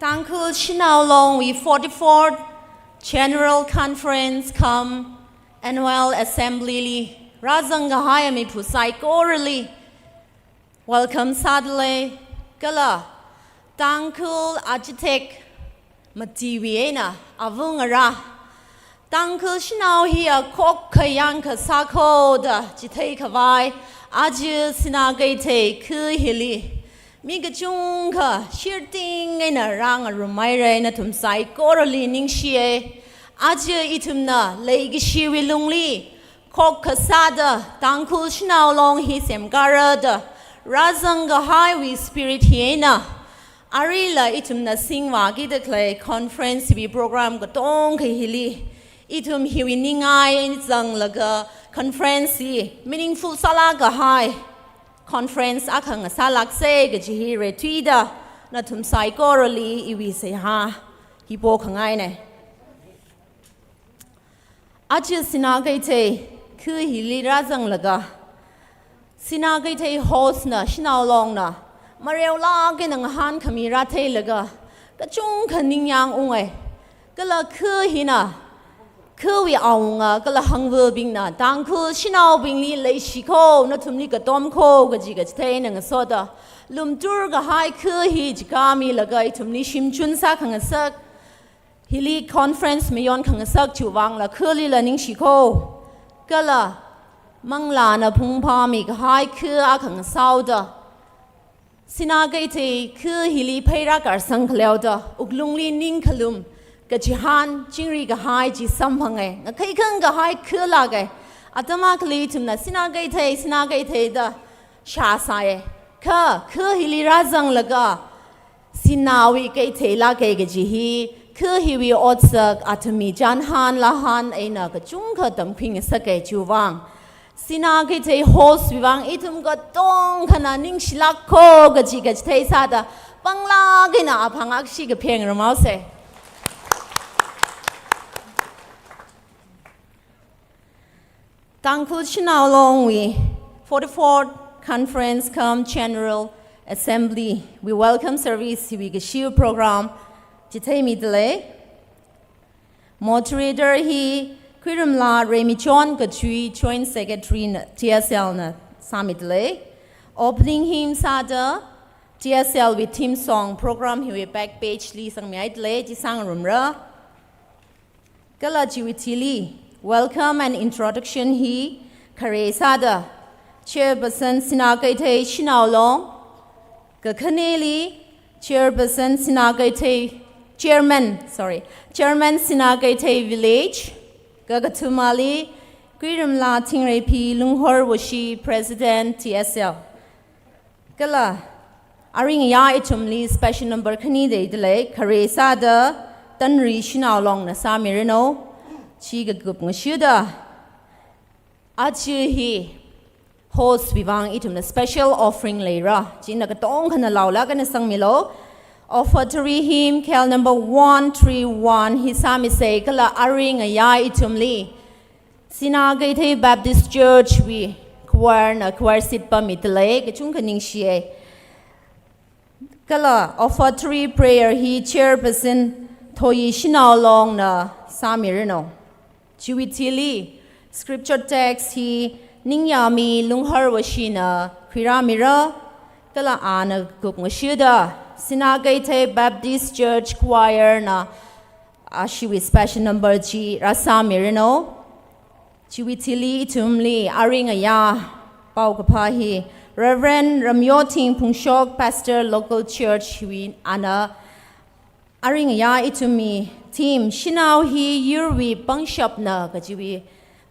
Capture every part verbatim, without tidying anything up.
Tangkhul Shanao Longwui forty-fourth General Conference cum Annual Assembly li rāzang kahai mipā saikorali welcome sādalei, kala Tangkhul achitheik matiwui eina avungarā, Tangkhul Shanao hiya khokha yangkha sākho da chitheikhavai aja Sinā Keithei kha hili mi kachungkha shirting eina rāngarumhaira, nathum saikorali ningshiya. Aja ithumna leikashiwui lungli khokha sāda Tangkhul Shanao Long hi semkāra da rāzang kahaiwui spirit hi eina, arila ithumna singvākida khalei conference wui program katongkha hili ithum hiwui ningai zanglaga conference hi meaningful sālāk kahai conference akha ngasālāksa kaji hi reithuida nathum saikorali iwui seihā hi pokhangaina. Aja Sinā Keithei kha hili rāzanglaga, Sinā Keithei host na, Shanao Long na mareolāk eina ngahānkhami rātheilaga, kachungkha ningyāng unga. Kala kha hina, khawui awunga kala hangvabingna Tangkhul shanaobingli leishikho, nathumli katomkho kaji kachithei eina ngasoda lumtur kahai kha hi chikāmilaga ithumli shimchun sākhangasak, hili conference mayonkhangasak chiwui vangla khalila ningshikho. Kala manglāna phungphāmi kahai kha akha ngasāhaoda, Sinā Keithei kha hili pheirā karsang khaleoda wuklungli ningkhalum kachihān chingri kahai chi samphanga. Ngakheikhang kahai khalāka. Atam akhali ithumna Sinā Keithei, Sinā Keithei da shāsāya. Kha kha hili rāzanglaga, Sināwui Keithei lāka kaji hi kha hiwui otsak athumwui chānhān lāhān eina kachungkha tamkhuingasaka. Chiwui vang Sinā Keithei host wui vang ithum katongkhana ningshilākho kaji kachithei sāda panglāk eina aphang akhashi kaphengrumhaosa. Tangkhul Shanao Longwui forty-fourth Conference cum General Assembly wui welcome service hiwui kashiwui program chitheimidalei. Moderator hi Khuirumla Remichon Kachui, Joint Secretary na, T S L na sāmidalei. Opening hymn sāda T S L wui theme song program hiwui back page li sangmihaidalei, chi sāngarumra. Kala chiwui thili welcome and introduction hi khare sāda Chairperson Sinā Keithei Shanao Long, kakhaneli Chairperson Sinā Keithei, Chairman, sorry, Chairman Sinā Keithei Village, kakathumali Khuirumla Thingreiphi Lunghor Washi, President T S L. Kala aring ya ithumli special number khani theidalei, khare sāda Tanri Shanao Long na sāmiranu. Chi kakup ngasoda, aja hi host wui vang ithumna special offering leira, china katongkhana laolāk eina sangmilu. Offertory hymn K L number one three one hi sāmisa. Kala aring ya ithumli Sinā Keithei Baptist Church wui choir na choir seat pāmidalei, kachungkha ningshiya. Kala offertory prayer hi Chairperson Thoyi Shanao Long na sāmiranu. Chiwui thili scripture text hi Ningyami Lunghor Washi na khuirāmira. Kala ana kup ngasoda Sinā Keithei Baptist Church Choir na ashiwui special number chi rāsāmiranu. Chiwui thili ithumli aring ya paokaphā hi Reverend Ramyothing Phungshok, Pastor, Local Church hiwui ana aring ya ithumwui theme Shanao hi yurwui pangshapna kajiwui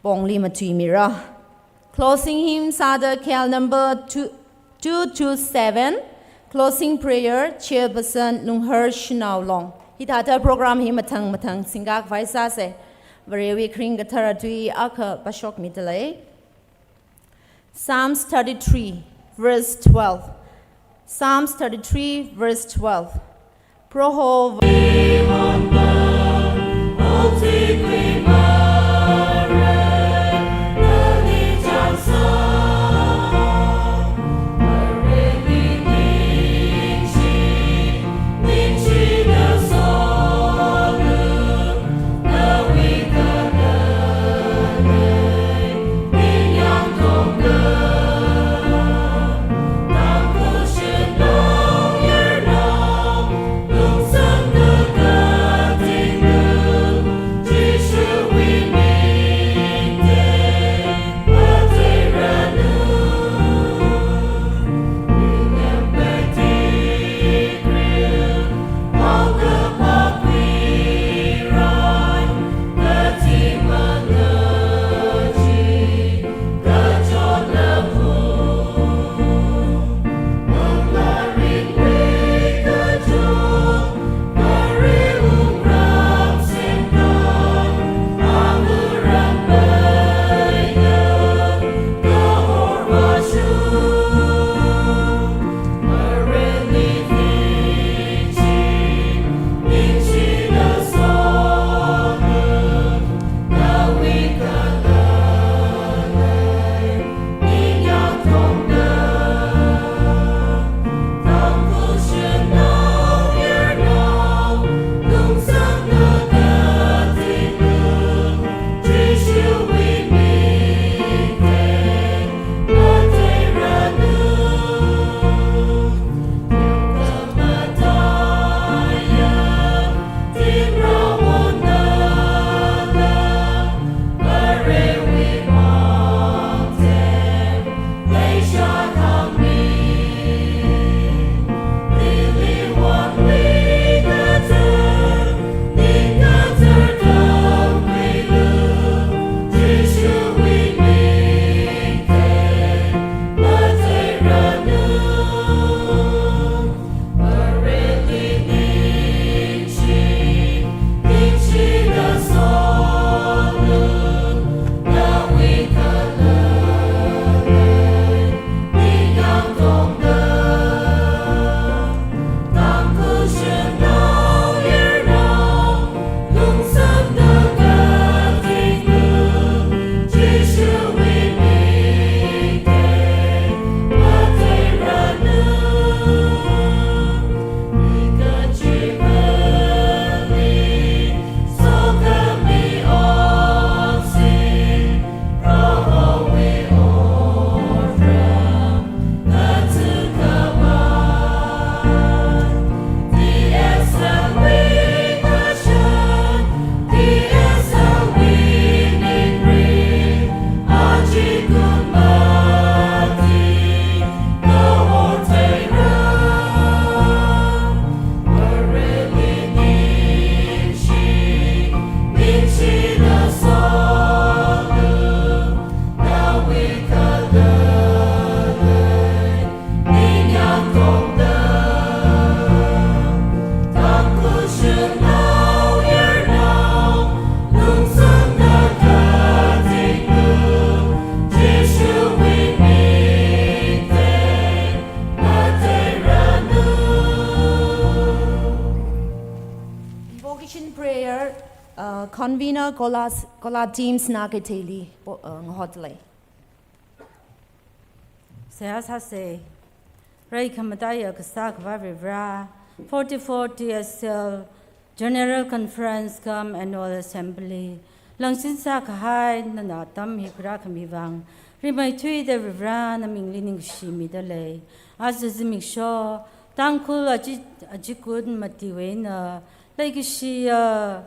pongli matuimira. Closing hymn sāda K L number two, two two seven, closing prayer, Chairperson Lunghor Shanao Long. Hithāda program hi mathang mathang singkakhavai sāsa. Varewui kharing kathara tui akha pāshokmidalei. Psalms thirty-three, verse twelve. Psalms thirty-three, verse twelve. Proho Invitation prayer, uh, convener Kola, Kola Team Sinakeithei li po-, uh, ngahotlei. Seihā sāsei. Rai khamataiya kasā Akhava Varivara, forty-four T S L General Conference cum Annual Assembly, langsin sākahai nana atam hi khuirākhami vang, rimeithuida Varivara namingli ningshimidalei. Aja zimiksho, Tangkhul aji-, ajikun matiwui eina, leikashiya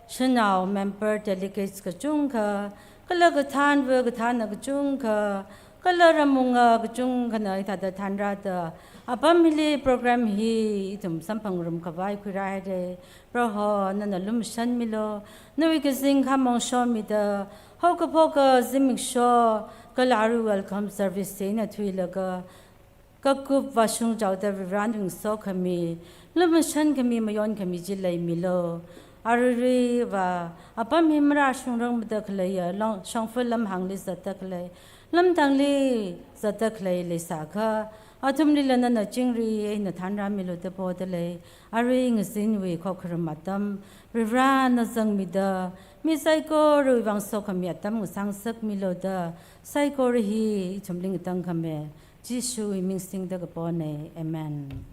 shanao member delegates kachungkha, kala kathānva kathāna kachungkha, kala ramwunga kachungkhana hithāda thānrāda, apam hili program hi ithum samphangngarum khavai khuirāhaira. Proho, nana lumashanmilu, nawui kazing khamong shomida, haokaphoka zimiksho, kala arui welcome service eina thuilaga, kakup vāshung chaoda Varivara ningsokhami, lumashankhami, mayonkhami chi leimilu. Aruiruiva, apam hi marāshungrangmada khaleiya, long, shongfa lamhāngli zatda khalei, lamtangli zatda khalei leisākha, athumlila nana chingri eina thānrāmilu da podalei. Arui ngazinwui khokharum atam, Varivara na zangmida, mi saikorawui vang sokhami atam ngasāngasakmilu da, saikora hi ithumli ngatangkhami, Jishuwui ming singda kapona. Amen.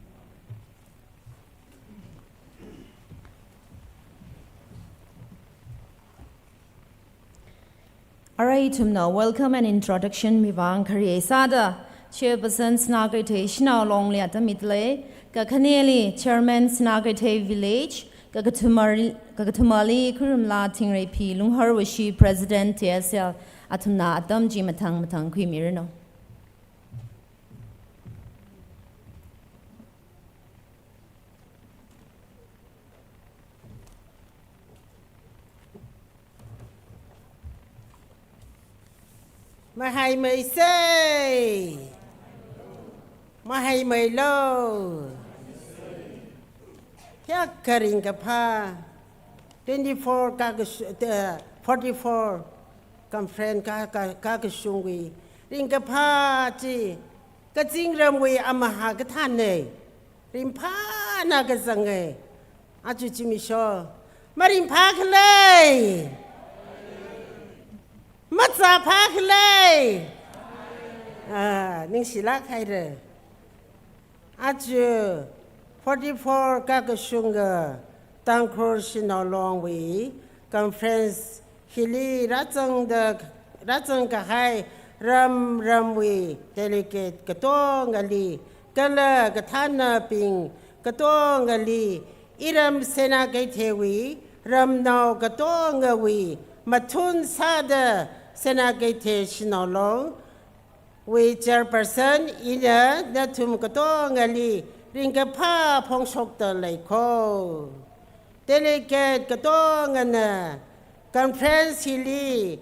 Arui ithumna welcome and introduction mi vang khare sāda, Chairperson Sinakeithei Shanao Longli atam mitlei, kakhaneli Chairman Sinakeithei Village, kakathumali, kakathumali Khurumla Thingreiphi Lungharvashi President T S L, athumna atam chi mathang mathang khuimiranu. Mahaimeisei. Mahaimeilu. Hiyākha ringkaphā twenty-four ka, ka, eh, forty-four conference ka, ka, kakashungwui ringkaphā chi kazingramwui amahā kathāna. Ringphāna kazanga. Aja zimiksho, maringphā khala? Mazāphā khala? Ah, ningshilāk haira. Aja forty-four kakashunga Tangkhul Shanao Longwui conference hili rāzangda, rāzangkahai ram ramwui delegate katongali, kala kathānabing katongali, iram Sinakeitheiwui ramnao katongawui mathun sāda Sinakeithei Shanao Long wui chairperson ina nathum katongali ringkaphā phongshokda leikho. Delegate katongana conference hili,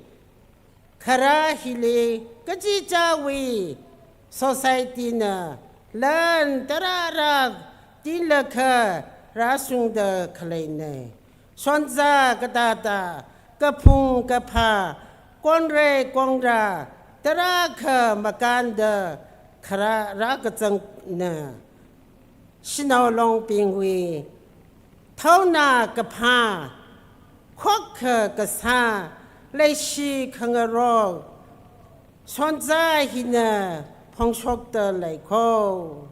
kharā hili, kachichāwui society na lan tarāra tinglakha rāshungda khaleina. Shonza katātā, kaphung kaphā, konrei kongra, tarākha makānda kharā rākazangna. Shanao Longbingwui thaona kaphā, khokkha kasā, leishi khangarok, shonza hina phongshokda leikho.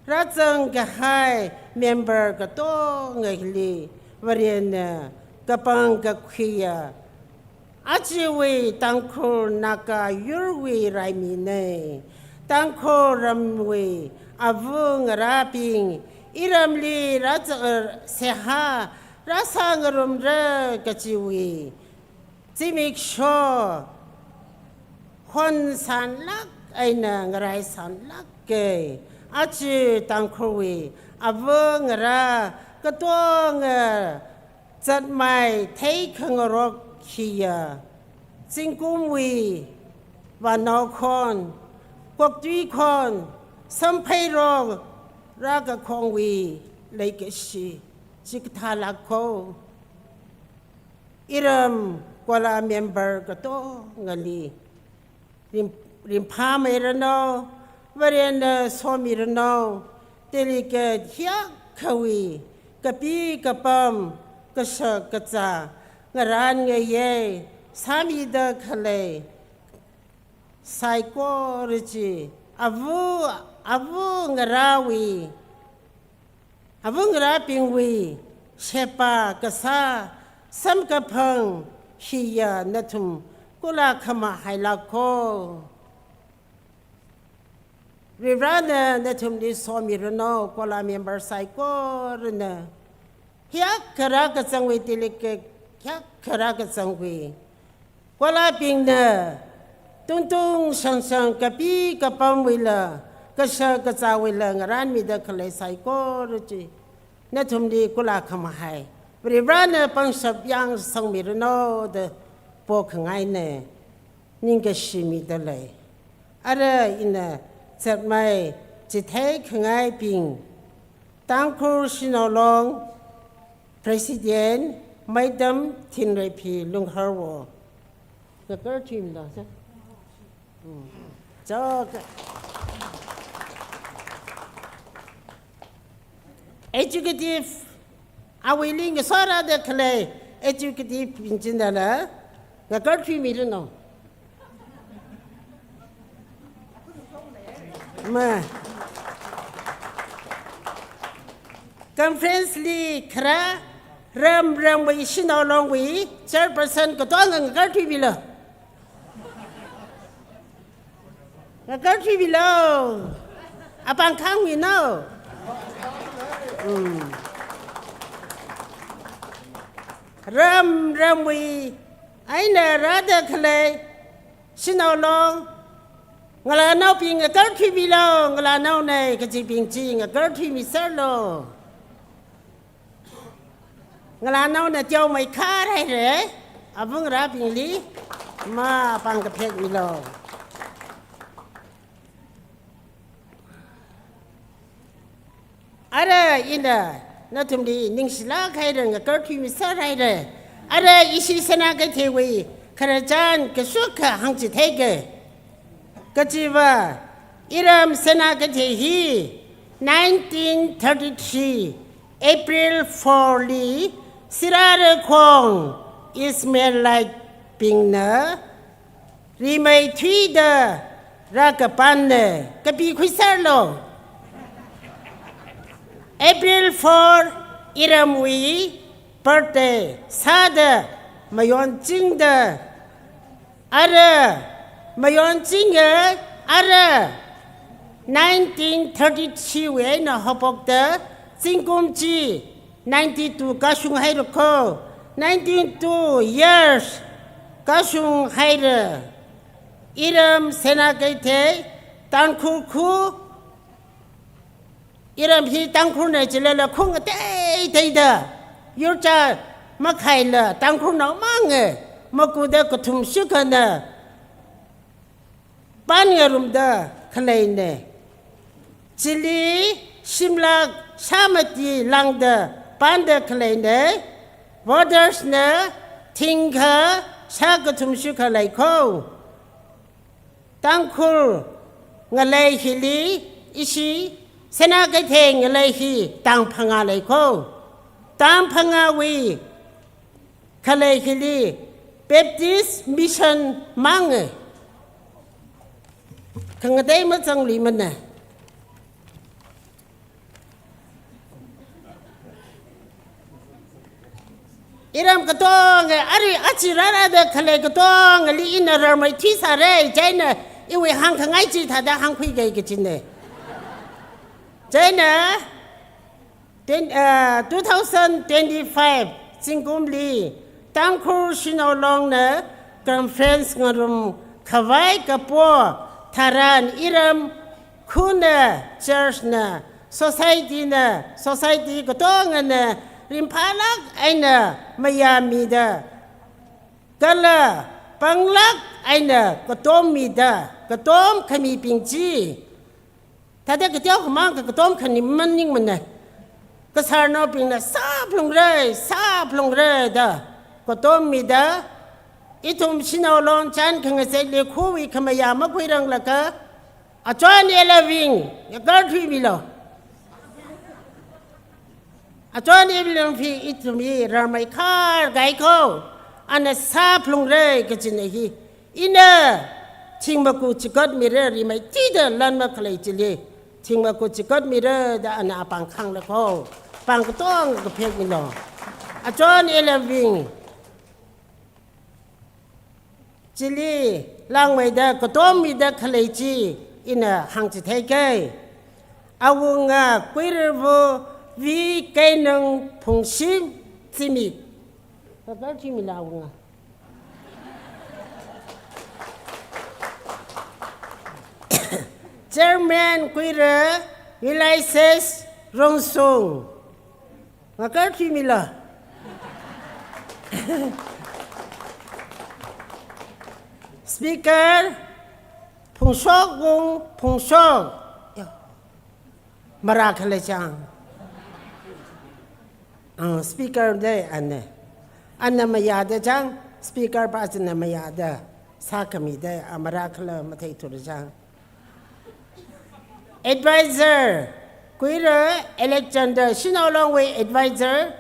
Rāzangkahai member katongali Varena kapang kakhuiya, ajawui Tangkhul Naga yurwui raimina. Tangkhul ramwui āva ngarābing iramli rāza-, seihā rāsāngarumra kajiwui zimiksho honsānlāk eina ngaraisanlāka. Aja Tangkhulwui āva ngarā katonga zatmai theikhangarok hiya, zingkumwui vānao khon, koktui khon, samphairok rākakhongwui leikashi chikathā lākkho. Iram Kola member katongali rim-, ringphāmeiranu, Varena somiranu. Delegate hiyākhawui kapi kapam kashak kazā ngarān ngayei sāmida khalei saikora chi, ava, ava ngarāwui, ava ngarābingwui sheba kasā samkaphang hiya nathum kula khamahai lāko. Varivarana nathumli somiranu, Kola member saikorana. Hiyākha rākazangwui delegate, hiyākha rākazangwui. Kolabingna tungtung shangshang kapi kapamwuila, kashak kazāwuila ngarānmida khalei saikora chi, nathumli kula khamahai Varivarana pangshap yangsangmiranu da pokhangaina. Ningkashi mida lei. Ara ina zatmei chithei khangaibing, Tangkhul Shanao Long President, Madam Thinreiphi Lungharwo. Ngakarthuimilo, sir. Hmm. Cho, ka- Executive, awuili ngasārada khalei executive bing china la, ngakarthuimilanu. Ma. Conference li kharā ram ramwui Shanao Longwui chairperson katonga ngakarthuimilo. Ngakarthuimilo. Apāng khāngmino. Hmm. Ram ramwui eina rāda khalei Shanao Long ngalānaobing ngakarthuimilo, ngalānaona kajibing chi ngakarthuimiserlu. Ngalānaona teomeikharhaira, ava ngarābingli, ma apāng kaphek milo. Ara ina nathumli ningshilāk haira, ngakarthuimiser haira. Ara ishi Sinakeitheiwui khararchan kashukha hāngchitheika. Kajiva, iram Sinakeithei hi nineteen thirty-three April four li Sirarakhong Ishmaelite bingna rimeithuida rākapanna, kapi khuiserlu. April four iramwui birthday sāda mayonchingda, ara mayonchinga, ara nineteen thirty-three wui eina haophokta zingkum chi ninety-two kashung hairako, ninety-two years kashung haira. Iram Sinakeithei Tangkhul khu, iram hi Tangkhulna chilala khung ateiteida yurcha makhaila Tangkhulnao manga, makuda kathum shukhana pānngarumda khaleina. Chili shimlak shāmati lāngda panda khaleina. Votersna thingkha shākathum shukha leiko. Tangkhul ngalei hili ishi Sinakeithei ngalei hi tang phangā leiko. Tang phangāwui khalei hili Baptist Mission manga. Khangatei mazangluimana. Iram katonga, arui aja rārāda khalei katongali ina rarmeithuisāra, chieina iwui hāngkhangai chi thāda hāngkhuiga kajina. Chieina, Twen-, ah, two thousand twenty-five zingkumli Tangkhul Shanao Longna conference ngarum khavai kapo tharan iram khuna, church na, society na, society katongana ringphālāk eina mayāmida, kala panglāk eina katommida, katom khamibing chi thāda kateokhamang ka katom khani maningmana. Kasārnaobingna sāphalungra, sāphalungra da katommida, ithum Shanao Long chān khangazeili khuwui khamayā makhuiranglaga, achon elaving, ngakarthuimilo. Achon Evelyn hi ithum hi rarmei khar gai ko, ana sāphalungra kajina hi. Ina thingmaku chikot mira, rimeithuida lan makhalei chili thingmaku chikot mira da ana apāng khāngla ko. Pāng katonga kaphek milo. Achon Evelyn chili langmeida katom mida khalei chi ina hāngchithei kei. Awunga Kuiravo V Keinung Phungshim Zimik. Kakar thimila awunga. Chairman Kuira Ulysses Rungsung. Ngakar thimila. Speaker Phungshok Wung Phungshok. Yo. Mara khala chang. Ah, speaker dei ana. Ana mayāda chang, speaker pa china mayāda. Sākhami dei, a mara khala matheithura chang. Advisor, Kuira Alexander, Shinaolongwui advisor,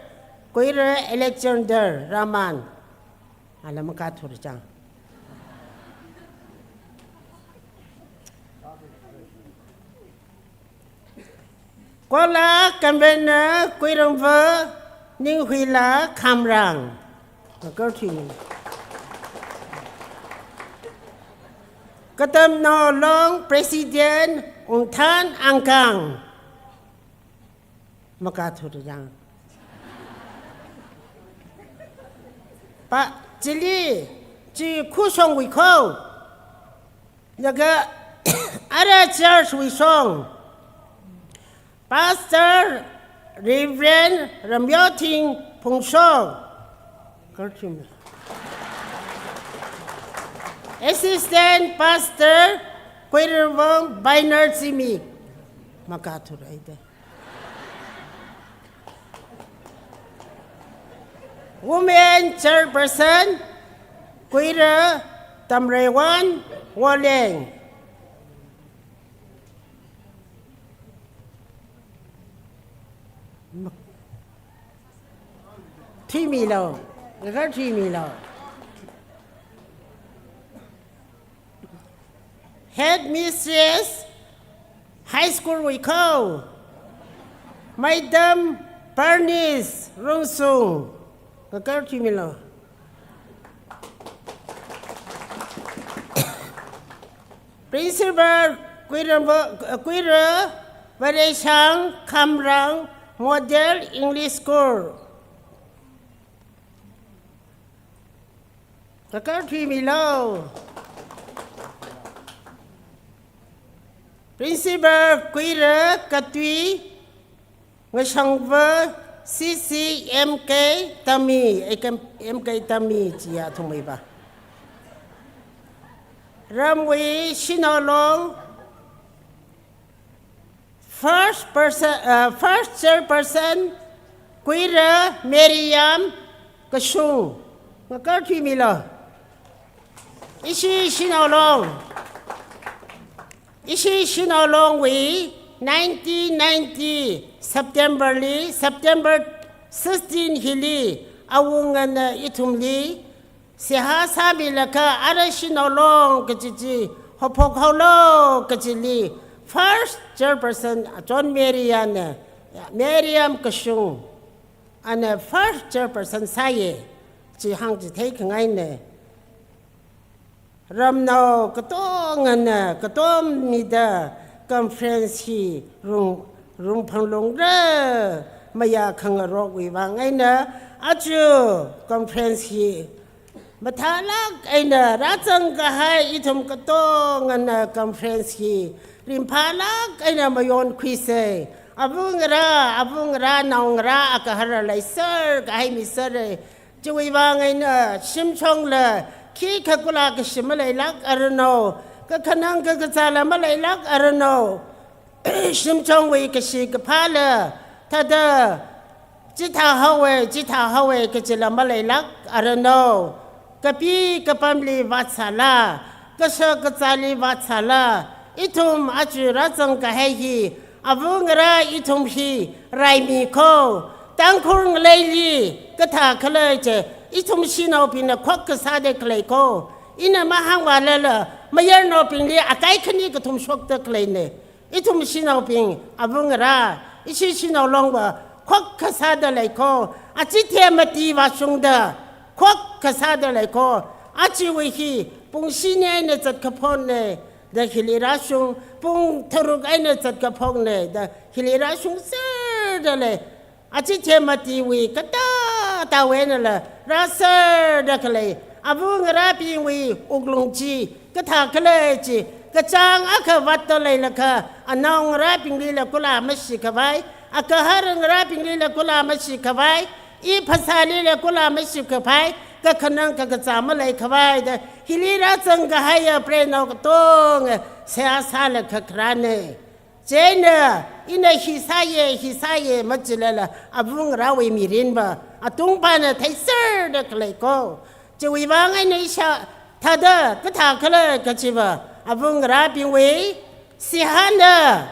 Kuira Alexander Raman. Ala makathura chang. Kola convener Kuirangva Ninghuila Khamrang. Kakar thimi. Katamnao Long President Ungthan Angkang. Makathura chang. Pa, chili, chi khushongwui ko. Laga, ara church wui shong. Pastor Reverend Ramyothing Phungshok. Karthim. Assistant Pastor Kuirangva Bainer Zimik. Makathura ida. Women Chairperson, Kuira Tamreiwan Woleng. Thimilo, kakar thimilo. Headmistress High School wui ko, Madam Bernice Rungsung, kakar thimilo. Principal Kuira, Kuira Vareshang Khamrang Model English School. Kakar thimilo. Principal Kuira Katui Ngashangva C C M K Tami, M K Tami chiya thongmeiva. Ramwui Shinaolong First person, uh, first chairperson, Kuira Miriam Kashung. Ngakar thimilo. Ishi Shinaolong. Ishi Shinaolongwui nineteen ninety September li, September sixteen hili, awungana ithumli, seihā sāmilaga ara Shinaolong kaji chi haophok haolo kajili first chairperson achon Mary Yam na, Mary Yam Kashung ana first chairperson sāya, chi hāngchithei khangaina. Ramnao katongana katom mida conference hi rung, rungphanglungra, mayā khangarokwui vang eina aja conference hi mathālāk eina rāzang kahai ithum katongana conference hi ringphālāk eina mayonkhuisa. Avāngarā, avāngarā, naongarā, agahara leiser kahai misera. Chiwui vang eina shimshongla khikha kula kashi maleilāk aranu, kakhanang kakazāla maleilāk aranu. Shimshongwui kashi kaphāla thāda chithā haowa, chithā haowa kajila maleilāk aranu. Kapi kapamli vātsāla, kashak kazāli vātsāla, ithum aja rāzang kahai hi, avāngarā ithum hi raimi ko, Tangkhul ngaleili kathā khala chi, ithum shanaobingna khokkha sāda khalei ko. Ina mahāngvālala, mayarnaobingli akai khani kathum shokda khaleina. Ithum shanaobing, āva ngarā, ishi shanao longva khokkha sāda lei ko. Achithei mati vāshungda khokkha sāda lei ko. Ajawui hi pung shini eina zatkaphokna da hili rāshung, pung tharuk eina zatkaphokna da hili rāshungserda lei. Achithei matiwui katātāwui einala rāserda khalei, āva ngarābingwui wuklung chi kathā khala chi, kachāng akha vātda leilakha, anaongarābinglila kula mashikhavai, agahar ngarābinglila kula mashikhavai, i phasālila kula mashikhavai, kakhanang kakazā maleikhavai da, hili rāzangkahaiya preinao katonga seihā sālaga kharāna. Chieina, ina hi sāya, hi sāya machilala, āva ngarāwui mirinva atungpana theiserda khalei ko. Chiwui vang eina isha thāda kathā khala kachiva, āva ngarābingwui seihāna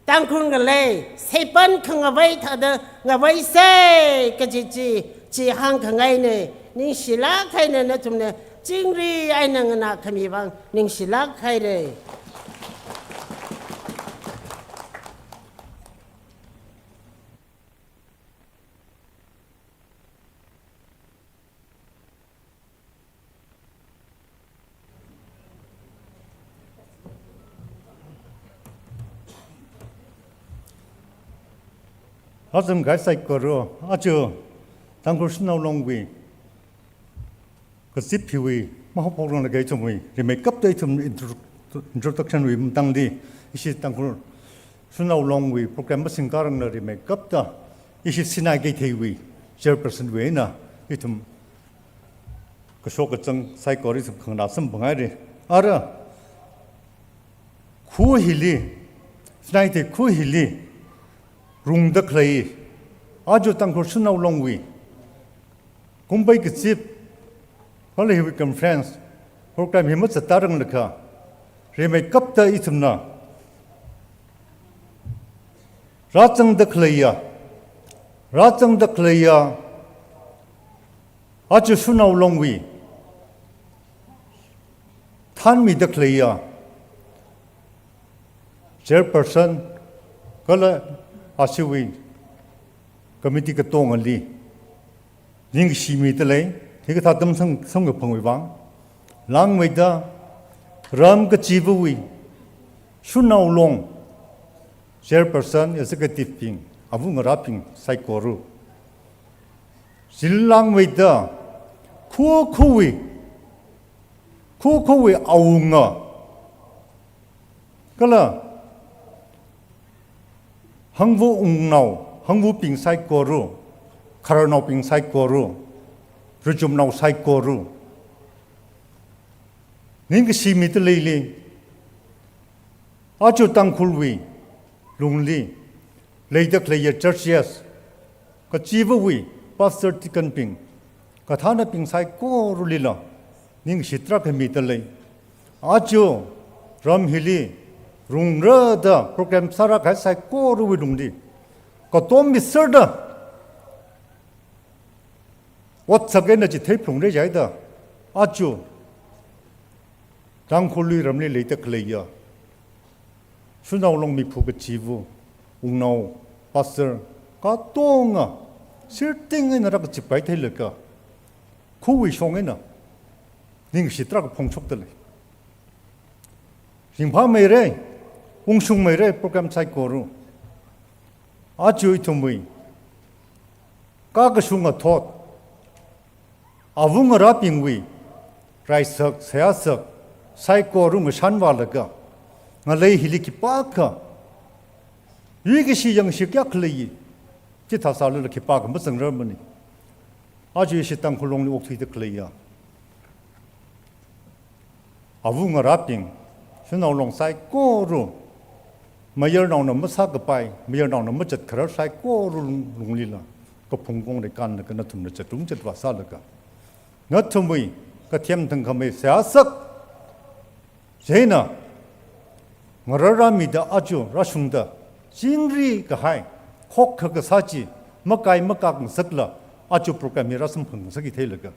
Tangkhul ngalei seipan khangavai thāda ngavaisa kaji chi, chi hāngkhangaina. Ningshilāk haina nathumna chingri eina nganākhami vang ningshilāk haira. Azam gai saikora, aja Tangkhul Shanao Longwui kazip hiwui mahaophokranglakha ithumwui rimeikapta ithum intro-, introduction wui matangli, ishi Tangkhul Shanao Longwui program masingkharangla rimeikapta, ishi Sinai Keitheiwui chairperson wui eina ithum kashok kazang saikora ithum khanganā samphanghaira. Ara, kha hili, Sinai Keithei kha hili rungda khalei, aja Tangkhul Shanao Longwui kumbai kazip, kala hiwui conference program hi mazatranglakha, rimeikapta ithumna rāzangda khaleiya, rāzangda khaleiya, aja Shanao Longwui thānmida khaleiya chairperson kala ashiwui committee katongali ningshimida lei, hikathā atam sang, samkaphangwui vang. Langmeida ram kachivawui Shanao Long chairperson, executive bing, āva ngarābing saikora. Chili langmeida kha khawui, kha khawui awunga kala hangva wungnao, hangvabing saikora, khararnaobing saikora, rachumnao saikora, ningkashi mida leili, aja Tangkhulwui lungli leida khaleiya churches, kachivawui pastor deaconbing, kathānabing saikoralila ningshi tarākha mida lei. Aja ram hili rungra da program sārākahai saikorawui lungli katom miserda otsak eina chithei phalungra jihaida, aja Tangkhul luiramli leida khaleiya Shanao Long miphu kachiva, wungnao, pastor katonga sirting eina rākazippai theilaga, khawui shong eina ningshi tarākha phongshokda lei. Ringphāmeira, ungshungmeira program saikora. Aja ithumwui kakashung athot, āva ngarābingwui raisak, seihāsak saikora ngashanvālaga, ngalei hili khipākha yuikashi yangshi kayākha lei, chithā sālala khipākha mazangrarmana. Aja ishi Tangkhul Longli okthuida khaleiya āva ngarābing, Shanao Long saikora, mayarnaona masākapai, mayarnaona mazatkharar saikora lung-, lunglila kaphungkong leikānlaga nathumna zatrung zatvā sālaga, nathumwui kathem thangkhamei seihāsak, chieina ngararrāmida aja rāshungda chingri kahai khokkha kasā chi, makai makak ngasakla, aja program hi rāsamphang ngasakki theilaga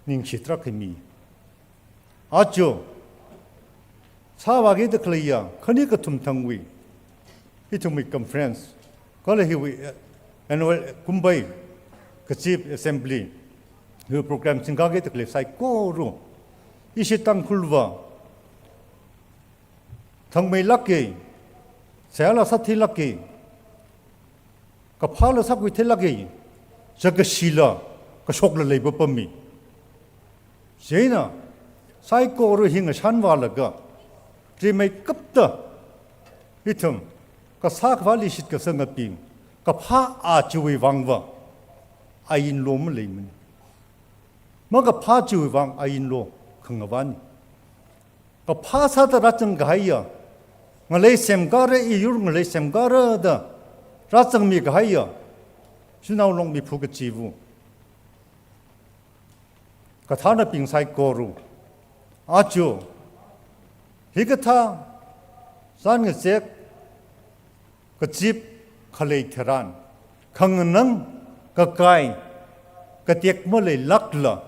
ningshi tarākha mi. Aja sāvāki da khaleiya khani kathum thangwui, ithumwui conference, kala hiwui, eh, annual kumpai kazip assembly, hiwui program singkaki da khalei saikora ishi Tangkhulva thangmeilāka, seihāla sātheilāka, kaphāla sākhui theilāka, zakashila kashokla leipapammi. Chieina saikora hi ngashanvālaga, rimeikapta ithum kasā khavāli shitkasangabing, kaphā ajawui vangva ainlo maleimana. Makaphā chiwui vang ainlo khangavāna. Kaphā sāda rāzang kahaiya, ngalei semkāra, iyur ngalei semkāra da rāzangmi kahaiya, shanao long miphu kachiva, kathānabing saikora, aja hikathā chān ngazek kazip khalei tharan, khanganang kakai katek maleilākla,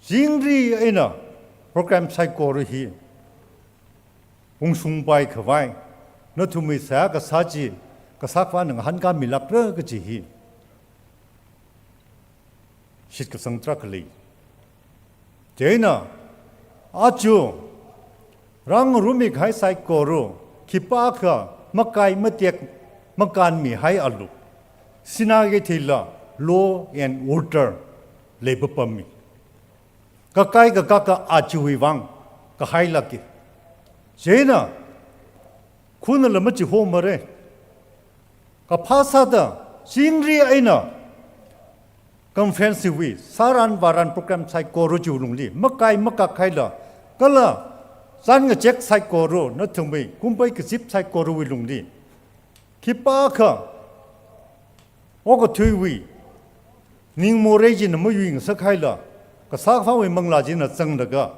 chingri eina program saikora hi ungshungpai khavai, nathumwui seihā kasā chi, kasā khavāna ngahānkāmilākra kaji hi shitkasang tarākha lei. Chieina aja rāngarummi kahai saikora, khipākha makai matek makānmihaialu, sinā keithila law and order leipapammi. Kakai kakaka ajawui vang kahailāka. Chieina khanala machihomara. Kaphā sāda chingri eina conference wui sāran vāran program saikora chiwui lungli, makai makak haila, kala chān ngazek saikora, nathumwui kumpai kazip saikorawui lungli, khipākha okathuiwui ningmorei china mayuingasak haila, kasā khavāwui manglā china zanglaga,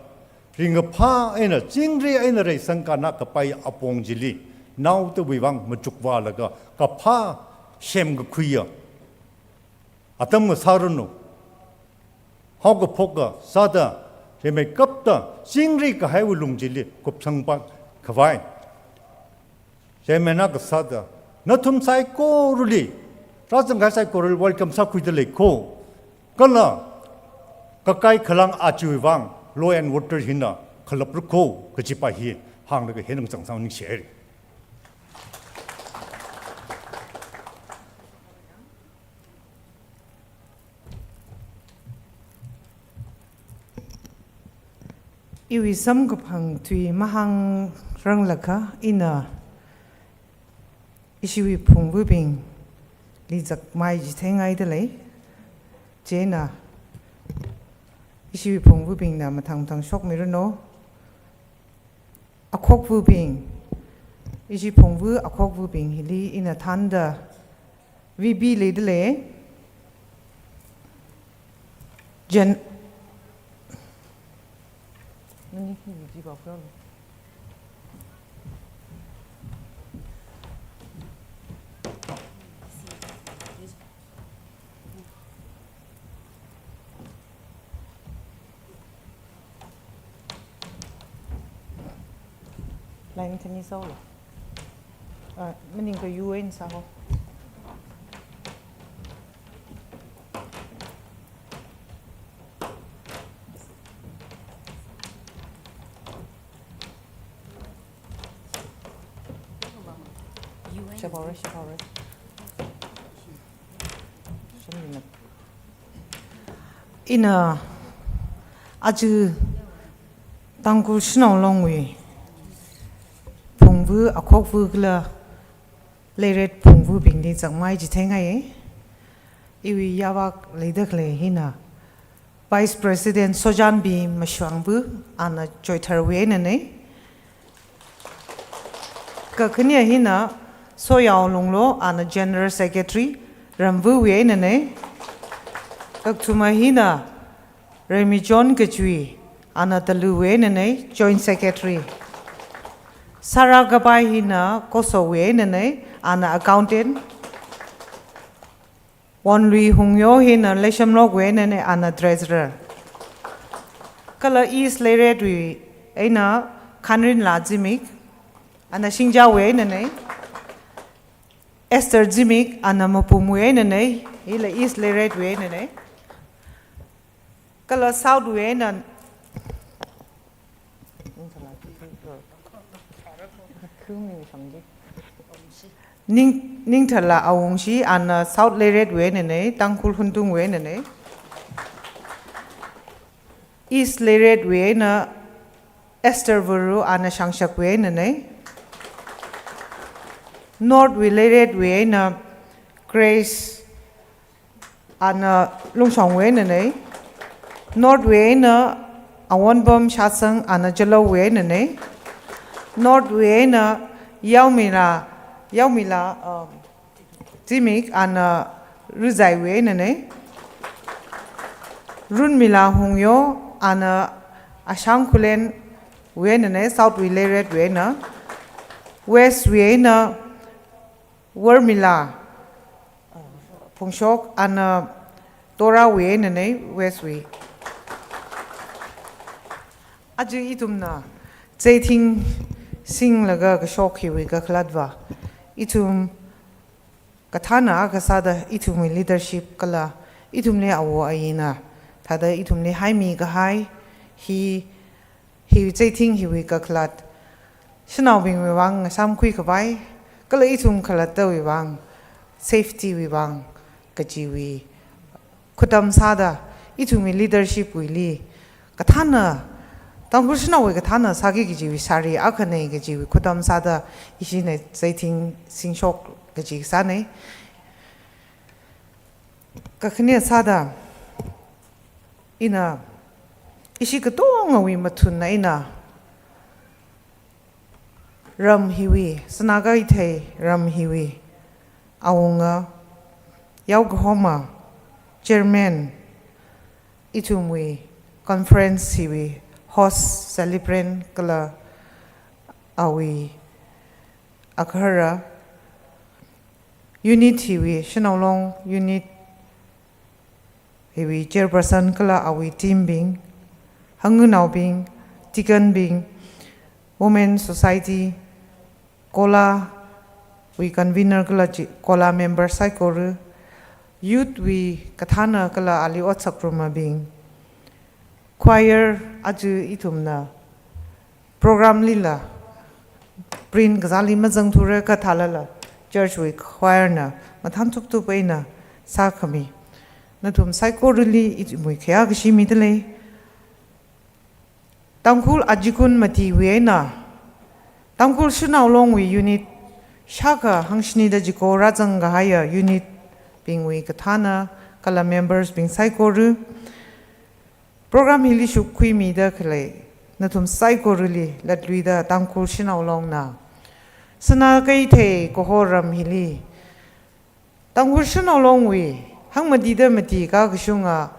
ringkaphā eina chingri eina reisangkānā kapai apong chili, naodawui vang machukvālaga, kaphā semkakhuiya atam ngasāranu. Haokaphoka sāda, rimeikapta chingri kahaiwui lung chili kupsangpai khavai, chairman akha sāda, nathum saikorali, rāzang kahai saikorali welcome sākhuida lei ko. Kala kakai khalang ajawui vang law and order hina khalapra ko kajipa hi hānglaga hina ngachangsang ningshi haira. Iwui samkaphang tui mahāngranglakha, ina ishiwui phungvabingli zakmai chitheingaida lei. Chieina ishiwui phungvabingna mathang mathang shokmiranu. Akhokvabing, ishi phungva akhokvabing hili ina thānda V B leida lei. Jen-, nani hi V B ba khuilo. Line khani sālo. Ah, maningakha U N sālo. Shaphaora, shaphaora. Ina aja Tangkhul Shanao Longwui phungva akhokva kala leiret phungvabingli zakmai chitheingai. Iwui yāvak leida khalei hina Vice President Sojanbi Mashangva, ana Choitharwui einanei. Kakhane hina Soyao Lunglo, ana General Secretary, Ramvawui einanei. Kakathuma hina Remi John Kachui, ana Taluwui einanei, Joint Secretary. Sāra kapai hina Kosowui einanei, Ana accountant. Wonlui Hungyo hina Leishamlokwui einanei, ana treasurer. Kala East Leiretwui eina Khanrinla Zimik, ana Shingjawui einanei. Esther Zimik, ana Mapumwui einanei, hila East Leiretwui einanei. Kala South wui eina Ning, Ningthala Awungshi, ana South Leiretwui einanei, Tangkhul Huntungwui einanei. East Leiretwui eina Esther Vuru, ana Shangshakwui einanei. North wui Leiretwui eina Grace, ana Lungshongwui einanei. North wui eina Awonbam Shasang, ana Jalowwui einanei. North wui eina Yaomila, Yaomila, um, Zimik, ana Rizaiwui einanei. Runmila Hungyo, ana Ashang Khulenwui einanei, South wui Leiretwui eina. West wui eina Warmila Phungshok, ana Torawui einanei, West wui. Aja ithumna Zeithing singlaga kashok hiwui kakhalatva, ithum kathāna akha sāda ithumwui leadership kala ithumli awo ayina thāda ithumli haimi kahai hi, hi Zeithing hiwui kakhalat, shanaobingwui vang ngasāmkhui khavai, kala ithum khalattawui vang, safety wui vang kajiwui khutam sāda, ithumwui leadership wuili kathāna, Tangkhul shanaowui kathāna sāki kajiwui sari akhanei kajiwui khutam sāda, ishina Zeithing singshok kaji sānei. Kakhane sāda, ina, ishi katongawui mathun eina, ram hiwui, Sinakeithei ram hiwui awunga, yaokahoma, chairman, ithumwui conference hiwui host celebrant kala awui agahara, unit hiwui, Shanao Long unit hiwui chairperson kala awui team bing, hangnaobing, deacon bing, women society, COLA wui convener kala chi, COLA member saikora, youth wui kathāna kala ali ot sakrumabing, choir, aja ithumna program lila print kazāli mazangthura kathālala church wui choir na mathān tuptup eina sākhami. Nathum saikorali ithumwui khayā kashi midalei. Tangkhul Ajikun Matiwui eina, Tangkhul Shanao Longwui unit, shākha hangshinida chiko rāzang kahaiya unit bingwui kathāna kala members bing saikora, program hili shukkhuimida khalei nathum saikorali latluida Tangkhul Shanao Longna Sinakeithei kaho ram hili Tangkhul Shanao Longwui hangmatida mati kakashunga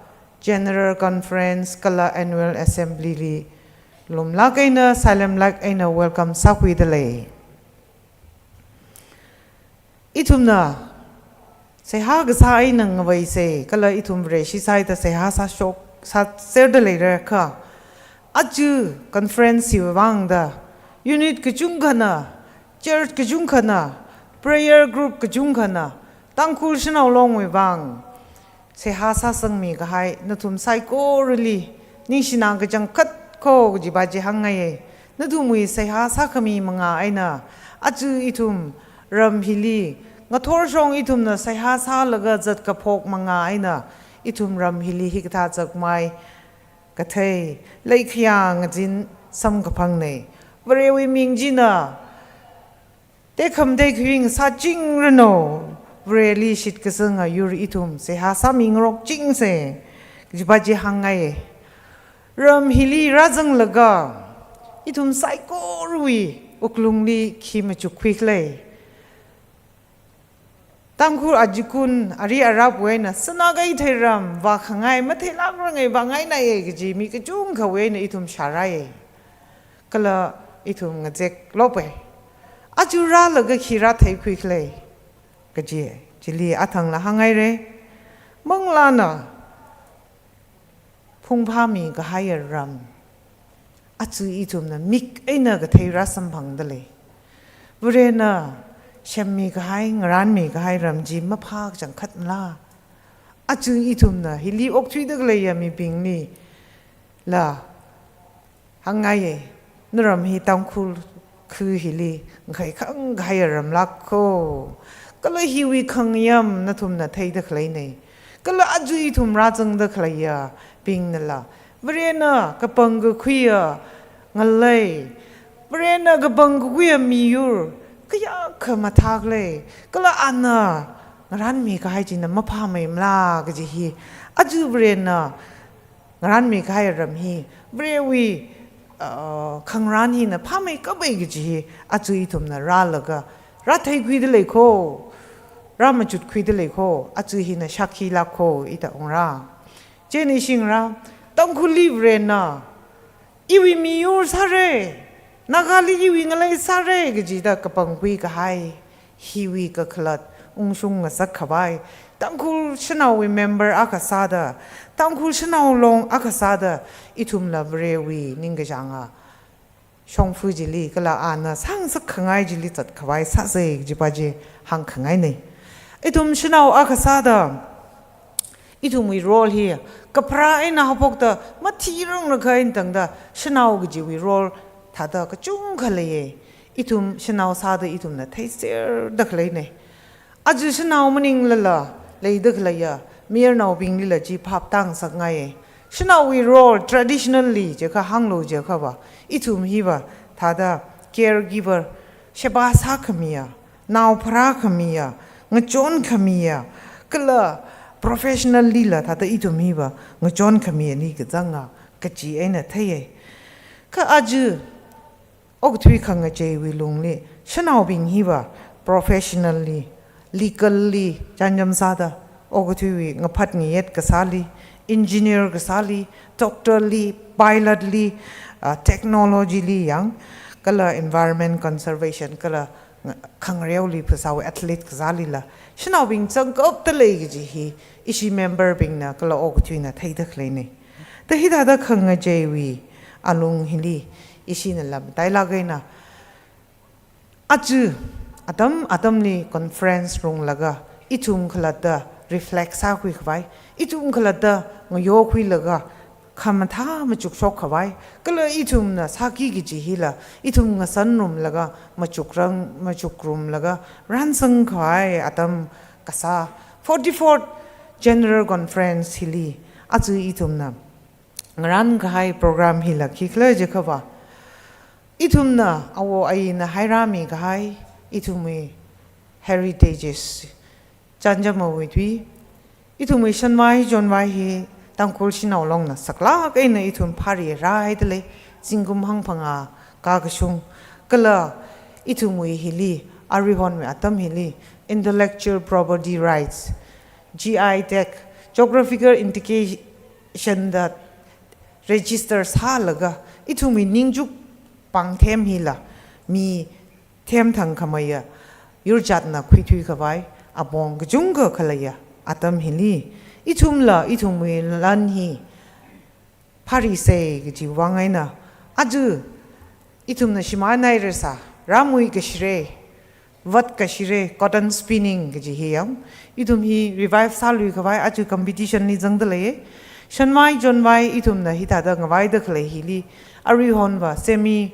General Conference kala Annual Assembly li lumlāk eina, sailemlāk eina welcome sākhuidalei. Ithumna seihā kasā eina ngavei sei, kala ithum Vareshi sāhaida seihā sāshok, sāserda leira kha, aja conference hiwui vangda unit kachungkhana, church kachungkhana, prayer group kachungkhana, Tangkhul Shanao Longwui vang seihā sāsangmi kahai nathum saikorali ningshina kachangkhat kho kajiva chi hāngngaiye. Nathumwui seihā sākhami manga eina aja ithum ram hili ngathor shong ithumna seihā sālaga zatkaphok manga eina ithum ram hili hikathā zakmai kathei leikhayā ngazin samkaphangnei. Varewui ming china tekhamatei khuing sāchingranu, Vareli shitkasanga yur ithum seihā sāmingarokchingse, kajiva chi hāngngaiye. Ram hili rāzanglaga ithum saikorawui wuklungli khi machukkhui khalei? Tangkhul Ajikun ari arapwui eina Sinakeithei ram vākhangai matheilākranga, vāngainaiye kaji mi kachungkhawui eina ithum shārāye. Kala ithum ngazeklope. Aja rālaga khi rātheikhui khala kaji, chili athangla hānghaira. Manglāna phungphāmikahaiya ram, aja ithumna mik eina kathei rāsamphangda lei. Varena shemmikahai, ngarānmikahai ram chi maphā kachangkhat mala. Aja ithumna hili okthuida khaleiya mibinglila hāngngaiya, naram hi Tangkhul khu hili ngakhai khangkahaiya ramlāk kho. Kala hiwui khangayam nathumna theida khaleina. Kala aja ithum rāzangda khaleiyabingnala Varena kapangkakhuiya ngalei, Varena kapangkakhuiya miyur kayākha mathā khala, kala ana ngarānmikahai china maphāmei mala kaji hi, aja Varena ngarānmikahai ram hi, Varewui, uh, khangarān hina phāmeikappai kaji hi, aja ithumna rālaga rātheikhuida lei kho, rāmachutkhuida lei kho, aja hina shākhilāk kho ida ungra. Chieina shingra, Tangkhulli Varena iwui miyur sāra, Nagali iwui ngalei sāra kajida kapangkhui kahai, hiwui kakhalat ungshung ngasakkhavai, Tangkhul shanaowui member akha sāda, Tangkhul shanao long akha sāda, ithumla Varewui ningkachānga shongfa chili kala ana sāngasakkhangai chili zatkhavai sāsa kajipa chi hāngkhangaina. Ithum shanao akha sāda ithumwui role hi kapharā eina haophokta mathirangrakha eina tangda shanao kajiwui role thāda kachungkha leiya. Ithum shanao sāda ithumna theiserda khaleina. Aja shanao maninglala leida khaleiya mayarnaobinglila chi phap tāngasakngaiya. Shanaowui role traditionally jiakha hānglu jiakhava, ithum hiva thāda caregiver, sheba sākhamiya, nao pharākhamiya, ngachonkhamiya, kala professionally la thāda ithum hiva ngachonkhamiya ni kazanga kaji eina theiya. Kha aja okathui khangacheiwui lungli shanaobing hiva professionally, legally chānjam sāda okathuiwui ngaphat ngayet kasāli, engineer kasāli, doctor li, pilot li, ah, technology li yang, kala environment conservation, kala nga-, khangareoli phasāwui athlete kasālila shanaobing zangkapta lei kaji hi ishi member bingna kala okathuina theida khaleina. Da hithāda khangacheiwui alung hili ishinala matailāk eina aja atam atamli conference runglaga ithum khalatta reflect sākhuikhavai, ithum khalatta ngayokhuilaga khamathā machukshok khavai, kala ithumna sāki kaji hila ithum ngasanrumlaga machukrang, machukrumlaga rānsang khavai atam kasā forty-fourth General Conference hili aja ithumna ngarānkahai program hila khikhala jiakhava, ithumna awo ayina hairāmikahai ithumwui heritages, chānjamawui tui, ithumwui shanvai chonvai hi Tangkhul shanao longna saklāk eina ithum phari rāhaida lei, zingkum hangphangā kakashung, kala ithumwui hili, aruihonwui atam hili, intellectual property rights, G I tag, geographical indication da register sālaga, ithumwui ningchuk pāngthem hila mi themthang khameiya yurjatna khuithui khavai apong kachungkha khaleiya atam hili, ithumla ithumwui lan hi pharisa kaji vang eina, aja ithumna shimānhairasa, rāmui kashira, vat kashira, cotton spinning kaji hi yang, ithum hi revive sālui khavai aja competition li zangda lei. Shanvai chonvai ithumna hithāda ngavaida khalei hili, aruihonva semi,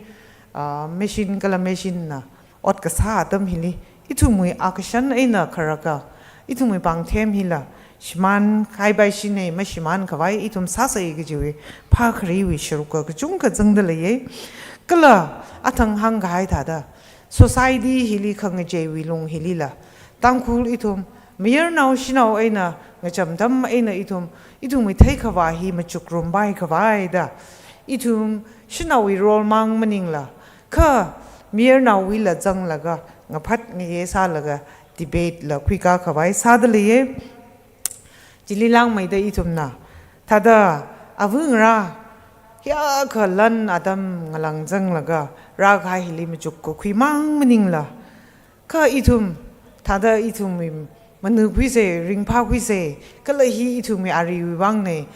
ah, machine kala machine na ot kasā atam hili, ithumwui akashan eina kharaka, ithumwui pāngthem hila shimān khaipai shine, mashimān khavai ithum sāsa kajiwui phākhariwui sharuk kachungkha zangda leiya. Kala athang hāngkahai thāda, society hili khangacheiwui lung hilila, Tangkhul ithum mayarnao shanao eina ngacham atam eina ithum, ithumwui theikhavā hi machukrum pai khavai da, ithum shanaowui role mang maningla, kha mayarnaowuila zanglaga ngaphat ngaye sālaga debate la khuikā khavai sāda leiya. Chili langmeida ithumna thāda ava ngarā hiyākha lan atam ngalang zanglaga rākahai hili machukkakhui mang maningla, Kha ithum, thāda ithumwui manukhuisei, ringphākhuisei, kala hi ithumwui ariwui vāngnei,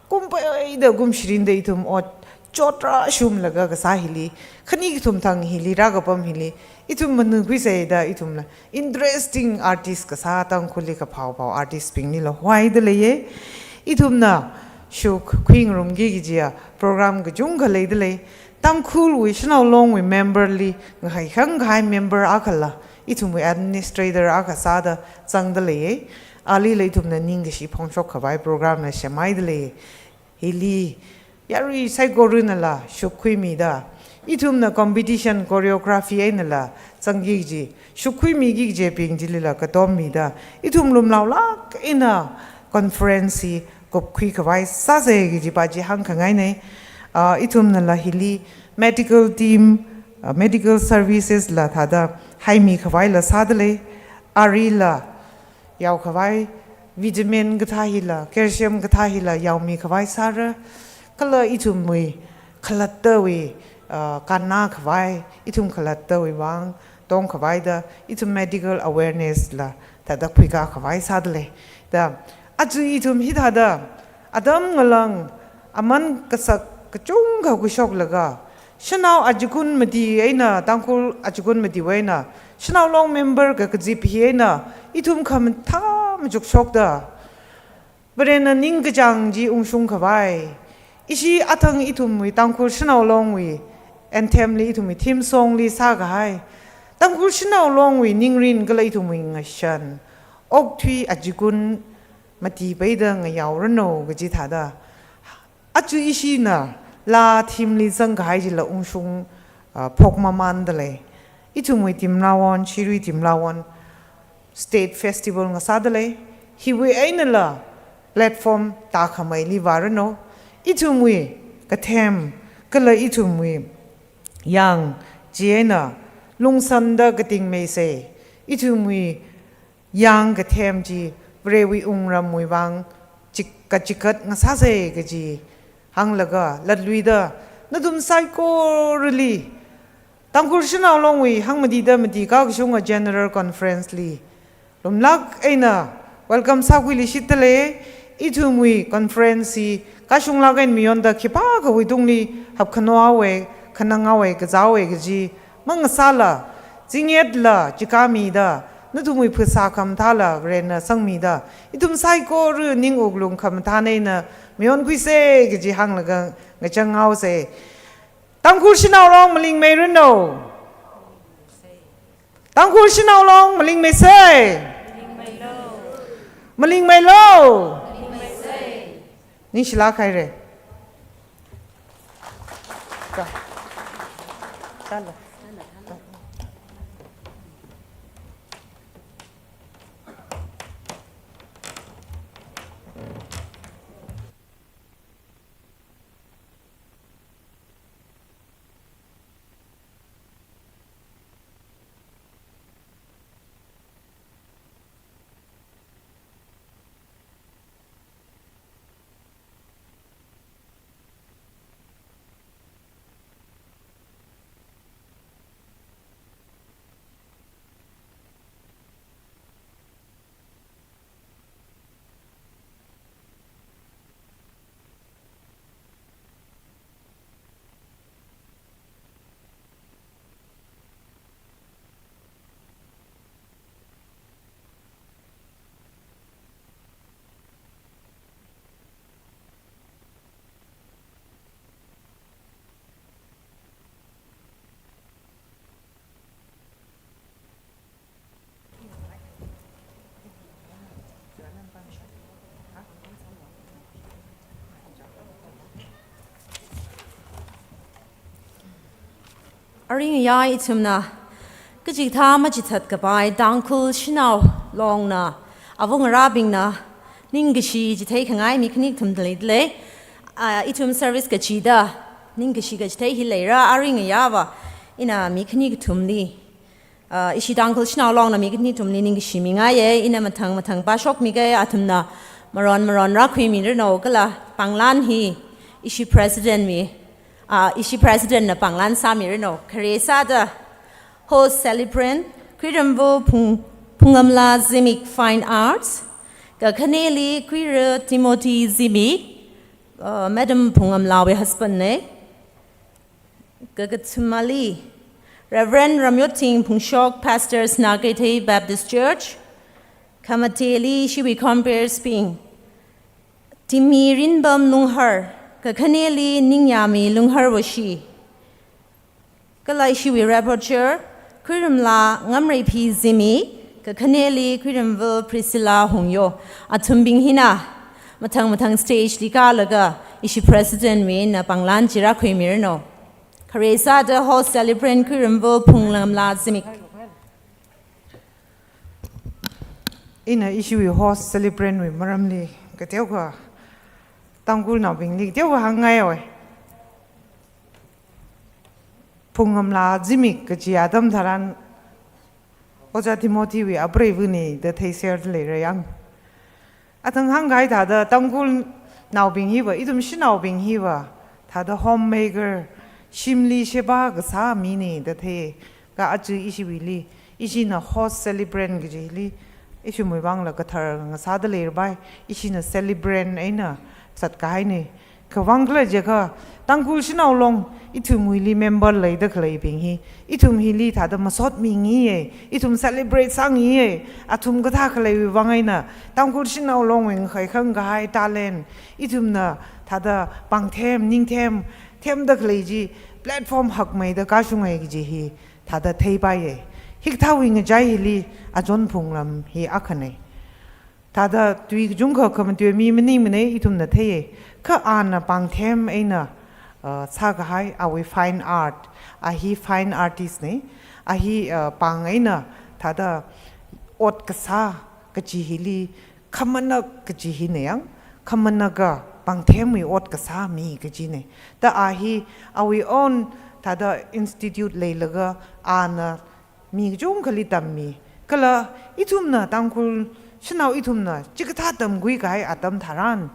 kumpeida kumshirinda ithum ot chotra shumlaga kasā hili, khani ithum thang hili rākapam hili, ithum manukhuisei da ithumla interesting artist kasā Tangkhulli kaphao phao artistbingli la huaida leiye. Ithumna shuk khuingarumki kajiya program kachungkha leida lei. Tangkhulwui Shanao Longwui memberli ngahai khangkhai member akhala, ithumwui administrator akha sāda zangda leiye. Alila ithumna ningkashi phongshok khavai program la semhaida lei. Hili yarui saikoranala shuk khuimida, ithumna competition choreography einala zangki kaji, shuk khuimiki kajibing chilila katommida, ithum lumlaolāk eina conference hi kupkhui khavai sāsei kajipa chi hāngkhangainei. Ah, ithumnala hili medical team, ah, medical services la thāda haimi khavaila sāda lei. Arila yao khavai, vitamin kathā hila, calcium kathā hila yaomi khavai sāra. Kala ithumwui khalattawui, ah, kannā khavai, ithum khalattawui vāng tong khavaida, ithum medical awareness la thāda khuikā khavai sāda lei. Da, aja ithum hithāda atam ngalang aman kasak kachungkha khuishoklaga, Shanao achikun mati eina, Tangkhul achikun matiwui eina, Shanao Long member kakazip hi eina, ithum khamathā machukshokda, Varena ningkachāng chi ungshung khavai, ishi athang ithumwui Tangkhul Shanao Longwui anthem li, ithumwui theme song li sākahai, Tangkhul Shanao Longwui ningrin kala ithumwui ngashan, okthui achikun mati peida ngayaoranu kaji thāda, aja ishina laa theme li zangkahai chila ungshung, ah, phokmamānda lei. Ithumwui Timrawon, Shirui Timrawon State Festival ngasāda lei. Hiwui einala platform tākhameili vāranu. Ithumwui kathem kala ithumwui yāng chi eina lungsānda katingmeisei. Ithumwui yāng kathem chi Varewui wungramwui vāng chik-, kachikat ngasāsei kaji hānglaga latluida, nathum saikorali Tangkhul Shanao Longwui hangmatida mati kakashunga General Conference li lumlāk eina welcome sākhuiluishitta lei. Ithumwui conference hi kashunglāk eina mayonda khipākhawui tungli hapkhano haowe, khanang haowe, kazā haowe kaji mangasāla, zingyetla chikāmida, nathumwui phasā khamathāla Varena sangmida, ithum saikora ning wuklung khamathā eina mayonkhuisei kaji hānglaga ngachang haosei. Tangkhul Shanao Long malingmeiranu. Tangkhul Shanao Long malingmeisei. Malingmeilu. Ningshilāk haire. Ka. Kala. Aringaya ithumna kachikathā machithat kapai Tangkhul Shanao Longna, avung arabingna ningkashi chithei khangai mi khani kathum dalei dalei. Ah, ithum service kachida ningkashi kachithei hi leira, aringayava ina mi khani kathumli, ah, ishi Tangkhul Shanao Longna mi khani kathumli ningkashi mingaiye. Ina mathang mathang pāshokmikei, athumna maron maron rākhuimiranu kala pānglan hi ishi president mi, ah, ishi president na pānglan sāmiranu. Khare sāda host celebrant Khuiramva Phung, Phungamla Zimik, Fine Arts. Kakhaneli Khuira Timothy Zimik, uh, Madam Phungamlawui husband ne. Kakathumali Reverend Ramyotting Phungshok, Pastor, Sinakeithei Baptist Church. Khamateli ishiwui comperes bing, Timirinbam Lunghar, kakhaneli Ningyami Lunghar Washi. Kala ishiwui rapporteur, Khuiramla Ngamreiphi Zimik, kakhaneli Khuiramva Priscilla Hungyo. Athumbing hina mathang mathang stage li kālaga ishi president wui eina panglan chi rākhuimiranu. Khare sāda host celebrant Khuiramva Phungamla Zimik. Ina ishiwui host celebrant wui maramli kateokha, Tangkhulnaobingli kateokha hāngngai oi. Phungamla Zimik kaji atam tharan Ojā Timothy wui apreiva̱na da theiserda leira yang. Athang hāngkahai thāda Tangkhulnaobing hiva, ithum shanaobing hiva, thāda homemaker, shimli sheba kasā mina da thei. Kha aja ishiwuili, ishina host celebrant kajili, ishimui vangla kathar ngasāda leirapai, ishina celebrant eina zatkahaina. Kha vang khala jiakha, Tangkhul Shanao Long, ithumwuili member leida khaleibing hi, ithum hili thāda masot mingiya, ithum celebrate sāngiya, athum kathā khaleiwui vang eina, Tangkhul Shanao Longwui ngakhai khangkahai talent, ithumna thāda pāngthem, ningthem, themda khalei chi platform hakmeida kashungai kaji hi thāda theipaiya. Hikathāwui ngachai hili Azon Phunglam hi akhana. Thāda tui kachungkha khamatui mi maningmana ithumna theiya. Kha ana pāngthem eina, uh, sākahai awui fine art, a hi fine artist na, a hi, uh, pāng eina thāda ot kasā kaji hili, khamanak kaji hina yang, khamanaka pāngthemwui ot kasā mi kajina. Ta a hi awui own thāda institute leilaga ana mi kachungkhali tammi. Kala ithumna Tangkhul Shanao ithumna chikathā tamkhuikahai atam tharan,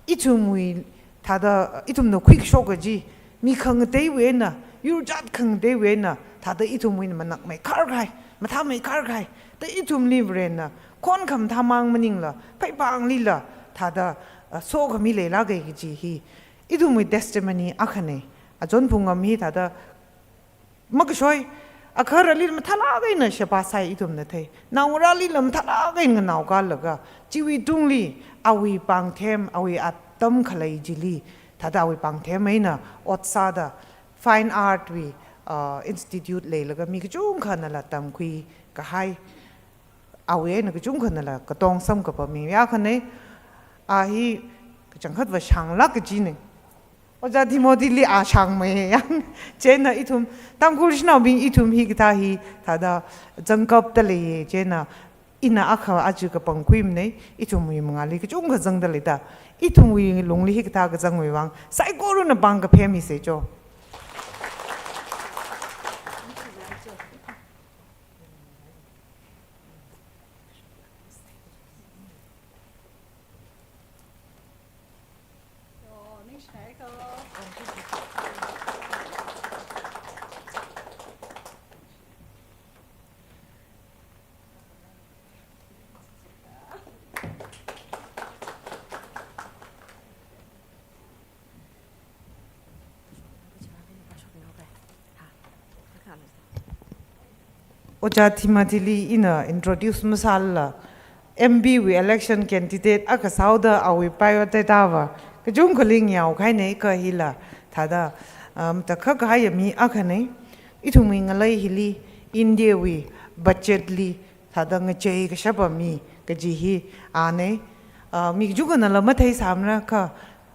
ithumwui thāda ithumna khuikashok kaji, mi khangateiwui eina, yur jat khangateiwui eina, thāda ithumwui eina manakmeikharkahai, mathāmeikharkahai, ta ithumli Varena khon khamathā mang maningla, pheipanglila, thāda, uh, sokhami leilāka kaji hi ithumwui testimony akhana. Azon Phunglam hi thāda makashoi, agahara̱li mathālāk eina sheba sāi ithumna thei. Naongarālila mathālāk eina nganaokalaga, chiwui tungli awui pāngthem, awui atam khalei chili, thāda awui pāngthem eina ot sāda, fine art wui, uh, institute leilaga mi kachungkhanala tamkhuikahai, awui eina kachungkhanala katong samkaphā mi akhana. A hi kachangkhatva shānglāk kajina. Ojā Timothy li a shāngmei yang. Chieina ithum, Tangkhul Shanaobing ithum hikathā hi thāda zangkapta leiya. Chieina ina akha aja kapangkhuimana, ithumwui mangāli kachungkha zangda leida. Ithumwui lungli hikathā kazangwui vang saikorana pāng kaphem misa cho. Ojā Timothy li ina introduce masālala, M P wui election candidate akha sāhaoda awui biodata va kachungkhali ngayaokahaina kha hila, thāda, um, matakhak kahaiya mi akhana. Ithumwui ngalei hili, India wui budget li, thāda ngachei kashapa mi kaji hi ana. Uh, mi kachungkhanala matheisāmara kha,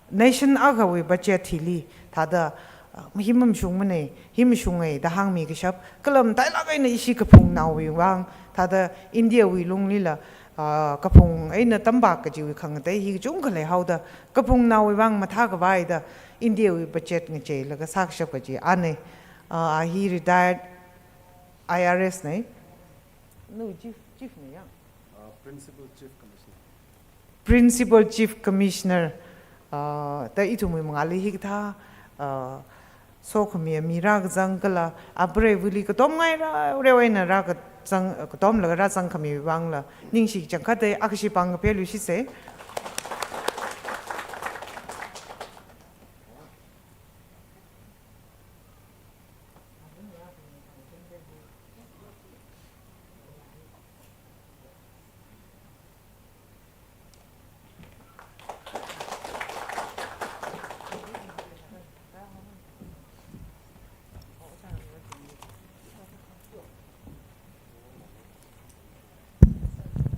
nation akhawui budget hili, thāda, uh, hi mamashungmana, hi mashunga da hāngmi kashap, kala matailāk eina ishi kaphungnaowui vang, thāda India wui lunglila, uh, kaphung eina tampak kajiwui khangatei hi kachungkha leihaoda, kaphungnaowui vang mathākhavai da, India wui budget ngacheilaga sākashap kaji ana. Uh, a hi retired I R S na. No, chief, chief na yang. Uh, Principal Chief Commissioner. Principal Chief Commissioner, uh, ta ithumwui mangāli hikathā, uh, sokhami mi rākazang kala apreiva̱li katomngai rāreu eina rākazang, katomlaga rāzangkhami vangla ningshi kachangkhatta akhashi pāng kaphe luishitse.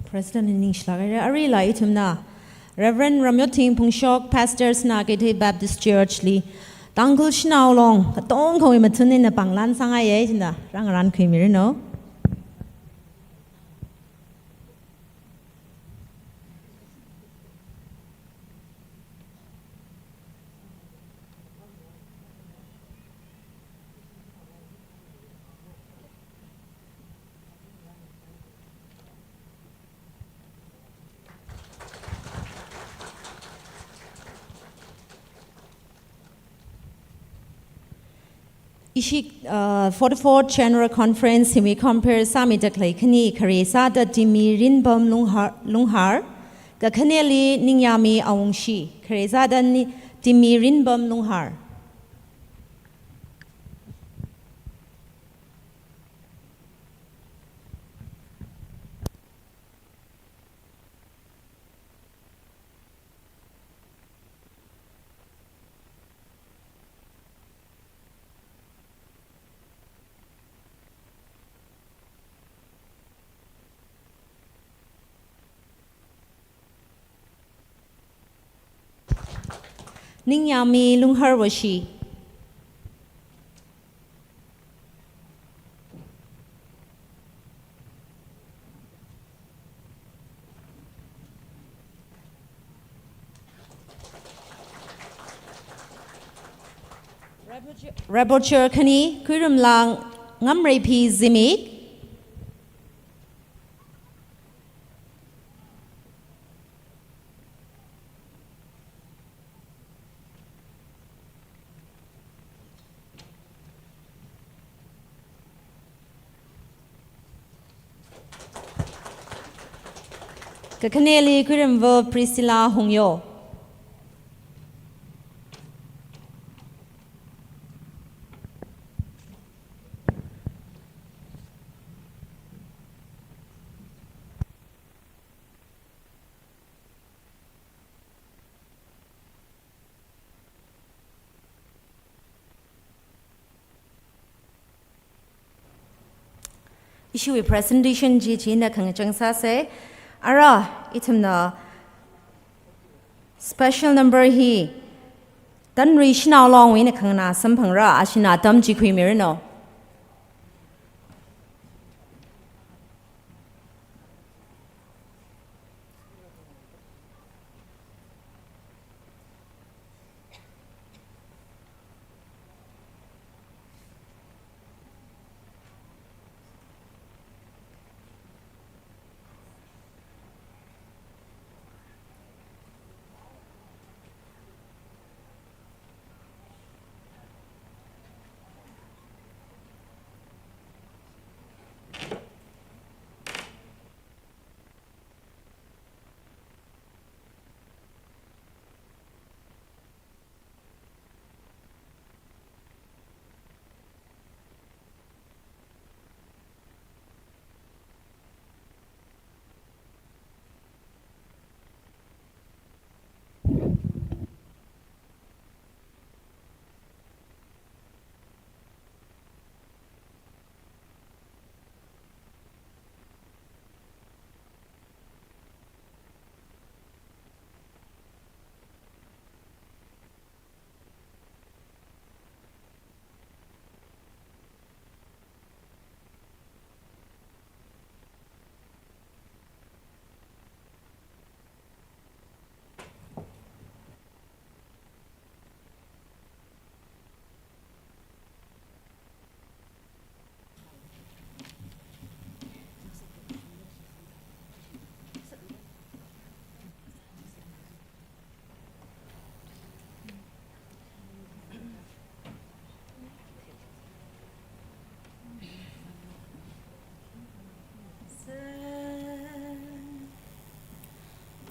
President ningshilāk haira. Aruila ithumna Reverend Ramyothing Phungshok, Pastor Sinakeithi Baptist Church li Tangkhul Shanao Long katongkhawui mathun eina pānglan sāngaiya, china rāngarānkhuimiranu. Ishi, uh, forty-fourth General Conference hiwui compere sāmida khalei khani khare sāda Timi Rinpam Lunghar, Lunghar, kakhaneli Ningyami Awungshi, khare sāda ni, Timi Rinpam Lunghar. Ningyami Lunghar Washi. Rebel Chair khani, Khuirumlang Ngamreiphi Zimik. Kakhaneli Khuirumva Priscilla Hungyo. Ishiwui presentation chi china khangachang sāsa. Ara, ithumna special number hi Tanrui Shanao Longwui eina khanganā samphangra, ashina atam chi khuimiranu.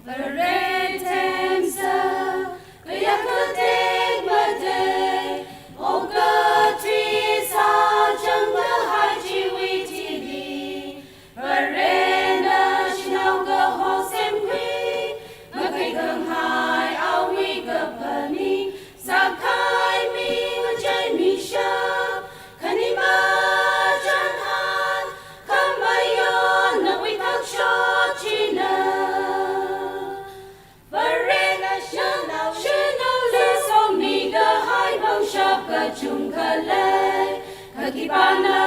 Vare themser, kayākha tekmatei, okathui sāchang kahai chiwui thili, Varena shanao kaho semkhui, makhai khanghai awui kaphaning, sākahai mi ngachaimi shap, khanima chānhan, khamayon nawui thakshot china. Varena shanao, shanaoli somi kahai pangshap kachungkha lei. Kha khipāna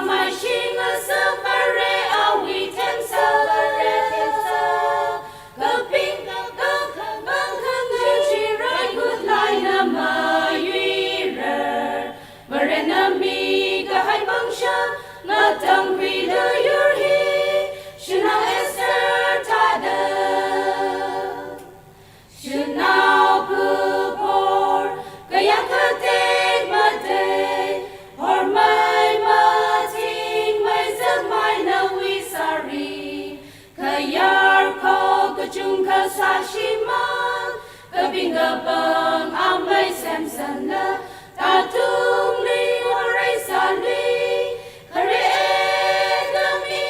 maishingasak Vare awui themser, Vare themser. Kaping kapkang, kapkang, chichirai khutlai na mayuirar. Varena mikahai pangshap ngatangkhuilu yur hi, shanao Esther thāda. Shanao phapor, kayākha tekmatei, hormei mathingmei zakmei nawui sāri, khayar kho kachungkha sāshimang, kaping kapkang amei semsanla, tatungli horai sāli, khare e kami,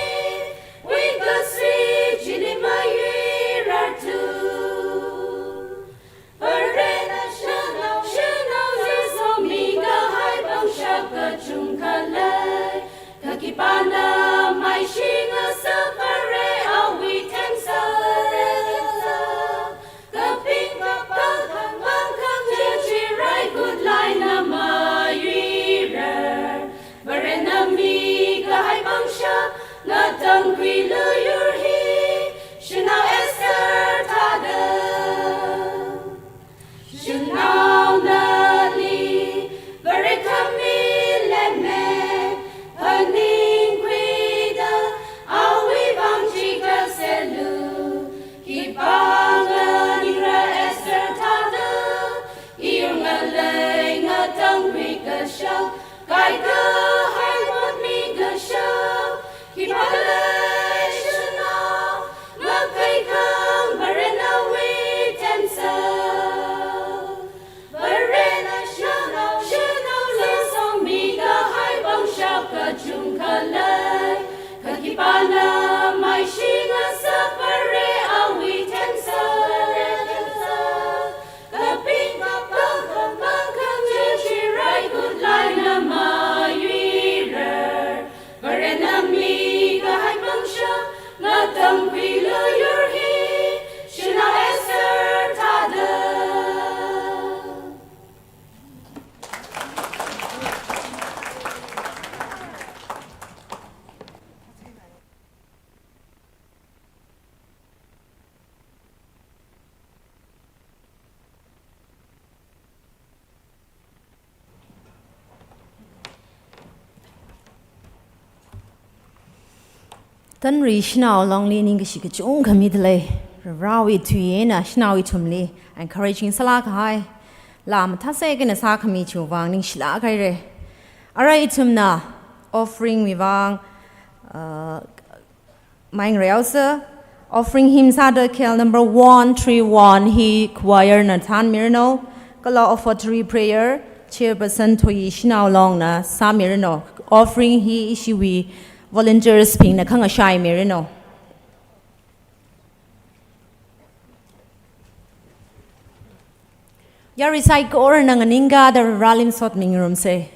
wui kasui chili mayuirar tu. Varena shanao, shanaoli somi kahai pangshap kachungkha lei. Kha khipāna maishingasak Vare awui themser, Vare themser. Kaping kapkang, kapkang, chichirai khutlai na mayuirar. Varena mikahai pangshap ngatangkhuilu yur hi, shanao Esther thāda. Shanao nali Vare khami leme, phaningkhuida awui vang chikasealu. Khipā nganingra Esther thāda, iwui ngalei ngatangkhui kashap, kaikahai mot mi kashap, khipā lei shanao, makhai khanghai Vare nawui themser. Varena shanao, shanaoli somi kahai pangshap kachungkha lei. Kha khipāna maishingasak Vare awui themser, Vare themser. Kaping kapkang, kapkang, kapkang, chichirai khutlai na mayuirar. Varena mikahai pangshap ngatangkhuilu yur hi, shanao Esther thāda. Tanrui shanao longli ningkashi kachungkha midalei. Varewui tui eina shanao ithumli encouraging sālāk kahai, laa mathāsek eina sākhami chiwui vang ningshilāk haira. Ara ithumna offering wui vang, uh, mai ngaraihaosa. Offering hymn sāda khel number one three one hi choir na thānmiranu. Kala offertory prayer chairperson Thoyee Shanao Longna sāmiranu. Offering hi ishiwui volunteers bingna khangashaimiranu. Yarui saikorana nganingkada Vareli masot mingarumsa.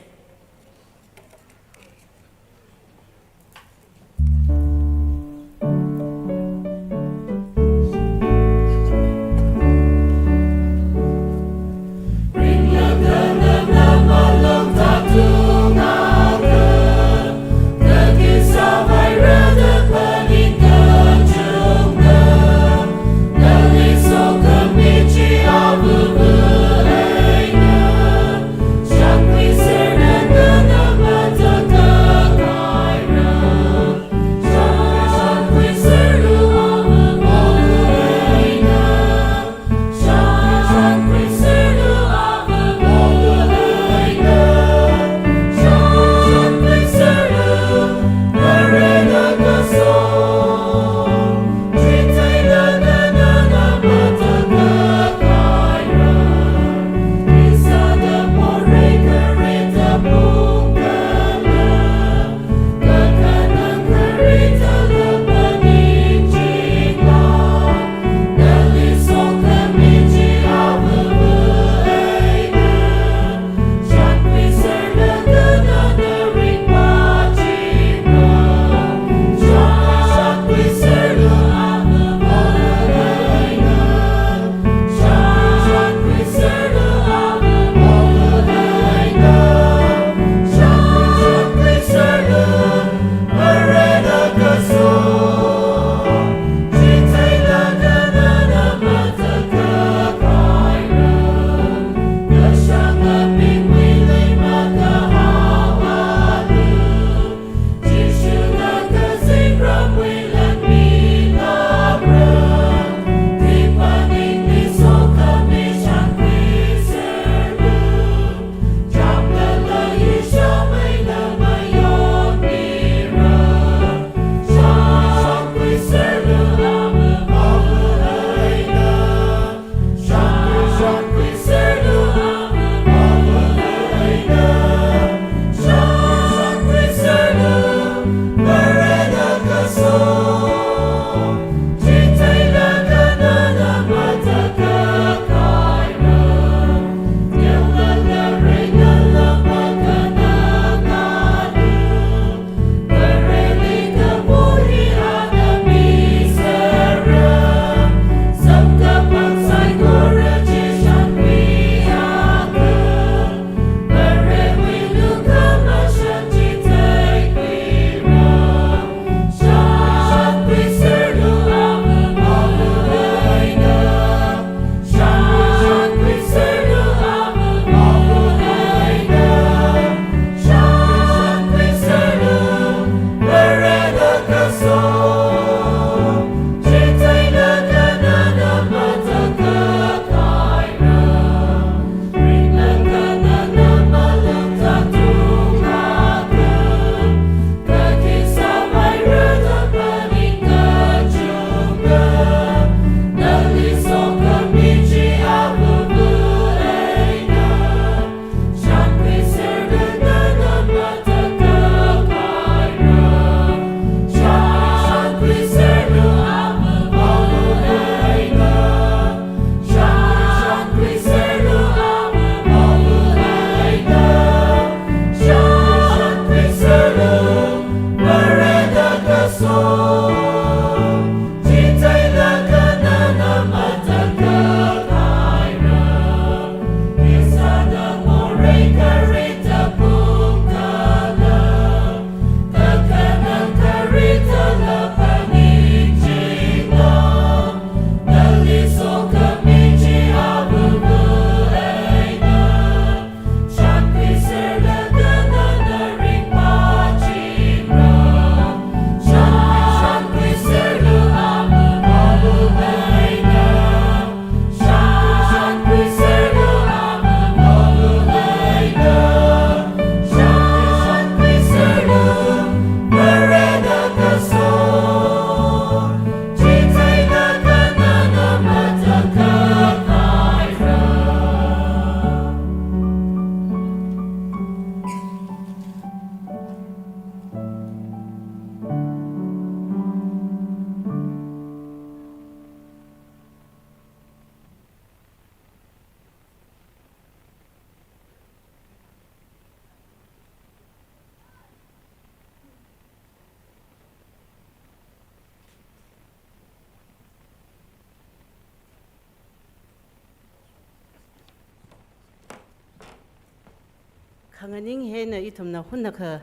Nganing hena ithumna hunakha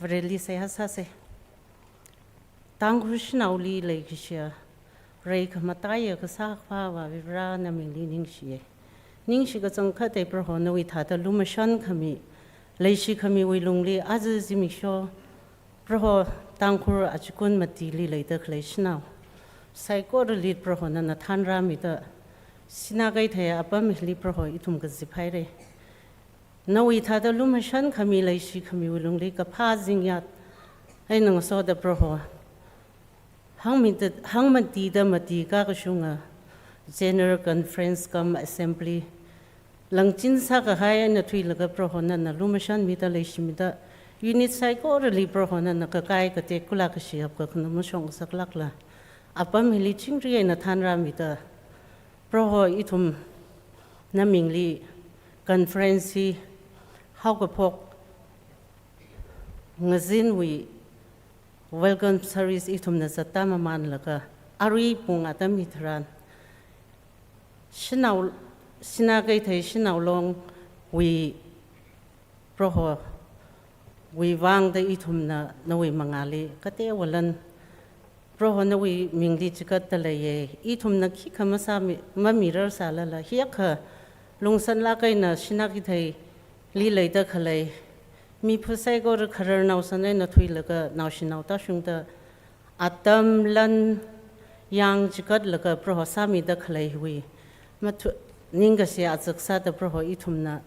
Vareli seihā sāsa. Tangkhul shanaoli leikashiya, rei khamataiya kasā Akhava Varivara namingli ningshiya. Ningshi kachangkhatta Proho nawui thāda lumashan khami, leishi khamiwui lungli aja zimiksho, Proho Tangkhul achikun matili leida khalei shanao saikorali Proho nana thanrāmida, Sinakeithei apam hili Proho ithum kaziphaira. Nawui thāda lumashan khami leishi khamiwui lungli kaphā zingyat eina ngasoda Proho, hangmida, hangmatida mati kakashunga General Conference cum Assembly langchin sākahai eina thuilaga Proho nana lumashanmida leishimida, unit saikorali Proho nana kakai katek kula kashi apkakhanā mashong saklākla, apam hili chingri eina thanrāmida, Proho ithum namingli conference hi haokaphok ngazinwui welcome service ithumna zatta mamanlaga, arui pung atam hitharan, shanao, Sinakeithei shanao longwui Proho, wuivangda ithumna nawui mangāli kateowa lan, Proho nawui mingli chigatda leiya. Ithumna khikha masāmi, mamirar sālala, hiyākha lungsanlāk eina Sinakeitheili leida khalei miphu saikora khararnao san eina thuilaga naoshinao tāshungda atam lan yang chigatlaga Proho sāmida khaleiwui mathu-, ningkashi azak sāda Proho ithumna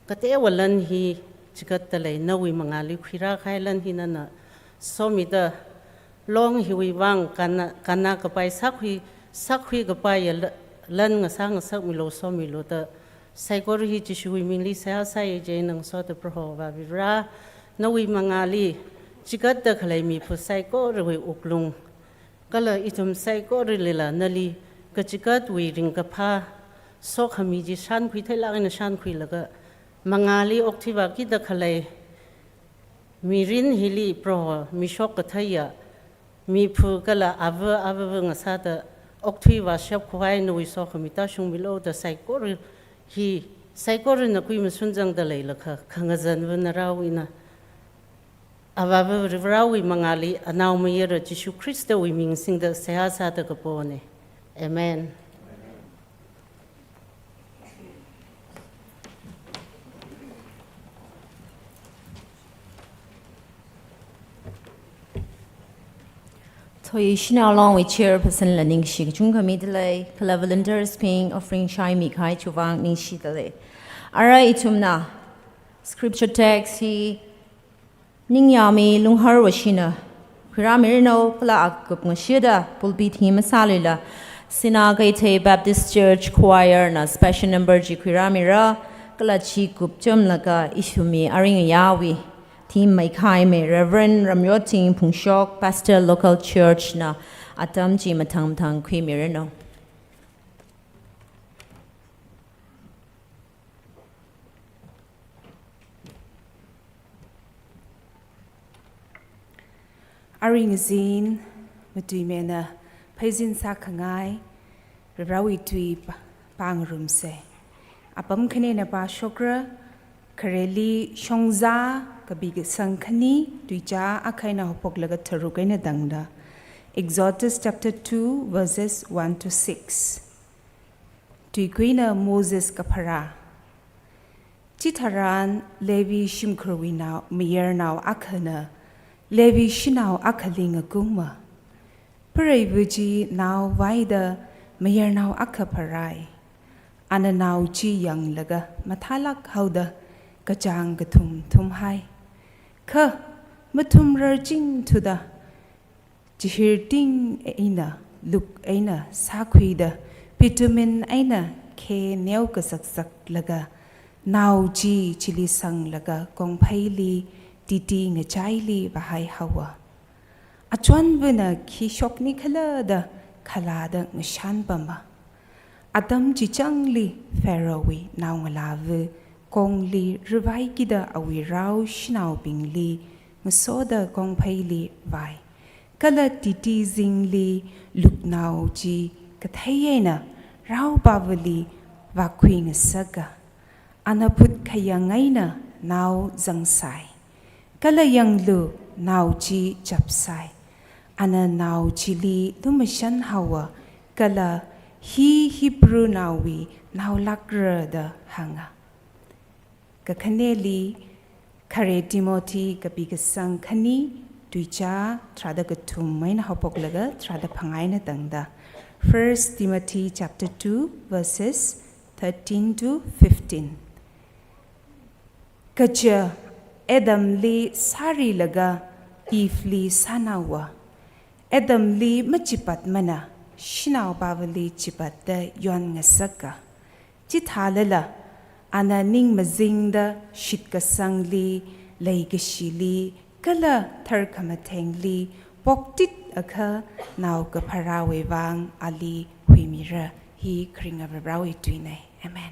kateowa lan hi chigatda lei, nawui mangāli khuirākahai lan hi nana somida, long hiwui vang kannā, kannā kapai sākhui, sākhui kapaiya la-, lan ngasā ngasakmilu somilu da, saikora hi Jishuwui mingli seihā sāya. Chieina ngasoda Proho Varivara, nawui mangāli chigatda khalei miphu saikorawui wuklung kala ithum saikoralila nali kachigatwui ringkaphā sokhami chi shankhui theilāk eina shankhuilaga, mangāli okthuivākida khalei mirin hili Proho mishok katheiya miphu kala ava avava ngasāda okthuivāshap khavai nawui sokhami tāshungmilu da, saikora hi, saikorana kui masunzangda leilakha khangazanva narao ina Avāva Varivarāwui mangāli, Anaomayara Jishu Khristawui ming singda seihā sāda kapona. Amen. Thoi Shanao Longwui chairperson la ningshi kachungkha midalei, kala volunteers bing offering shaimi kahai chiwui vang ningshidalei. Ara ithumna scripture text hi Ningyāmi Lungharwashina khuirāmiranu, kala akup ngashida pulpit hi masāluila Sinakeithei Baptist Church Choir na special number chi khuirāmira, kala chi kupchumlaga ithumwui aring ayāwui theme maikhai me Reverend Ramyoting Phungshok, Pastor Local Church na atam chi mathang mathang khuimiranu. Aring azin, matuimena pheizin sākhangai, Varivarāwui tui pā-, pāngarumsa. Apam khanina pāshokra, khareli Shongzā kapi kasang khani, tuizā akha eina haophoklaga tharuk eina tangda. Exodus chapter two, verses one to six. Tuikuina Moses kapharā. Chitharan Levi shimkhurwui nao, mayarnao akhana Levi shanao akhali ngakuma. Preiva̱ chi nao vaida mayarnao akha pharai. Ana nao chi yanglaga mathālāk haoda kachāng kathum thumhai. Kha mathumrar chingthuda chihirting eina, luk eina sākhuida, bitumen eina khe neo kazakzaklaga, nao chi chili sanglaga kongpheili, titi ngachaili vāhai haowa. Achonva̱na khi shokni khala da khalada ngashan pama. Atam chichangli Pharaohwui naongalāva̱ kongli ravaikida awui rao shanaobingli ngasoda kongpheili vai. Kala titi zingli luknao chi kathei eina raopāva̱li vākhui ngasaka. Ana phut khayang eina nao zangsai. Kala yanglu, nao chi chapsai. Ana nao chili lumashan haowa, kala hi Hebrew naowui naolākra da hānga. Kakhaneli, Khare Timothy kapi kasang khani, tuicha tharāda kathum eina haophoklaga tharāda phangā eina tangda. First Timothy chapter two, verses thirteen to fifteen. Kaja Adamli sārilaga Eveli sānaowa. Adamli machipatmana, shanaopāvali chipat da yonngasaka. Chithālala, ana ning mazingda shitkasangli, leikashili, kala tharkhamathengli poktit akha naokapharāwui vang ali huimira. Hi kharinga Varewui tuinei. Amen.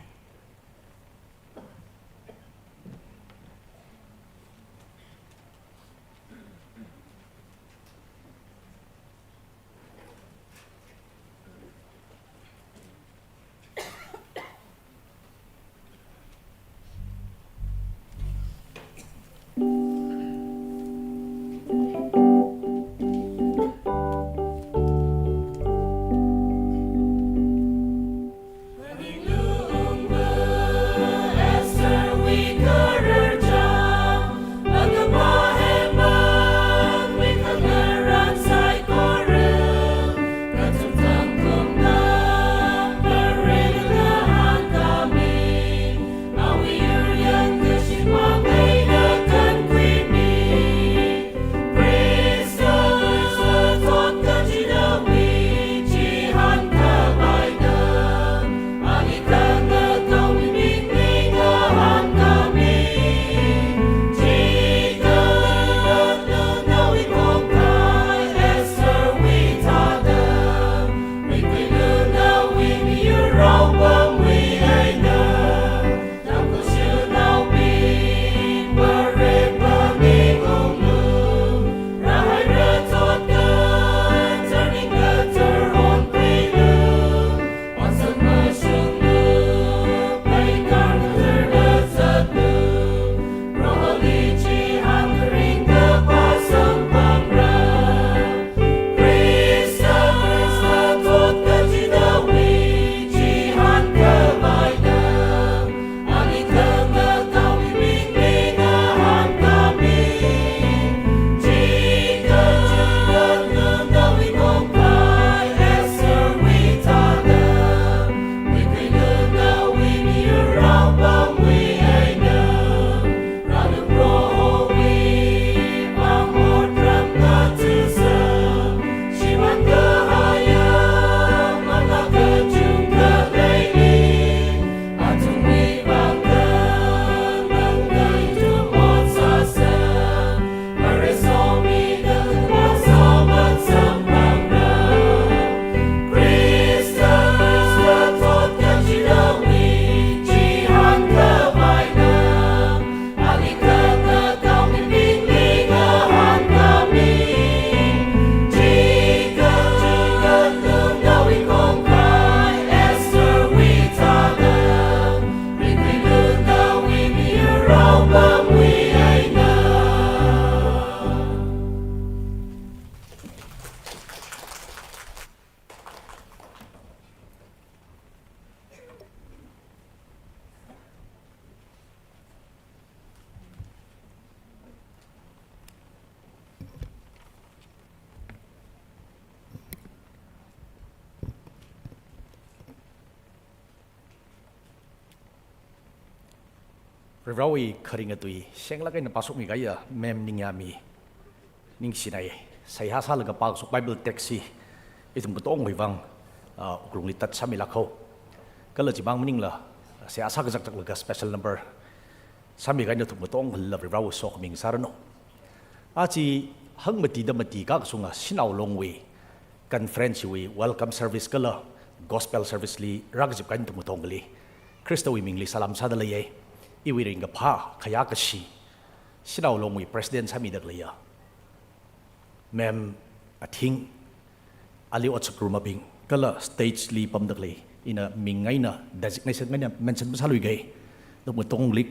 Varewui kharinga tui, shenglāk eina pāshokmi kahaiya Ma'am Ningyami ningshinai. Seihā sālaga pākashok Bible text hi ithum katongawui vang, ah, wuklungli tatsāmilāk haowa. Kala chimang maningla, seihā sākazakzaklaga special number sāmi kahai nathum katongalila Varewui sokhami ngasāranu. Aja hangmatida mati kakashunga Shanao Longwui conference wui welcome service kala gospel service li rākazip kahai nathum katongali Khristawui mingli salam sādalei. Iwui ringkaphā khayākashi Shanao Longwui president sāmida khaleiya Ma'am Athing, ali ot sākharumabing, kala stage li pamda khalei, ina ming eina designation eina mention masāluiga, nathum katongli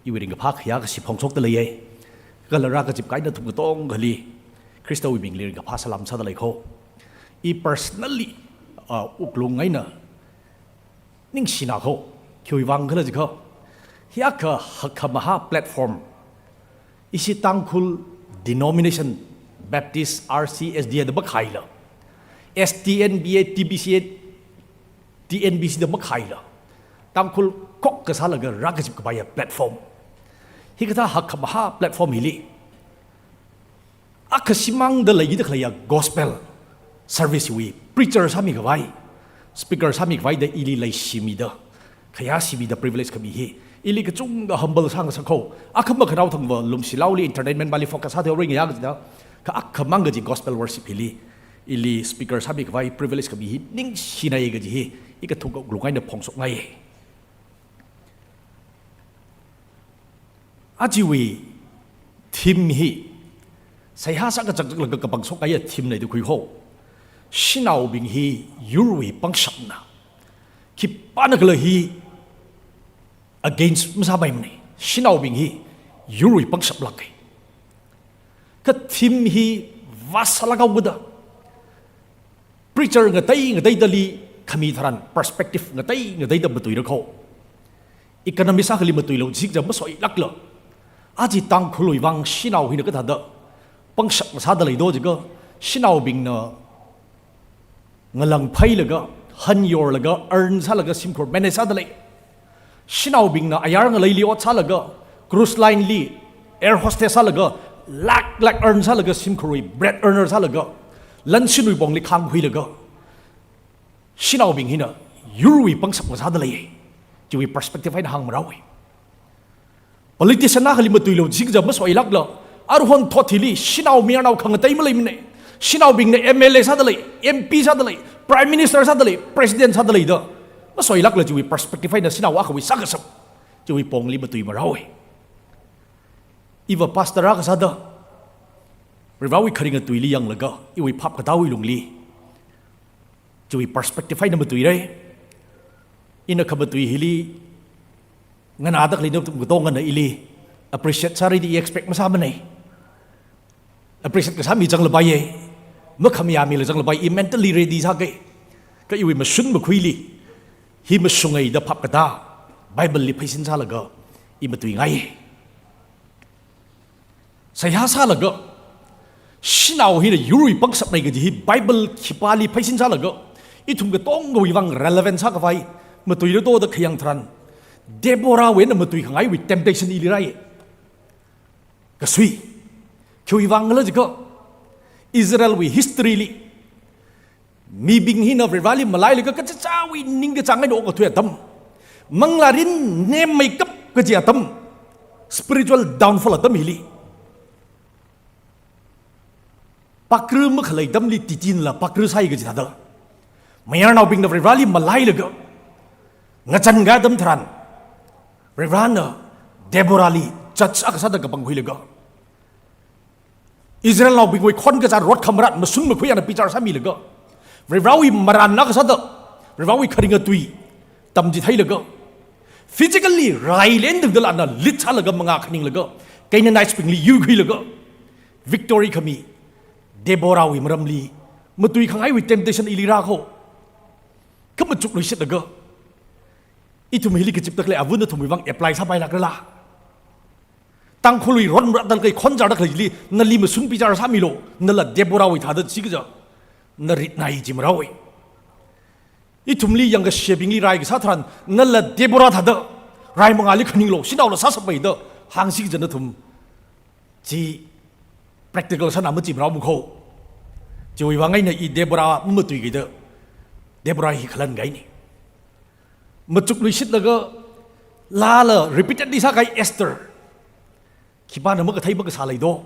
Iwui ringkaphā khayā kashi phongshokda leiya. Kala rākazip kahai nathum katongali Khristawui mingli ringkaphā salam sāda lei kho. I personally, uh, wuklung eina ningshina kho. Khiwui vang khala jiakha, hiyākha hakkhamahā platform, ishi Tangkhul denomination, Baptist, R C, S D A da makhaila, S T N B A, T B C A, T N B C da makhaila, Tangkhul khokkha sālaga rākazip kapaiya platform. Hikathā hakkhamahā platform hili, akha shimāngda leida khaleiya gospel service wui preacher sāmi khavai, speaker sāmi khavaida ili leishimida, khayāshimida privilege khami hi ili kachungkha humble sāngasak kho. Akha makhanao thangva lumshilaoli entertainment pali focus sāthuirei ngayā kajida, kha akhamang kaji gospel worship hili ili speaker sāmi khavai privilege khami hi ningshinai kaji hi i kathuk wuklung eina phongshokngai. Ajawui theme hi, seihā sākachakchaklaga kapangshok kahaiya theme leida khui kho. Shanaobing hi yurwui pangshapna. Khipānakhala hi against masāpaimana. Shanaobing hi yurwui pangshap lāka. Kha theme hi vāsālāk haokada, preacher ngatei ngateidali khami tharan perspective ngatei ngateida matuira kho. Economist akhali matuilo jikja masoilākla, aja Tangkhulwui vang shanao hina kathāda pangshap ngasāda leido jiakha, shanaobingna ngalāng phailaga, han yorlaga, earn sālaga shimkhur manage sāda lei. Shanaobingna ayar ngaleili ot sālaga, cruise line li air hostess sālaga, lakh lakh earn sālaga shimkhurwui bread earner sālaga, lanshinwui pongli khāngkhuilaga, shanaobing hina yurwui pangshap ngasāda lei. Chiwui perspective eina hāngmarao. Politician akhali matuilo jikja masoilākla, aruihon thot hili shanao mayarnao khangatei maleimana. Shanaobingna M L A sāda lei, M P sāda lei, Prime Minister sāda lei, President sāda leida masoilākla, chiwui perspective eina shanao akhawui sākashap, chiwui pongli matuimarao. Iva pastor akha sāda, Varivarāwui kharinga tuili yanglaga, iwui phap katāwui lungli chiwui perspective eina matuira. Ina khamatui hili nganāda khalei nathum katongana ili appreciate sāra da i expect masāmana. Appreciate kasāmi zanglapai, makhamayāmila zanglapai, i mentally ready sāka. Kha iwui mashun makhuili, hi mashunga da phap katā Bible li pheisin sālaga i matuingai. Seihā sālaga, shanao hina yurwui pangshapna kaji hi Bible khipāli pheisin sālaga, ithum katongawui vang relevant sākhavai matuira do da khayang tharan, Deborahwui eina matuikhangaiwui temptation ili rāi. Kasui. Khiwui vang khala jiakha, Israelwui history li mibing hina Varivarāli malailaga kachichāwui ningkachāng eina okathui atam, manglārin nemmeikap kaji atam, spiritual downfall atam hili, pakra makhalei atamli titinla pakra sāi kaji thāda, mayarnaobingna Varivarāli malailaga ngachānga atam tharan, Varivarāna Deborahli judge akha sāda kapangkhuilaga, Israelnaobingwui khon kazā rot khamarat mashun makhui eina bichar sāmilaga, Varivarāwui marān akha sāda, Varivarāwui kharinga tui tamchitheilaga, physically rai lendingdala ana lead sālaga mangā khaninglaga, Canaanitesbingli yuikhuilaga victory khami Deborahwui maramli matuikhangaiwui temptation ili rā kho. Kha machukluishitlaga, ithum hili kazipda khalei avun athumwui vang apply sāpailākrala? Tangkhulwui ron maratdalkei khon chārdakhalei chili nali mashun bichar sāmilo, nala Deborahwui thāda chi kaja, na ritnai chi marao. Ithumli yangkashebingli rai kasā tharan, nala Deborah thāda rai mangāli khaninglo, shanaola sāsāpai da hāngsi kaja nathum chi practical sāna machi marao makho. Chiwui vang eina i Deborah matuikida, Deborah hi khalan kahaina. Machukluishitlaga lāla repeatedly sākahai Esther, khipāna makathei makasā leido?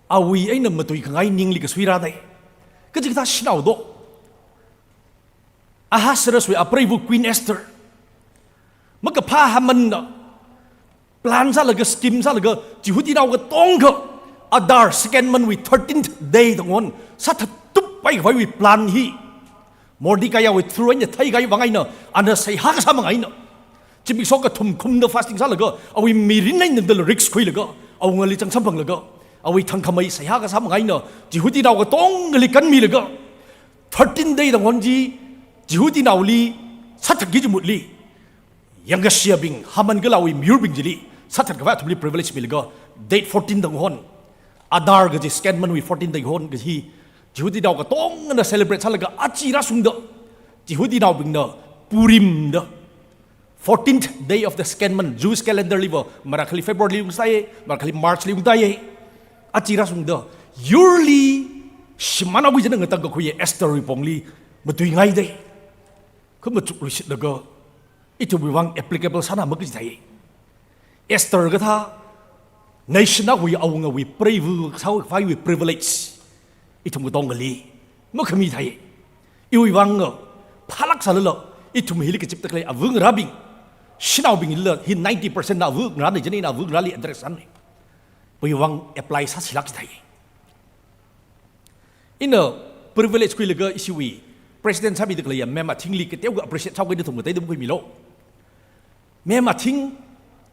Awui eina matuikhangai ningli kasui rādai. Kachikathā shanao do. Ahasueruswui apreiva Queen Esther, makaphā Hamanna plan sālaga, scheme sālaga, Jihudinao katongkha Adar second month wui thirteenth day tangwon sāthattup paikhavaiwui plan hi Mordecaiwui through eina theikahai vang eina, ana seihā kasā mang eina, Zimiksho kathum khumda fasting sālaga, awui mirin eina tangdala risk khuilaga, awungali chānjam phanglaga, awui thangkhamei seihā kasā mangaina, Jihudinao katongali kanmilaga, thirteen day tangkhon chi, Jihudinaoli sāthatki chimutli, yangkashiyabing, Haman kala awui miyurbing chili sāthatkhavai athumli privilege milaga, date fourteen tangkhon, Adar kaji second month wui fourteen tangkhon kaji, Jihudinao katongana celebrate sālaga aja rāshungda, Jihudinaobingna Purim da, fourteenth day of the second month, Jewish calendar liva, marakhali February li ungsai, marakhali March li ungtai. Aja rāshungda, yurli shimānhaoki jina ngatangkakhui Esther wui pongli matuingai dai. Kha machukluishitlaga, ithumwui vang applicable sāna ma kaji thai. Esther kathā, nation akhawui awungawui preiva sākhavaiwui privilege, ithum katongali makhami thai. Iwui vang phālāk sālala, ithum hili kazipda khalei ava ngarābing, shanaobingla hi ninety percent na ava ngarāna jina, ina ava ngarāli address sāna. Iwui vang apply sāsilāk thai. Ina privilege khuilaga ishiwui president sāmida khaleiya Ma'am Athingli kateokha appreciate sāhaoki, nathum kateida makhuimilu. Ma'am Athing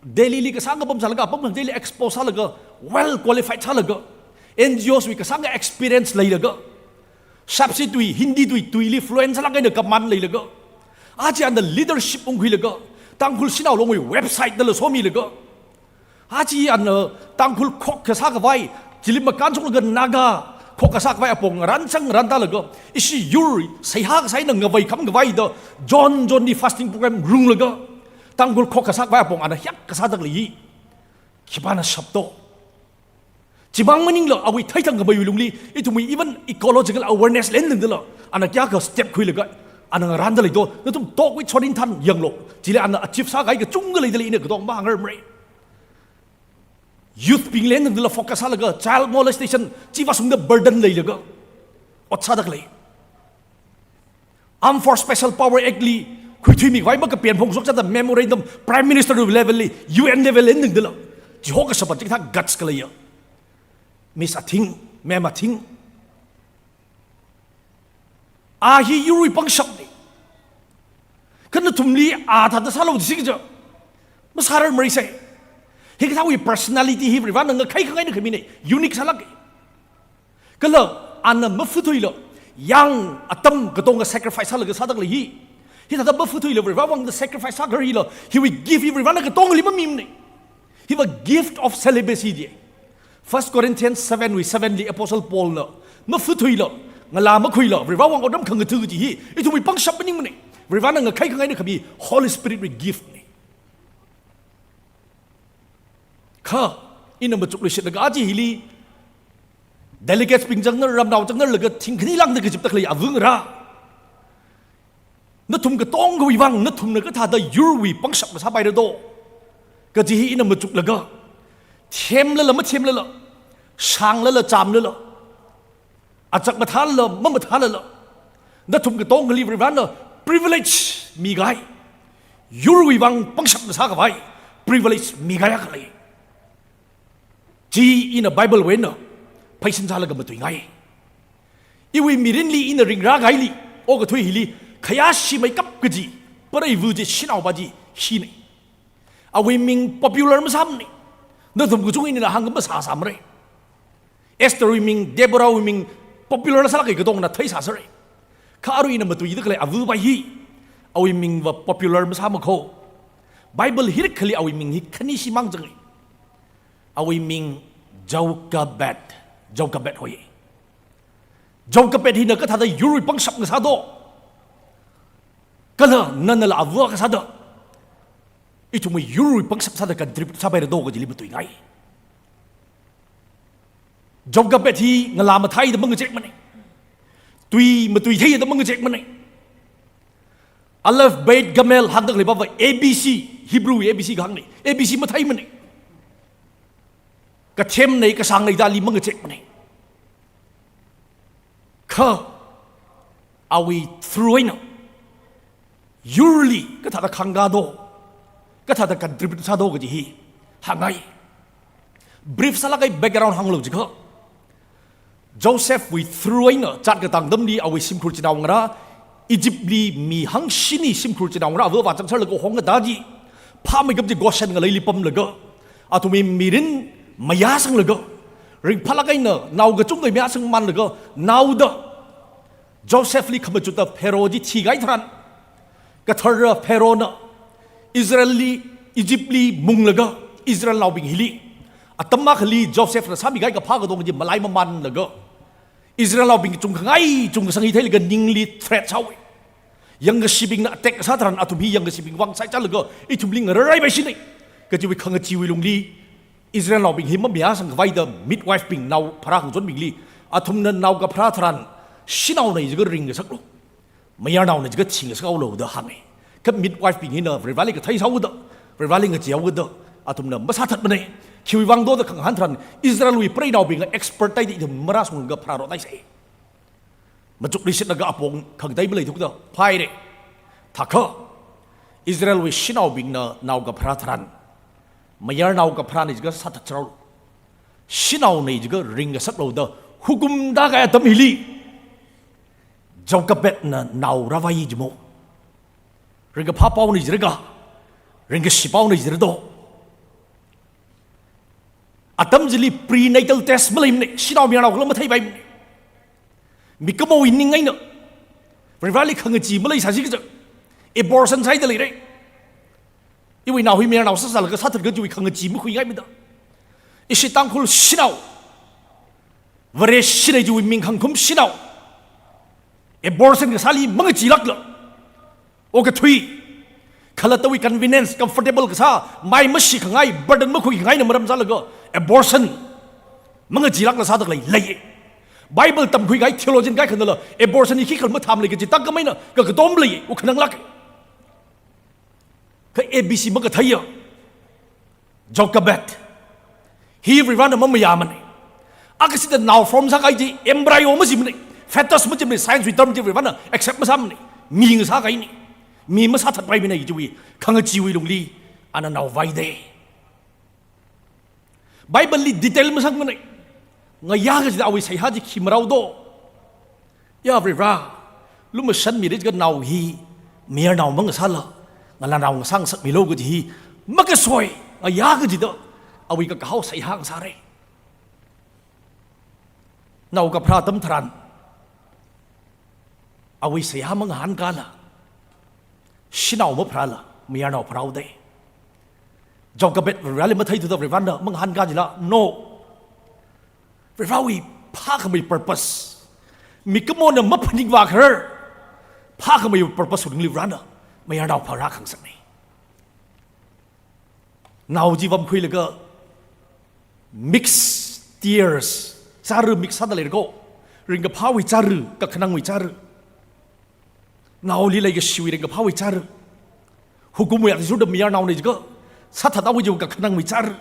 Delhi li kasāng kapam sālaga, apam Delhi li expose sālaga, well qualified sālaga, N G Os wui kasāng experience leilaga, Shapsi tui, Hindi tui, tuili fluent sālāk eina command leilaga, aja ana leadership ungkhuilaga, Tangkhul Shanao Long wui website dala somilaga, aja ana Tangkhul khokha sākhavai, chili makānshunglaga Naga khokha sākhavai apong ngarān chang ngarān tālaga, ishi yur seihā kasā eina ngavei khamkhavai da, zone zone li fasting program runglaga, Tangkhul khokha sākhavai apong ana hiyākha sāda khalei hi khipāna shapto? Chimang maningla awui theithangkhameiwui lungli, ithumwui even ecological awareness li eina tangdala, ana kayākha step khuilaga, ana ngarānda leido, nathum Talk with Sorin Than yanglu. Chili ana achieve sākahai kachungkha leida lei, ina katonga mahāngrarmara. Youth bingli eina tangdala focus sālaga, child molestation, chi vāshungda burden leilaga ot sāda khalei. Armed Force Special Power Act li khuithuimikhavai makapen phongshok sāda memorandum Prime Minister level li, U N level li eina tangdala, chiho kashapa chikathā guts kaleiya Miss Athing, Ma'am Athing, a hi yurwui pangshapna. Kha nathumli a thāda sālu jisi kaja masārarmara sai. Hikathāwui personality hi Varivarana ngakhai khangaina khamina, unique sālāka. Kala ana mafuthuila, yang atam katonga sacrifice sālaga sāda khalei hi. Hithāda mafuthuila Varivara vang da sacrifice sākharila, hiwui gift hi Varivarana katongali mamimana. Hiva gift of celibacy da. First Corinthians seven wui seven li Apostle Paul na, mafuthuila, ngalā makhuila Varivara vang otram khangatha kaji hi ithumwui pangshap maningmana. Varivarana ngakhai khangaina khami Holy Spirit wui gift na. Kha, ina machukluishitlaga aja hili delegates bing chāngna, ramnao chāngnalaga thingkhani lāngda kazipda khalei ava ngarā, nathum katongawui vang nathumna kathāda yurwui pangshap masāpaira do kaji hi ina machuklaga, themlala mathemlala, shānglala chāmlala, achak mathālala mamathālala, nathum katongali Varivarana privilege mikahai, yurwui vang pangshap masākhavai privilege mikahai akha lei. Chi ina Bible wui eina pheisin sālaga matuingai. Iwui mirinli ina ringrākahaili, okathui hili khayāshimeikap kaji preiva chi, shanaopa chi hina. Awui ming popular masāmana. Nathum kachungana ina hāngkha masāsāmara. Esther wui ming, Deborah wui ming popular sālāka, katongana theisāsāra. Kha arui ina matuida khalei avapa hi, awui mingva popular masāmakho. Bible hi rikhali awui ming hi khanishi mang changa. Awui ming Jochebed, Jochebed hoi. Jochebed hina kathāda yurwui pangshap ngasā do? Kala nanala ava kasāda ithumwui yurwui pangshap sāda contribute sāpaira do kajili matuingai. Jochebed hi ngalā matheida mangachekmana. Tui matuitheida mangachekmana. Aleph, Bet, Gamel hāngda khaleipava A B C, Hebrew A B C kahāngna. A B C matheimana. Kathemna, kashāngna dali mangachekmana. Kha awui through eina yurli kathāda khangda do, kathāda contribute sā do kaji hi hāngngai. Brief sālāka, background hānglu jiakha, Joseph wui through eina zat katang atamli awui shimkhur chinaongarā, Egypt li mi hangshini shimkhur chinaongarā ava vāchang sālaga hongkatā chi, Phāmeikap chi Goshen ngaleili pamlaga, athumwui mirin mayāsanglaga, ringphālāk eina nao kachungkha mayāsangmanlaga, naoda Josephli khamachutta Pharaoh chi thikahai tharan, kathara Pharaohna Israelli, Egyptli munglaga, Israelnaobing hili atam akhali Josephna sāmikahai kaphā katonga chi malaimamanlaga, Israelnaobing chungkhangai chungkasang hi theilaga ningli threat sāhaowa. Yangkashibingna attack sā tharan athum hi yangkashibing vang saichālaga ithumli ngararaipaishina kajiwui khangacheewui lungli, Israelnaobing hi mamayāsangkhavai da midwife bing nao pharā khangachonbingli, athumna nao kapharā tharan, shanaona jiakha ringngasaklu, mayarnaona jiakha thingasakhaolu da hānga. Kha midwife bing hina Varivarali kathei sāhaoda, Varivarali ngacheehaoda, athumna masāthatmana. Khiwui vangdo da khangahān tharan, Israelwui preinaobingna expert taida ithum marāshunglaga pharārotaisa. Machukli shitlaga apong khangatei maleithukda phāhaira. Thākha, Israelwui shanaobingna nao kapharā tharan, mayarnao kapharāna jiakha sāthatserhaolu, shanaona jiakha ringngasaklu da hukum tākahai atam hili, Jochebedna nao rāvai jimo. Ringkaphā paona jira kha, ringkashi paona jira do. Atam chili prenatal test maleimana, shanao mayarnao khala matheipaimana. Mikumowui ning eina, Varivarali khangachee maleisāsi kaja, abortion sāhaida leira. Iwui nao hi mayarnao sāsālaga sāthatlaga chiwui khangachee makhuingaimada. Ishi Tangkhul shanao, Vareshina chiwui ming khangkhum shanao, abortion kasāli mangacheelākla, okathui, khalattawui convenience, comfortable kasā, mai mashikhangai, burden makhuikhangaina maram sālaga abortion mangacheelākla sāda khalei lei. Bible tamkhuikahai theologian kaikhanala abortion hi khikhala mathāmalei kaji tākam eina kakatom lei, ukhananglāk. Kha A B C makatheiya Jochebed hi Varivarana mamayāmana. Akha sida nao form sākahai chi embryo majimana, fetus majimana, science wui term chi Varivarana accept masāmana. Mi ngasākahaina. Mi masāthatpaimana kajiwui khangacheewui lungli ana nao vaida. Bible li detail masāmana. Ngayā kachida awui seihā chi khi marao do. Ya Varivara, lumashanmira jiakha nao hi mayarnao mangasāla, ngalānao ngasāngasakmilu kaji hi makasoi, ngayā kachida awui kakahao seihā ngasāra. Nao kapharā atam tharan, awui seihā mangahānkala, shanao mapharāla, mayarnao pharāhaoda. Jochebed Varivarali matheithuda Varivarana mangahānka jila, no. Varivarawui phākhamei purpose, mikumona maphaningvā kharar, phākhamei purpose wui lungli Varivarana mayarnao pharākhangasakna. Nao chi vamkhuilaga mix tears, chara mix sāda leira ko. Ringkaphāwui chara, kakhanangwui chara, naoli leikashiwui ringkaphāwui chara, hukumwui athishurda mayarnaona jiakha sāthathaowa jiwui kakhanangwui chara.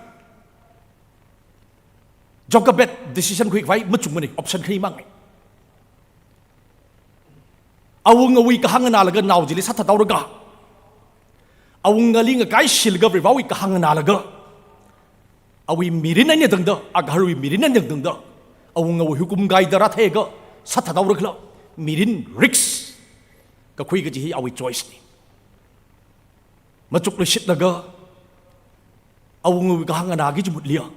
Jochebed decision khuikhavai machungmana, option khani manga. Awungawui kahāng nganālaga nao chili sāthathaora kha, awungali ngakaishilaga Varivarawui kahāng nganālaga, awui mirin eina tangda, agaharwui mirin eina tangda, awungawui hukum kaida rātheiakha sāthathaora khala, mirin risk kakhui kaji hi awui choice na. Machukluishitlaga, awungawui kahāng nganāki kachimutliya,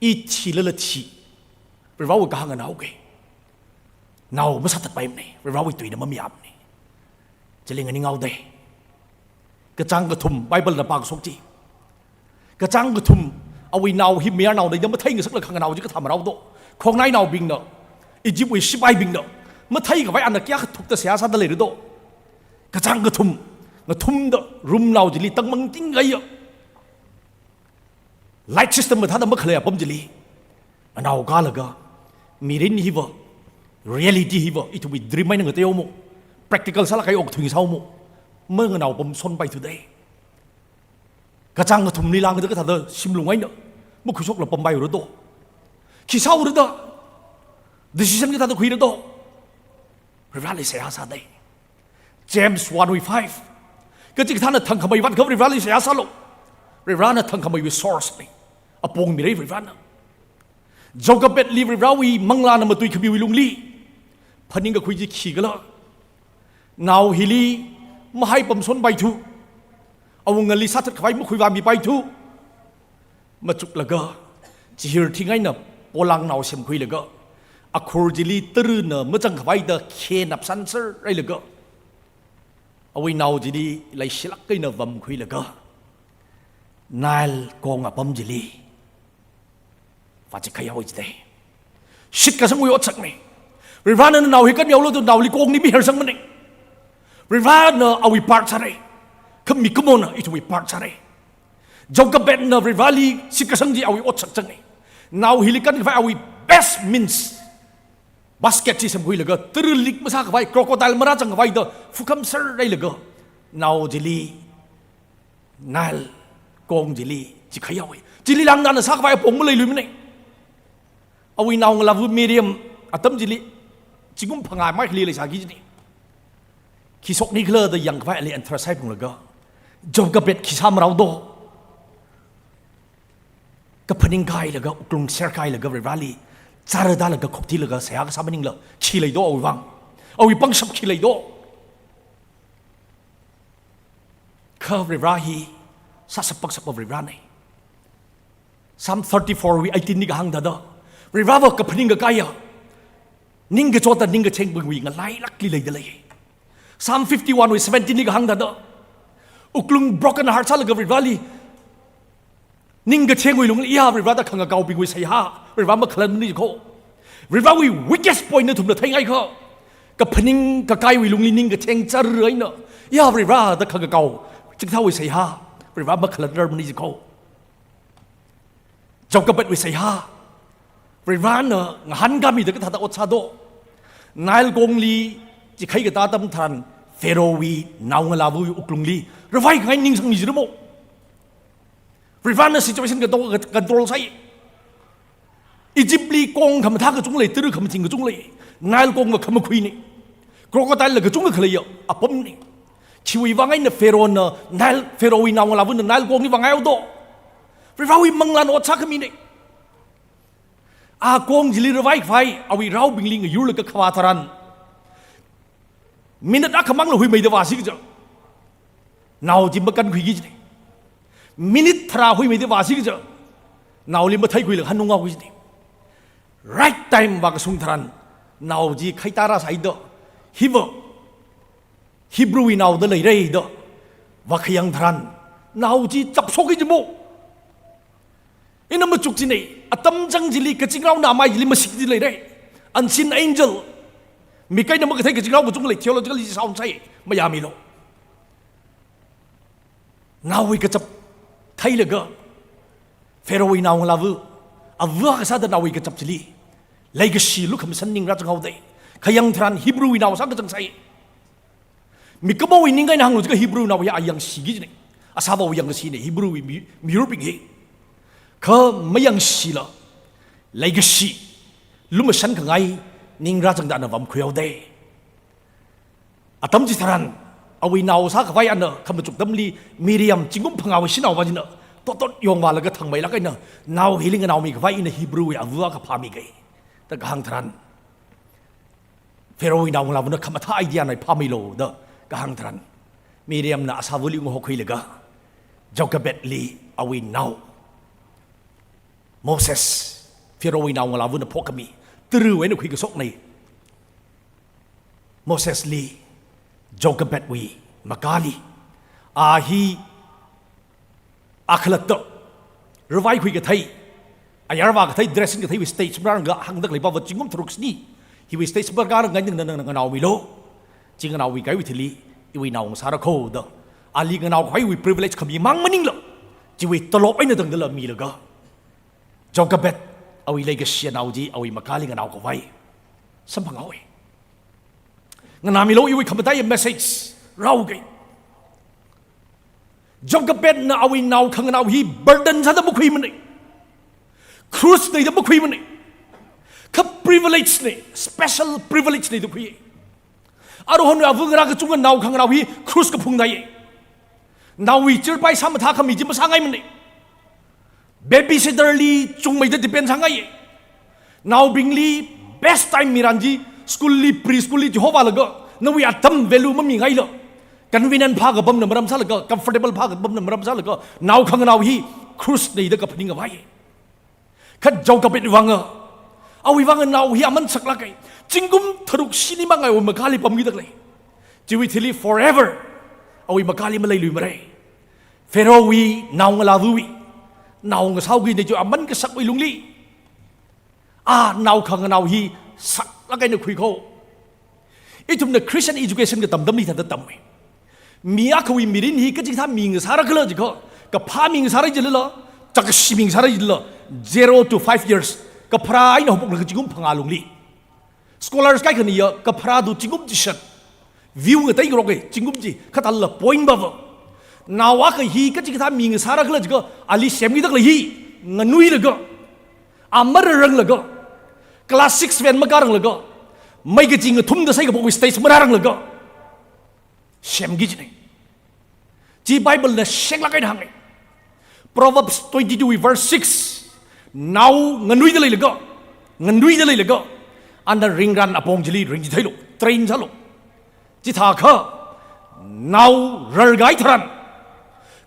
i thilala thi, Varivarawui kahāng nganāhaoki. Nao masāthatpaimana, Varivarawui tuina mamayāmana. Chili nganinghaoda. Kachāng kathum Bible na pākashok chi. Kachāng kathum, awui nao hi mayarnaona da matheingasaklaga khanganao chi kathā marao do. Khongnainaobingna, Egyptwui shipaibingna matheikhavai ana kayākha thukta seihā sāda leira do. Kachāng kathum, ngathumda room nao chili tangmangtingkahaiya, light system mathāda makhalei apam chili, nganao kālaga, mirin hiva, reality hiva ithumwui dream eina ngateomo, practical sālāk kahai okathui sāomo, manganao pamshonpaithuda. Kachāng kathumli langda kathāda shimlung eina makhuishokla pampaihaora do. Khi sāhaora da, decision kathāda khuira do. Varivarali seihā sāda. James one wui five. Kachikathāna thangkhamei vātkha Varivarali seihā sālu. Varivarana thangkhameiwui source na. Apong mira Varivarana. Jochebedli Varivarawui manglāna matuikhamiwui lungli phaningkakhui chi khikhala, nao hili mahaipamshonpaithu, Awungali sāthat khavai makhuivāmipaithu. Machuklaga, chihir thing eina polang nao semkhuilaga, akhur chili tarana machangkhavaida khe napsanser hailaga, awui nao chili leishilāk eina vamkhuilaga, Nile kong apam chili vāchikhaihao jidei. Shitkasangwui otsaknei. Varivarana nao hi kanmihaolu da naoli kongli mihersangmanei. Varivarana awui part sāra. Kha mikumona ithumwui part sāra. Jochebedna Varivarali shitkasang chi awui otsak changnei. Nao hili kankhavai awui best means, basket chi semkhuilaga, tara leak masākhavai, crocodile marāchangkhavaida phukhamser hailaga, nao chili, Nile kong chili chikhaihaowa. Chili langdana sākhavai apong maleiluimanei. Awui naongalāva Miriam atam chili zingkum phangā maili leisāki jidei. Khi shokni khala da yangkhavai ali interest saiphunglaga, Jochebed khi sāmarao do? Kaphaning kahailaga, wuklung serkahailaga Varivarali chara dalaga khokthilaga seihā kasā maningla khi lei do awui vang? Awui pangshap khi lei do? Kha Varivara hi sāshap pangshapa Varivaranei. Psalm thirty-four wui eighteen li kahāng thāda, Varivarava kaphaning kakaiya, ningkachota ningkathengbingwui ngalailākli leida lei. Psalm fifty-one wui seventeen li kahāng thāda, wuklung broken heart sālaga Varivarali ningkathengwui lungli, ya Varivara da khangakaobingwui seihā, Varivara makhalatmana ji kho. Varivarawui weakest point nathumna theingaikha, kaphaning kakaiwui lungli ningkatheng chara eina, ya Varivara da khangakao chingthāwui seihā, Varivara makhalatmana ji kho. Jochebedwui seihā, Varivarana ngahānkāmida kathāda ot sā do? Nile kongli chikhai katā atam tharan Pharaohwui naongalāvawui wuklungli ravaikangai ning sangmi jira mo? Varivarana situation kato-, control sāi. Egyptli kong khamathā kachungkha lei, tara khamaching kachungkha lei. Nile kongva khamakhuinei. Crocodile la kachungkha khaleiya apamnei. Chiwui vang eina Pharaohna Nile, Pharaohwui naongalāvana Nile kongli vāngaihao do? Varivarawui manglāna ot sākhaminei. A kong chili ravaikhavai awui raobingli ngayurlaga khavā tharan, minute akhamangla huimeida vāsi kaja, nao chi makankhuiki jidei. Minute tharā huimeida vāsi kaja, naoli matheikhuilaga hanunghaoki jidei. Right time vākashung tharan, nao chi khaitara sāhaida, hiva Hebrewwui nao da leira da vākhayang tharan, nao chi chapshokki ji mo? Ina machuk jinei, atam chang chili kazingraona amai chili mashik ji leira. Unseen angel. Mik eina makathei kazingrao kachungkha lei, theologically sound sāi, mayāmilu. Naowui kachap theilaga, Pharaohwui naongalāva, ava kasāda naowui kachap chili leikashi lukhamashan ning rāchanghaodei. Khayang tharan Hebrewwui nao sākachang sāi. Mikumowui ning eina hānglu jiakha Hebrew nao hi a yangshiki jinei. Asāvawui yangkashinei Hebrewwui mi-, miyurbing hi. Kha mayangshila, leikashi lumashankhangai ning rāchangda ana vāmkhuihaodei. Atam chitharan, awui nao sākhavai ana khamachuk atamli Miriam zingkum phangāwui shanaova china totot yongvālaga thangmeilāk eina, nao hili nganaomikhavai ina Hebrewwui ava akha phāmikei da kahāng tharan, Pharaohwui naongalāvana khamathā idea na phāmeilu da kahāng tharan, Miriamna asāvali ungahokhuilaga, Jochebedli awui nao Moses, Pharaohwui naongalāvana phokhami, tarawui eina khuikashoknei. Mosesli, Jochebedwui makāli, a hi akhalatta, ravaikhui kathei, ayar vākathei, dressing katheiwui stage marānga hāngda khalei pava zingkum tharuk shini, hiwui stage marānga ningna nana nganaomilu. Chi nganaomi kaiwui thili, iwui nao ngasāra kho da, ali nganaokhavaiwui privilege khami mang maningla, chiwui tolop eina tangdala milaga, Jochebed, awui leikashi anao chi, awui makāli nganaokhavai samphanghaowa. Nganāmilu, iwui khamataiya message rāhaokei. Jochebedna awui nao khanganao hi burden sāda makhuimanei. Krush neida makhuimanei. Kha privilege nei, special privilege neida khui. Aruihon ava ngarā kachungkha nao khanganao hi krush kaphung nai. Naowui chirpai sāmathākhami chi masāngaimanei. Babysitterli chungmeida depend sāngai. Naobingli best time miran chi, schoolli, preschoolli chihovālaga, nawui atam value mamingaila, Convenient phākapamna maram sālaga, comfortable phākapamna maram sālaga, nao khanganao hi cruise neida kaphaning khavai. Kha Jacob wui vang, awui vang nao hi aman saklāka. Zingkum tharuk shini mangai awui makāli pamkida khalei. Chiwui thili forever awui makāli maleiluimara. Pharaohwui naongalāvawui nao ngasāhaokida chi aman kasakwui lungli, a nao khanganao hi saklāk eina khuikho. Ithumna Christian education katam atamli thāda tammi. Mi akhawui mirin hi kachikathā mi ngasāra khala jiakha, kaphā mi ngasāra jilala, chākashi mi ngasāra jilala, zero to five years, kapharā eina haophoklaga zingkum phangā lungli. Scholars kaikhana ya kapharā tu zingkum chishat. View ngateirok e, zingkum chi, kha thālala point pava. Nao akha hi kachikathā mi ngasāra khala jiakha, ali semkida khalei hi, nganuilaga, a mararanglaga, class six seven makāranglaga, mai kachi ngathumda saikaphok stage marāranglaga semki kajina. Chi Bible na shenglāk eina hānga. Proverbs twenty-two verse six. Nao nganuida leilaga, nganuida leilaga, ana ringran apong chili ringchitheilu, train sālu. Chithākha, nao rarkahai tharan,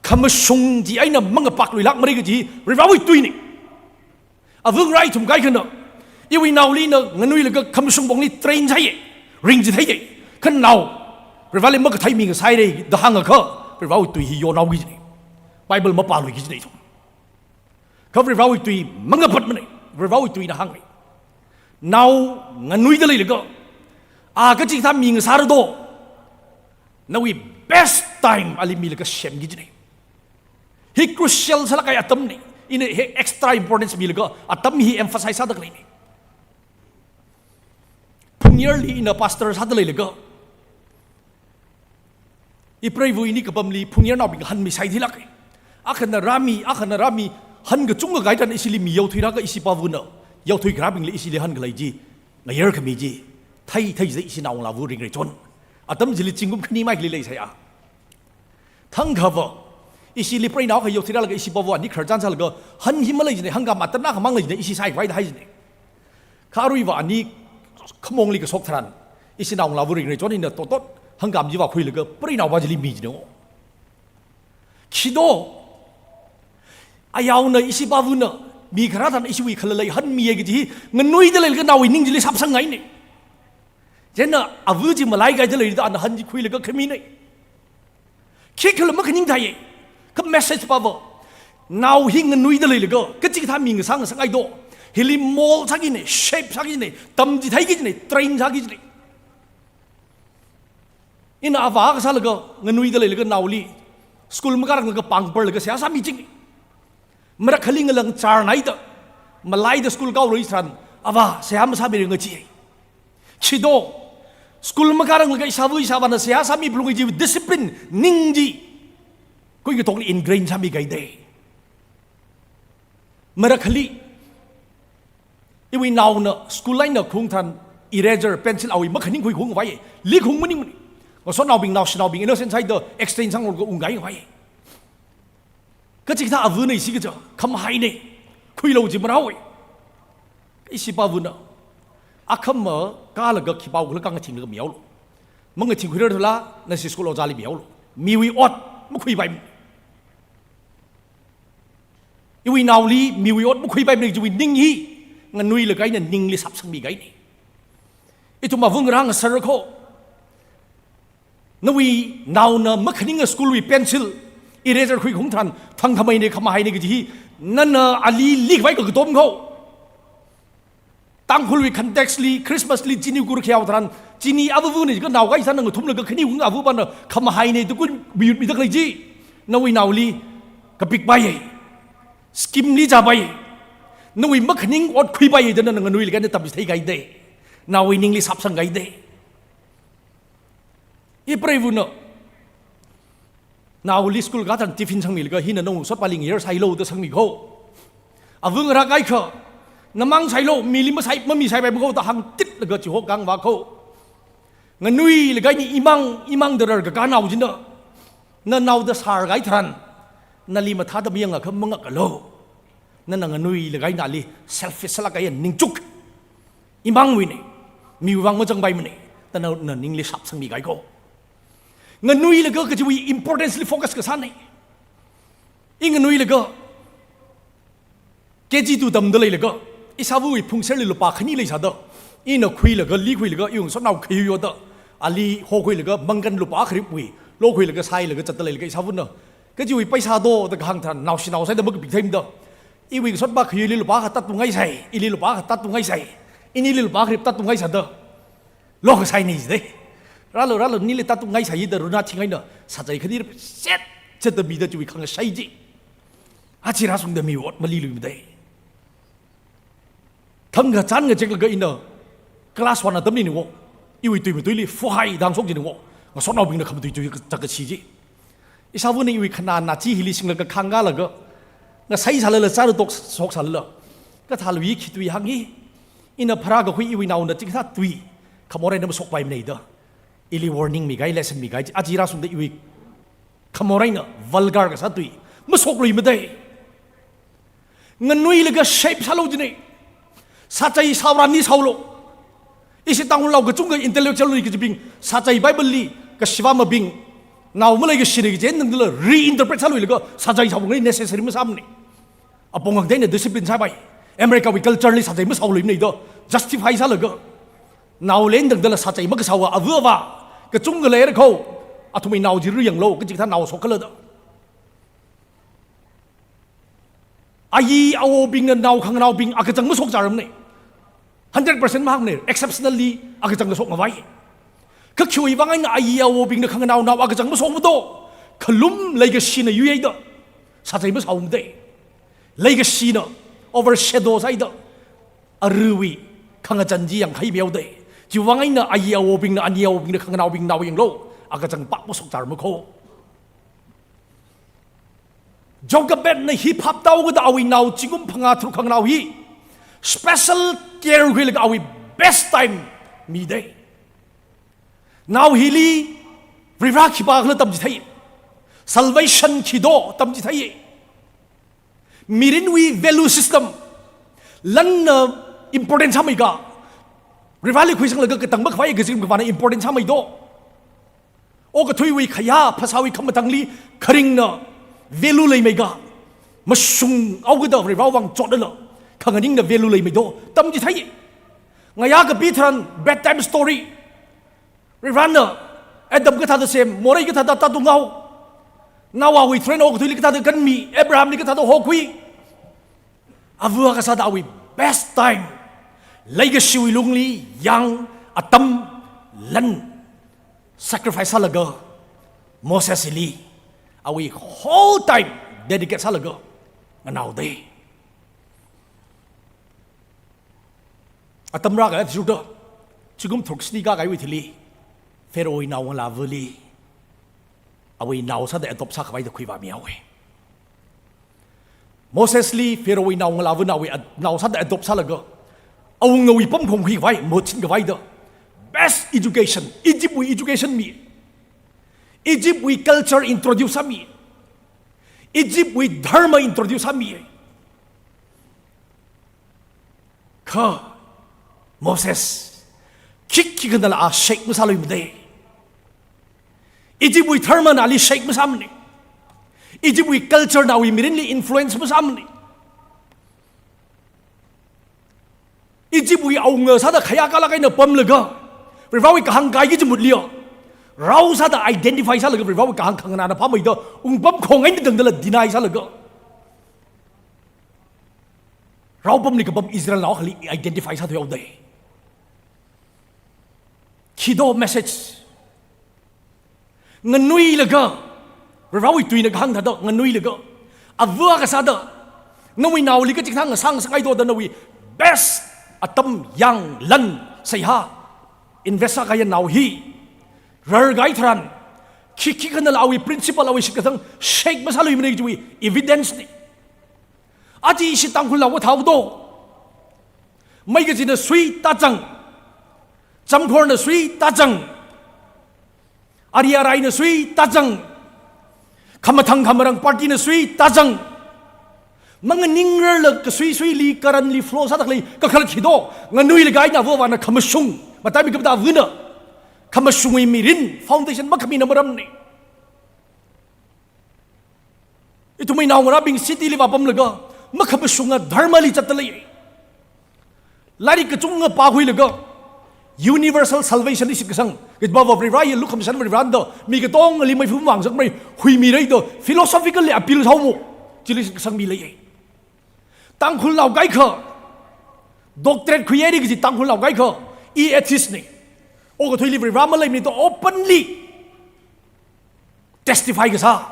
khamashung chi eina mangapakluilākmara kaji Varivarāwui tuina. Avāngarā ithum kaikhana, iwui naoli ina nganuilaga khamashung pongli train sāya, ringchitheiya, kha nao Varivarāli makathei mi ngasāhaira da hāngakha, Varivarāwui tui hi yonhaoki kajina. Bible mapāluiki kajina ithum. Kha Varivarāwui tui mangapatmana, Varivarāwui tuina hānga. Nao nganuida leilaga, a kachikathā mi ngasāra do, nawui best time ali milaga semki kajina. Hi crucial sālāk kahai atamna, ina hi extra importance milaga atam hi emphasize sāda khaleina. Phungyarli ina pastor sāda leilaga, ipreiva̱ ini kapamli Phungyarnaobing hanmi saithilāka. Akhana rāmi, akhana rāmi, han kachungkha kahai tharan ishili mi yaothuirāka, ishi pāva̱na yaothui kharābingli ishili hankhalei chi ngayar khami chi thei, thei jida ishi naongalāva̱ ringrai chon. Atam chili zingkum khani mai khali leisai a. Thangkhava, ishili preinao akha yaothuirālaga ishi pāva̱ ani khararchan sālaga, han hi malei jina, hangkam atam akhamang lei jina, ishi saikhavai da hai jina. Kha aruiva ani khamongli kashok tharan, ishi naongalāva̱ ringrai chon ina totot hangkam chi vākhuilaga preinaova chili mi jina. Khi do, ayaona ishi pāva̱na mi kharā tharan ishiwui khalalei han miya kaji hi nganuida leilaga naowui ning chili shapsangngaina. Chieina ava̱ chi malaikaida leida ana han chi khuilaga khamina. Khikhala makhaning thāya, kha message pāva. Nao hi nganuida leilaga, kachikathā mi ngasā ngasāngai do, hili mold sākina, shape sākina, tamchitheiki kajina, train sāki kajina. Ina avā akha sālaga, nganuida leilaga naoli school makāranglaga pāngparlaga seihā sāmi ching. Marakhali ngalang char naida, malaida school kaorei tharan, avā seihā masāmira ngachi. Khi do, school makāranglaga ishāva̱ ishāvāna seihā sāmi phalunga kaji discipline, ning chi, kuingatokli ingrain sāmi kahaida. Marakhali, iwui naona school eina khaung tharan eraser, pencil awui makhaning khuikhaung khavai, likhung maningmana. Ngasotnaobing, naoshinaobing, innocent sāhaida exchange sāngarokka ungkahai khavai. Kachikathā ava̱na ishi kaja, khamahaina, khuilu chi marāhaowa. Ishi pāva̱na, akhama kālaga khipākhala khangathinglaga mihaolu. Mangathingkhuirar thala, nashi school ojāli mihaolu. Miwui ot makhuipaimana. Iwui naoli miwui ot makhuipaimana chiwui ning hi, nganuilaga ina ningli shapsangmi kahaina. Ithum avāngarā ngasāra kho. Nawui naona makhaninga school wui pencil, eraser khuikhaung tharan, thangkhamaina khamahaina kaji hi, nana ali likhavai kakatom kho. Tangkhulwui context li, Christmas li chini kurkhayao tharan, chini ava̱va̱na jiakha naokahai sāna ngathumlaga khani khaung ava̱pana khamahaina da kuimiyut mida khalei chi, nawui naoli kapikpaiya, scheme li chāpaiya, nawui makhaning ot khuipaiya da nana nganuilaga ina tamchithei kahaida, naowui ningli shapsang kahaida. Ipreiva̱na, naoli school kā tharan tiffin sangmilaga hina nawui sotpāli ngayar sālu da sangmi kho. Avāngarā kaikha, namang sālu, mili masai, mamisaipaimana kho da hāngtitlaga chihokang vā kho. Nganuilaga ina imang, imang da rarkakā nao china, nanaoda sārkahai tharan, nali mathāda mayangakha mangakalu. Nana nganuilaga ina ali selfish sālāk kahai ningchuk. Imangwuina, miwui vang mazangpaimana, da nana ningli shapsangmi kahai kho. Nganuilaga kajiwui importance li focus kasāna. I nganuilaga K G two tamda leilaga, ishāvawui phungserli lupā khani leisāda, ina khuilaga, li khuilaga, iwui ngasotnao khayuiyoda, ali hokhuilaga, mangkan lupā kharipwui lokhuilaga, sāhailaga zatda leilaga, ishāvana kajiwui paisa do da kahāng tharan, naoshi naosaida makapik theimada, iwui ngasotpa khayuili lupā akha tātngaisai, ili lupā akha tātngaisai, inili lupā kharip tātngaisāda lokasai ni jidei. Rālu, rālu, nili tātngaisai da runa thing eina sachai khani rep set set da mida chiwui khangashai chi aja rāshungda mi ot maliluimadei. Thangkha chān ngacheklaga ina class one atamli ni wo, iwui tui matuili fuhai dangshok chi ni wo, ngasotnaobingna khamatui tui chak kashi chi. Ishāvana iwui khanā nachi hili singlaga khangkālaga, ngasaisālala, chāra tokshoksālala, kathālui khi tui hāng hi, ina pharākakhui iwui naona chikathā tui khamorei eina mashokpaimana da, ili warning mikahai, lesson mikahai, aja rāshungda iwui khamorei eina vulgar kasā tui mashokluimadei. Nganuilaga shape sālu jina. Sachai sāra ni sālu. Ishi Tangkhulnao kachungkha intellectual li kajibing, sachai Bible li, kashivamabing, nao maleikashi ni kaji eina tangdala reinterpret sāluilaga sachai sāvāngai necessary masāmana. Apong hāngda eina discipline sāpai. America wui culture li sachai masāluimana da justify sālaga, naoli eina tangdala sachai makasāva ava avā kachungkha leira kho, athumwui nao chi riyanglu, kaji kathā nao shok khala da. Ayi awobingna nao khanganaobing akachang mashokchāramana. Hundred percent mahāngna, exceptionally akachang kashok ngavai. Kha khiwui vang eina ayi awobingna khanganao nao akachang mashokmado? Khalum leikashina yuihaida sachai masāumadei. Leikashina overshadow sāhaida aruiwui khangachang chi yangkhai mihaodei. Chiwui vang eina ayi awobingna, ani awobingna khanganaobing nao yanglu, akachang pā mashokchārama kho. Jochebedna hi phap tāhaokida awui nao zingkum phangā tharuk khanganao hi special care khuilaga awui best time midei. Nao hili Varivara khipākhala tamchithei. Salvation khi do tamchithei. Mirinwui value system, lanna important sāmei ka, Varivarali khuisanglaga katang makhavai kazing kavāna important sāmei do? Okathuiwui khayā phasāwui khamathāngli kharingna value leimei ka, mashunghaokida Varivarawui vang chotlala khanganingna value leimei do tamchithei. Ngayā kapi tharan bedtime story. Varivarana Adam kathāda sem, morei kathāda tātnghao, Noahwui tharan okathuili kathāda kanmi, Abrahamli kathāda hokhui. Ava kasāda awui best time, leikashiwui lungli yang atam lan sacrifice sālaga, Mosesli awui whole time dedicate sālaga nganaodei. Atam rākahai athishurda, zingkum tharuk shini kākahaiwui thili, Pharaohwui naongalāvali awui nao sāda adopt sākhavai da khuivāmihaowa. Mosesli Pharaohwui naongalāvana awui ad-, nao sāda adopt sālaga, awungawui pamkhong khuikhavai, mahut shinkhavai da best education, Egyptwui education mi, Egyptwui culture introduce sāmi, Egyptwui dharma introduce sāmi. Kha Moses, khikhi khanala a shake masāluimadei. Egyptwui dharmana ali shake masāmana. Egyptwui culturena awui mirinli influence masāmana. Egyptwui awunga sāda khayākalāk eina pamlaga, Varivarawui kahāng kahai kaji mutliya, rao sāda identify sālaga, Varivarawui kahāng khanganāna phāmeida, wungpamkhong eina tangdala deny sālaga, rao pamli kapam Israelnao akhali identify sāthuihaodei. Khi do message? Nganuilaga, Varivarawui tuina kahāng thāda nganuilaga, ava kasāda, nawui naoli kachikathā ngasā ngasakngai do da nawui best atam, yang, lan, seihā invest sākahaiya nao hi rarkahai tharan, khikhi khanala awui principle, awui shitkasang shake masāluimana kajiwui evidence na. Aja ishi Tangkhulnao kathāhaoda, meikachina sui tāzang, chamkhorna sui tāzang, ari araina sui tāzang, khamathāng khamarāng partyna sui tāzang, manganingrarla kasui suili, currently flow sāda khalei kakhalat khi do? Nganuilaga eina ava avāna khamashung, mataimei kapta avana khamashungwui mirin foundation makhamina maramna. Ithumwui naongarābing city li vāpamlaga, makhamashunga dharma li zatdalei. Lairik kachungkha pākhuilaga, universal salvation li shitkasang, kajibava Varivarāli lukhamashan Varivarāna da, mi katongali meiphung vāngasakmara, huimira da, philosophical li appeal sāhaomo, chili shitkasang mi leiya. Tangkhulnao kaikha, doctorate khuiya kaji Tangkhulnao kaikha, I atheist na. Okathuili Varivarā maleimana da openly testify kasā,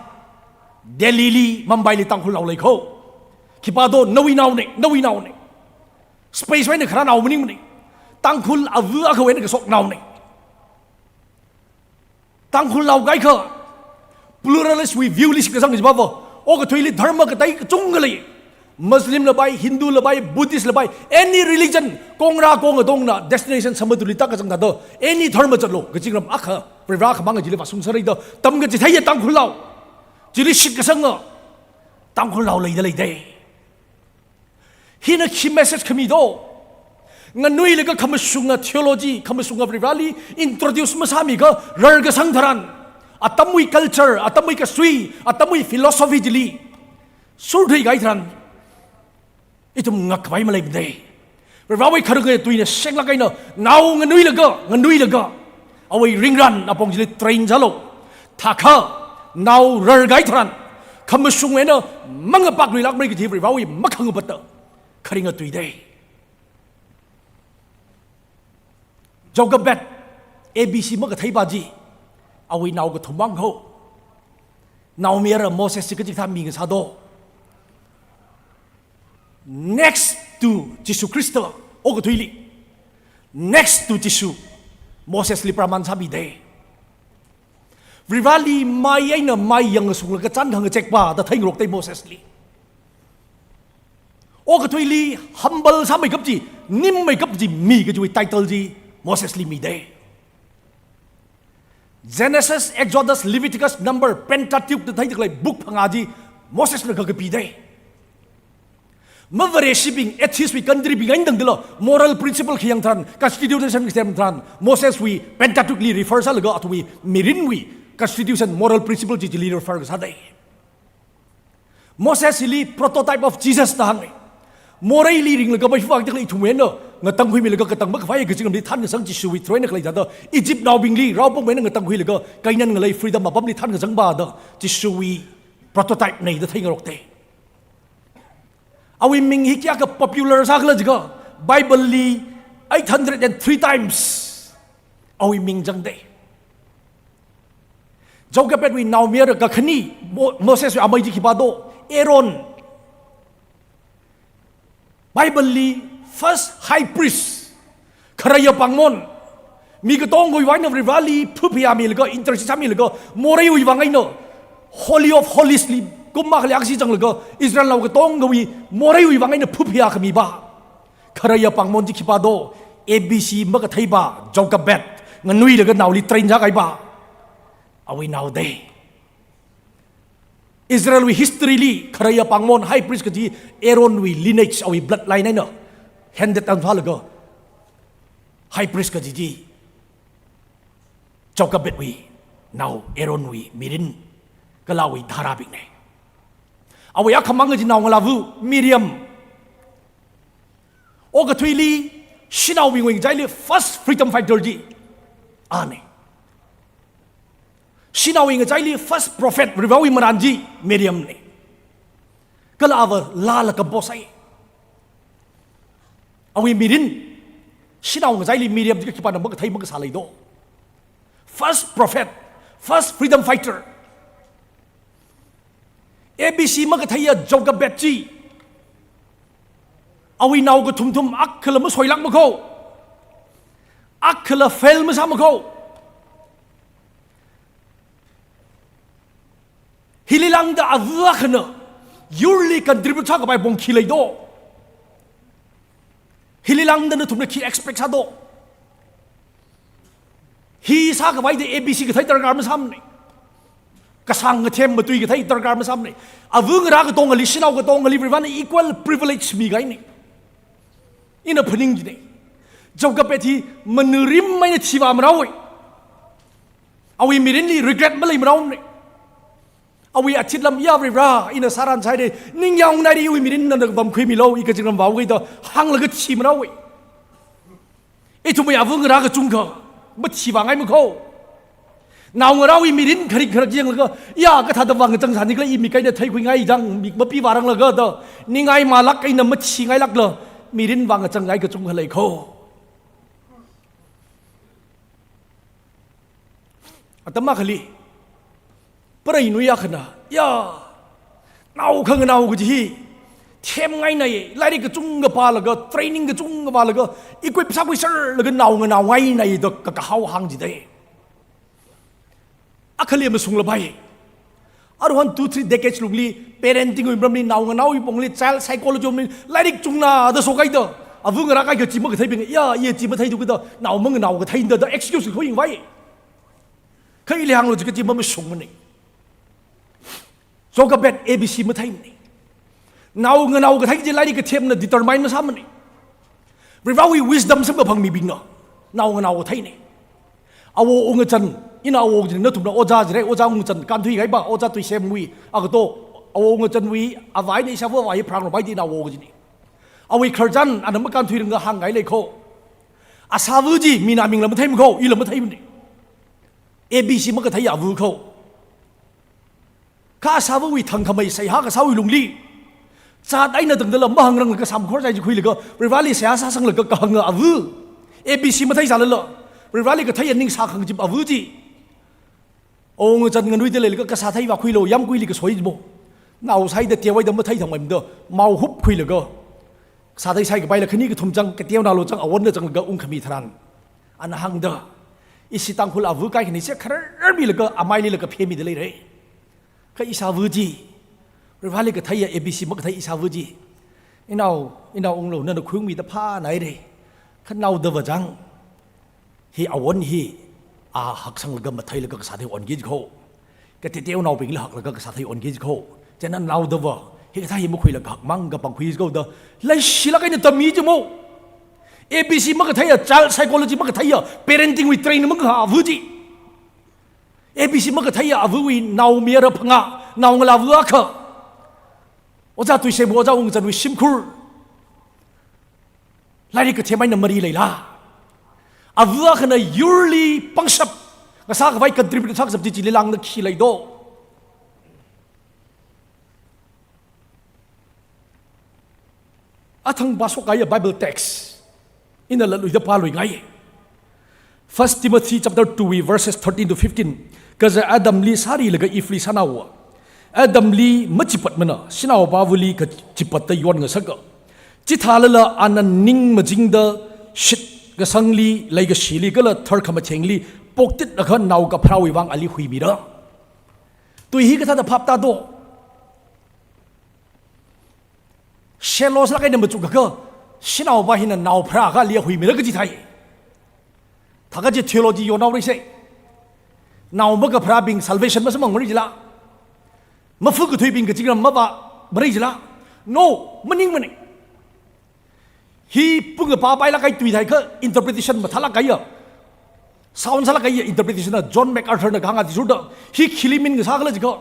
Delhi li, Mumbai li Tangkhulnao leikho. Khipā do, nawui naona, nawui naona. Space wui eina kharā nao maningmana. Tangkhul ava akhawui eina kashok naona. Tangkhulnao kaikha, pluralist wui view li shitkasang kajibava, okathuili dharma katei kachungkha lei. Muslim la pai, Hindu la pai, Buddhist la pai, any religion, kongra kong atongna destination samadhuli tākazang thāda, any dharma zatlu, kazingram akha, Varivarā akhamang chili vāshungsāra da, tamkachitheiya Tangkhulnao. Chili shitkasanga Tangkhulnao leidalei da. Hina khi message khami do. Nganuilaga khamashunga theology, khamashunga Varivarāli introduce masāmiakha rarkasang tharan, atamwui culture, atamwui kasui, atamwui philosophy chili surdui kahai tharan, ithum ngakkhavai maleimana da. Varivarāwui kharinga tuina shenglāk eina, nao nganuilaga, nganuilaga, awui ringran apong chili train sālu. Thākha, nao rarkahai tharan, khamashung eina mangapakluilākmara kaji Varivarāwui makhangapata kharinga tui da. Jochebed, A B C makatheipa chi, awui nao kathum mang kho. Naomayara Moses chi kachikathā mi ngasā do. Next to Jishu Khrista, okathuili. Next to Jishu, Moses li praman sāmi da. Varivarāli mai eina mai yangshunglaga chān khangachekpa da theingarok da Moses li. Okathuili humble sāmeikap chi, nimmeikap chi mi kajiwui title chi Moses li mi da. Genesis, Exodus, Leviticus, Number, Pentateuch da theida khalei book phangā chi Moses na kakapi da. Mavareshibing, atheist wui country bing eina tangdala, moral principle khayang tharan, constitution khayang tharan, Moses wui Pentateuch li refer sālaga athumwui mirinwui constitution, moral principle chi chili refer kasā da. Moses hili prototype of Jesus da hānga. Moreili ringlaga meiphung vākida khalei ithumwui eina ngatangkhuimilaga katang makhavai kazingramli thānkasang Jishuwui through eina khalei thāda, Egyptnaobingli Raophokmana ngatangkhuilaga Canaan ngalei freedom apamli thānkasangpa da, Jishuwui prototype na da theingarok da. Awui ming hi kayākha popular sākhala jiakha, Bible li eight hundred and three times awui ming zangda. Jochebed wui naomayara kakhane, Mo-, Moses wui amei chi khipā do, Aaron. Bible li first high priest, kharaya pāngmon. Mi katongawui vang eina Varivarāli phuphayāmilaga, intercede sāmilaga, moreiwui vang eina Holy of Holies li kum akhali akhashi zanglaga, Israelnao katongawui moreiwui vang eina phuphayā khamipa. Kharaya pāngmon chi khipā do, A B C makatheipa, Jochebed, nganuilaga naoli train sākahaipa. Awui nao da. Israelwui history li kharaya pāngmon high priest kaji Aaronwui lineage, awui bloodline eina handed down sālaga high priest kaji chi Jochebedwui nao Aaronwui mirin kala awui dharābingna. Awui akhamang kaji naongalāva Miriam. Okathuili, shanaobingwui ngachaili first freedom fighter chi ana. Shanaowui ngachaili first prophet, Varivarāwui marān chi Miriam na. Kala ava laala compose sāi. Awui mirin, shanao ngachaili Miriam chi khipāna makathei makasā lei do. First prophet, first freedom fighter. A B C makatheiya Jochebed chi. Awui nao kathumthum akhala masoilākma kho. Akhala fail masāma kho. Hili lāngda ava akhana yurli contribute sākhavai apong khi lei do. Hili lāngda nathumna khi expect sā do. Hi sākhavai da A B C kathei darkar masāmana. Kasāng kathem matui kathei darkar masāmana. Avangarā katongali, shanao katongali Varivarāna equal privilege mikahaina. Ina phaning jina. Jochebed hi manurim eina thivāmarao. Awui mirinli regret maleimaraona. Awui athit lam, ya Varivara, ina sāran saire, ningyāng naire, iwui mirin nana vāmkhuimilu, i kazingram vāuke da hānglaga thimana wui. Ithumwui ava ngarā kachungkha mathivāngai makho. Naongarāwui mirin kharik kharak yanglaga, ya kathāda vāngachang sāni khala i mik eina theikhuingai jang, mik mapivāranglaga da, ningai malak eina mathingailakla, mirin vāngachangngai kachungkha leikho. Atam akhali, preinuiya khana, ya, nao khanganao kaji hi themngainai, lairik kachungkha pālaga, training kachungkha pālaga, equip sākhuiserlaga nao nganaongainai da kakahao hāng jidai. Akhali masunglapai. Aruihon two, three decades lungli, parenting wui maramli, nao nganaowui pongli, child psychology wui maramli, lairik chungnada shokhaida, ava ngarā kaikha chi makatheibing, ya, i chi matheithu kada, nao manganao katheida da excuse khuiyingvai. Kha ili hānglu jiakha chi mamasungmanei. Jokabed A B C matheimanei. Nao nganao kathei chi lairik kathemna determine masāmanei. Varivarawui wisdom samkaphangmibingna nao nganao katheinei. Awo Ungachan, ina awo kajina, nathumna ojā jire, ojā Ungachan, kānthuikahaipa, ojā Tuisemwui agato, awo Ungachanwui avā eina ishāvā avā hi phrāngarumpai da ina awo kajinei. Awui khararchan ana makānthuiranga hāngkahai leikho. Ashāva chi mina mingla matheimakho, ila matheimanei. A B C makathei ava kho. Kha ashāvawui thangkhamei seihā kasāwui lungli, zat eina tangdala mahāngranglaga samkhor chai chi khuilaga, Varivarali seihā sāsanglaga kahanga ava, A B C matheisālala, Varivarali katheiya ning sākhangachip ava chi, Ungachan nganuida leilaga kasā thei vākhuilu, yāmguili kasoi jimo. Nao sāhaida teohaida mathei thangmeida, maohup khuilaga, sāthei saikapaila khani kathum chang, kateonao lo chang, awonna changlaga ungkhami tharan, ana hāngda, ishi Tangkhul ava kaikhana chi khararmilaga, amaililaga phemida leirei. Kha ishāva chi, Varivarali katheiya A B C makathei ishāva chi, inao, inao unglo, nana khuiungmida phānairei. Kha naodava chang, hi awon hi, a haksanglaga matheilaga kasā thei onki jikho. Kateonaobingla haklaga kasā thei onki jikho. Chieina naodava, hikathā hi makhuilaga hakmang kapangkhui jikho da, leishilāk eina tammi jimo. A B C makatheiya, child psychology makatheiya, parenting wui train mangahā ava chi. A B C makatheiya avawui naomayara phangā, naongalāva akha, ojā Tuisemwui, ojā Ungachanwui shimkhur, lairik kathem eina mari leila? Ava akhana yurli pangshap ngasākhavai contribute sākashap chi chili lāngda khi leido? Athang pāshokkahaiya Bible text ina latluida pāluingai. First Timothy chapter two wui verses thirteen to fifteen. Kaja Adamli sārilaga Eveli sānaowa, Adamli machipatmana, shanaopāvali kachipatta yonngasaka. Chithālala ana ning majingda shitkasangli, leikashili kala tharkhamathengli poktitlaga nao kapharāwui vang ali huimira. Tui hi kathāda phap tādo? Shallow sālāk eina machukakha, shanaopā hina nao pharāakha aliya huimira kaji thai. Thākha chi theology yonao reisei. Nao makapharābing salvation masamphangmara jila? Mafu kathuibing kazingram mavāmara jila? No, maningmanei. Hi pung apā pailāk kahai tui thai kha interpretation mathālāk kahaiya, sound sālāk kahaiya interpretation na John MacArthur na kahāng athishurda, hi khili min ngasākhala jiakha,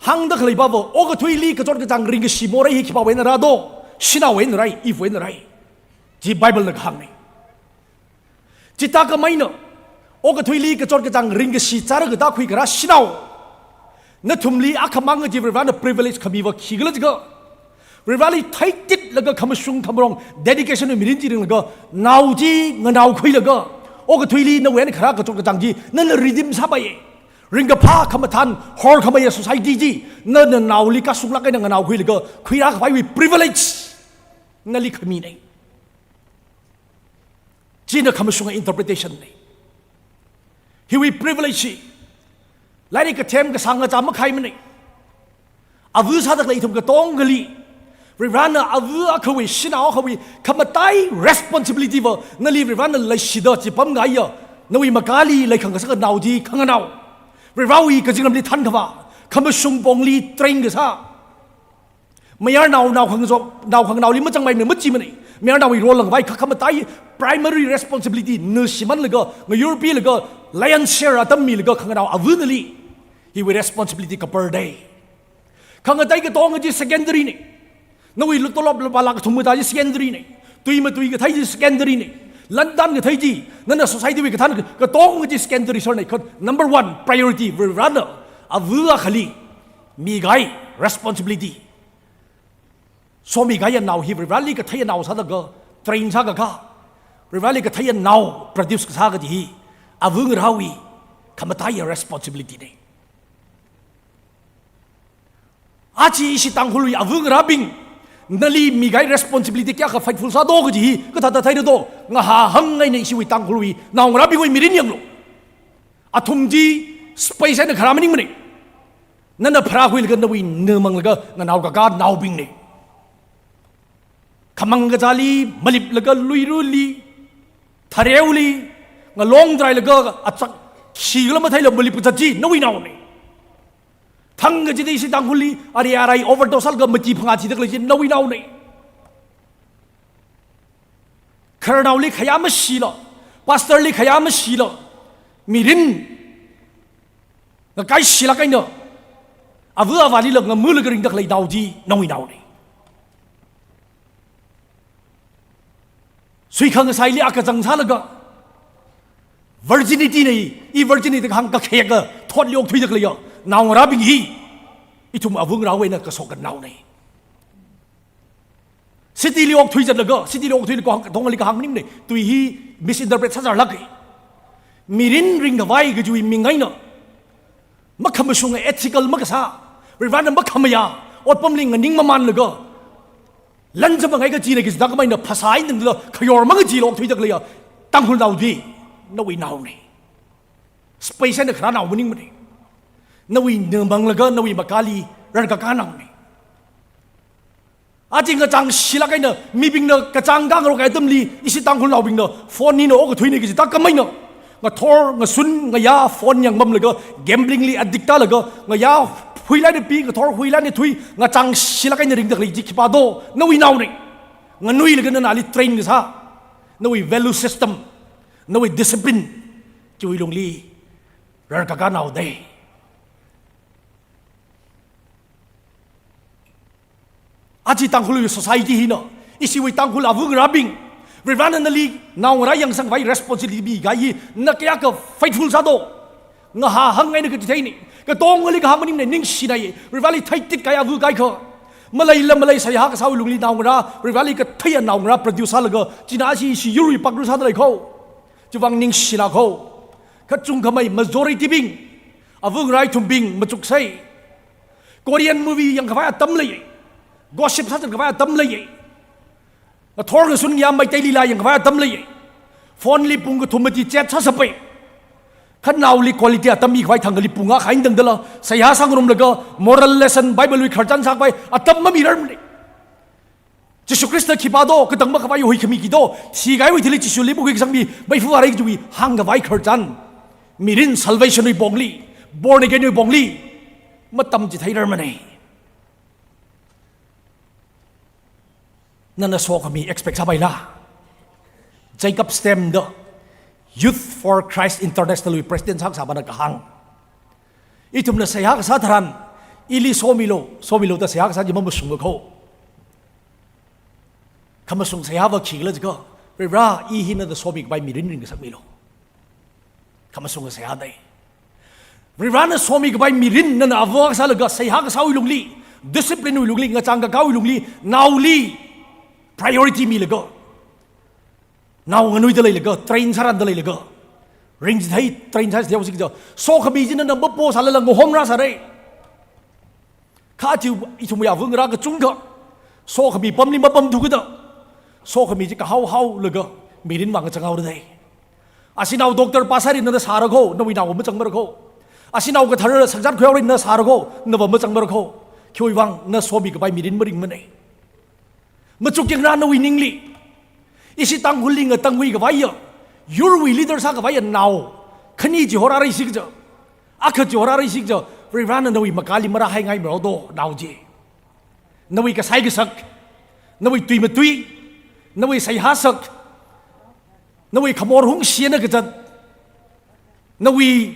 hāngda khaleipava, okathuili kachot kachāng ringkashi morei hi khipāwui eina rādo? Shanaowui eina rai, Evewui eina rai. Chi Bible na kahāngnei. Chithākhameina, okathuili kachot kachāng ringkashi chara katā khuikarā shanao, nathumli akhamang kaji Varivarana privilege khamiva khikhala jiakha, Varivarali theititlaga khamashung khamarong dedication wui mirin chi ringlaga, nao chi nganaokhuilaga, okathuili nawui eina kharā kachot kachāng chi nana redeem sāpai. Ringkaphā khamathān horkhameiya society chi, nana naoli kashunglāk eina nganaokhuilaga khuirākhavaiwui privilege nali khaminei. China khamashunga interpretation nei. Hiwui privilege hi lairik kathem kasāng achā makhaimanei. Ava sāda khalei ithum katongali, Varivarana ava akhawui, shanao akhawui khamatai responsibility va nali Varivarana leishida chipamngaiya, nawui makali leikhang kasā nao chi khanganao, Varivarawui kazingramli thankhavā, khamashung pongli train kasā. Mayarnao, nao khangazop, nao khanganaoli mazangmei machimana. Mayarnaowui role langvai kha khamatai primary responsibility na shimānlaga, ngayurpilaga, lion share atam milaga khanganao ava nali. Iwui responsibility kapar dei. Khangatei katonga chi secondary nei. Nawui lu-, tolop lupā lakh kathum kathā chi secondary nei. Tui matui kathei chi secondary nei. Lantan kathei chi, nana society wui kathān katonga chi secondary sāra nei. Kha number one priority, Varivarana ava akhali mikahai responsibility. Somikahai nao hi Varivarali kathei nao sālaga train sākakā, Varivarali kathei nao produce kasā kaji hi avangarāwui khamataiya responsibility nei. Aja ishi Tangkhulwui avangarābing, nali mikahai responsibility kayākha faithful sādo kaji hi kathāda theira do? Ngahāhang eina ishiwui Tangkhulwui naongarābingwui mirin yanglu. Athum chi space eina kharā maningmanei. Nana pharākhuilaga nawui namanglaga nganaokakā naobing nei. Khamang kazāli, maliplaga luiruli, thareoli, ngalong tarailaga achak khikhala matheila malip kazat chi nawui nao nei. Thang kachida ishi Tangkhulli ari arai overdose sālaga mati phangā thida khalei chi nawui nao nei. Khararnaoli khayā mashila, pastor li khayā mashila, mirin ngakaishilāk eina ava avālila ngamalaga ringda khalei nao chi nawui nao nei. Suikhang saili akachang sālaga virginity nei, i virginity kahāng kakhek kathotli okthuida khaleiya naongarābing hi ithum avangarāwui eina kasoka nao nei. City li okthui zatlaga, city li okthuilaga kahāng, katongali kahāng maningmanei. Tui hi misinterpret sāzarlāka. Mirin ringkhavai kajiwui ming eina makhamashunga, ethical makasā, Varivarana makhamayā otpamli nganing mamanlaga, lan zamangai kachina kachida khamei eina phasā eina tangda khayor mangachila okthuida khaleiya Tangkhulnao chi nawui nao nei. Space eina kharā nao maningmanei. Nawui namanglaga nawui makāli rarkakā nao nei. Aja ngachangshilāk eina mibingna kachāng khangarok kahai atamli ishi Tangkhulnaobingna phone hina okathuinei kachida khamei eina ngathor, ngasun, ngayā phone yangpamlaga, gambling li addict tālaga, ngayā huila eina pi, ngathor huila eina thui, ngachangshilāk eina ringda khalei chi khipā do? Nawui nao nei. Nganuilaga nana ali train kasā nawui value system, nawui discipline chiwui lungli rarkakā nao dei. Aja Tangkhulwui society hina, ishiwui Tangkhul avangarābing, Varivarana nali naongarā yangsangkhavai responsibility mikahai hi na kayākha faithful sādo? Ngahāhang eina kaji theinei. Katongali kahāng maningmanei, ningshinai. Varivarali theitit kahai ava kaikha, maleila malei seihā kasāwui lungli naongarā, Varivarali katheiya naongarā produce sālaga china ashi ishi yurwui pakru sāda lei kho. Chiwuivang ningshilāk kho. Kachungkhamei majority bing, avangarā ithumbing machuksei. Korean movie yangkhavai atam lei. Gossip sāzat khavai atam lei. Ngathor ngasun ngayā Meitei lila yangkhavai atam lei. Phone li pung kathum mati chat sāsāpai. Kha naoli quality atam mikhavai thang kali pung akha eina tangdala seihā sāngarumlaga moral lesson Bible wui khararchan sākhavai atam mamirarmanei. Jishu Khrista khipā do, katang makhavai huikhami khi do, thikahaiwui thili Jishuli makhuikasangmi meifa vāra kajiwui hāngkhavai khararchan, mirin salvation wui pongli, born again wui pongli matamchitheirarmanei. Nana sokhami expect sāpaila? Jacob Stem da Youth for Christ International wui president sākasā pana kahāng, ithumna seihā kasā tharan ili somilu, somilu da seihā kasā chi mamashunga kho. Khamashung seihāva khikhala jiakha, Varivara, i hina da somikhavai mirin ringkasakmilu. Khamashunga seihā dei. Varivarana somikhavai mirin nana ava sālaga seihā kasāwui lungli, discipline wui lungli, ngachang kakāwui lungli, naoli priority milaga, nao nganuida leilaga, train sāranda leilaga, ringchithei train sāchithei haosi kaja, sokhami chi nana mapo sālala ngahom rāsāra. Kha aja ithumwui avangarā kachungkha sokhami pamli mapamthu kada, sokhami chi kahao haolaga mirin vang chang haora dei. Ashinao doctor pastor nana sāra kho, nawui naova machangmara kho. Ashinao kathara sakzat khuihaora nana sāra kho, nava machangmara kho. Khiwuivang? Na somikhavai mirin maringmanei. Machuk yangra nawui ningli. Ishi Tangkhulli ngatangkhuikhavaiya, yurwui leader sākhavaiya nao khani chihorāra ishi kaja, akha chihorāra ishi kaja, Varivarana nawui makāli marāhaingaimara do nao chi. Nawui kasai kasak, nawui tui matui, nawui seihā sak, nawui khamor hungshina kazat, nawui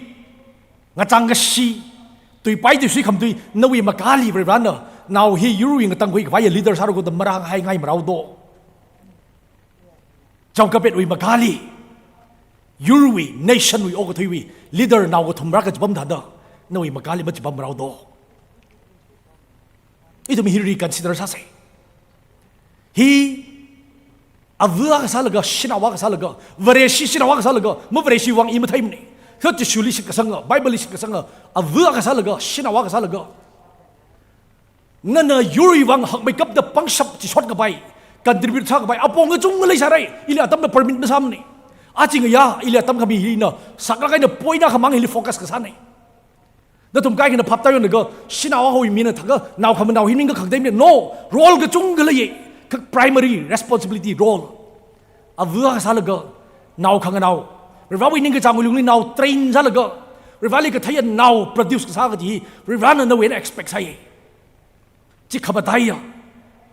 ngachang kashi, Tuipai tuisui khamatui, nawui makāli Varivarana nao hi yurwui ngatangkhui khavai leader sāra kho da marāngahaingai marao do. Jokebedwui makāli, yurwui, nationwui, okathuiwui leader nao kathum rākachipam thāda, nawui makāli machipam marao do. Ithum hi reconsider sāsei. Hi ava akha sālaga, shanao akha sālaga, Vareshi shanao akha sālaga, mavareshiwui vang i matheimana. Kha Jishuli shitkasanga, Bible li shitkasanga, ava akha sālaga, shanao akha sālaga, nana yurwui vang hakmeikapta pangshap chishot kapai, contribute sākapai apong kachungkha leisārai. Ili atamna permit masāmana. Aja ngayā, ili atam khami hina, sakra kaina point akhamang hili focus kasāna. Nathum kaikhana phaptā yonlaga, shanao akhawui mina thākha, nao khamanao hi ningkakhangateimana. No, role kachungkha leiya, kha primary responsibility role. Ava akha sālaga, nao khanganao, Varivarawui ningkachāngwui lungli nao train sālaga, Varivarali katheiya nao produce kasā kaji hi, Varivarana nawui eina expect sāya. Chi khamataiya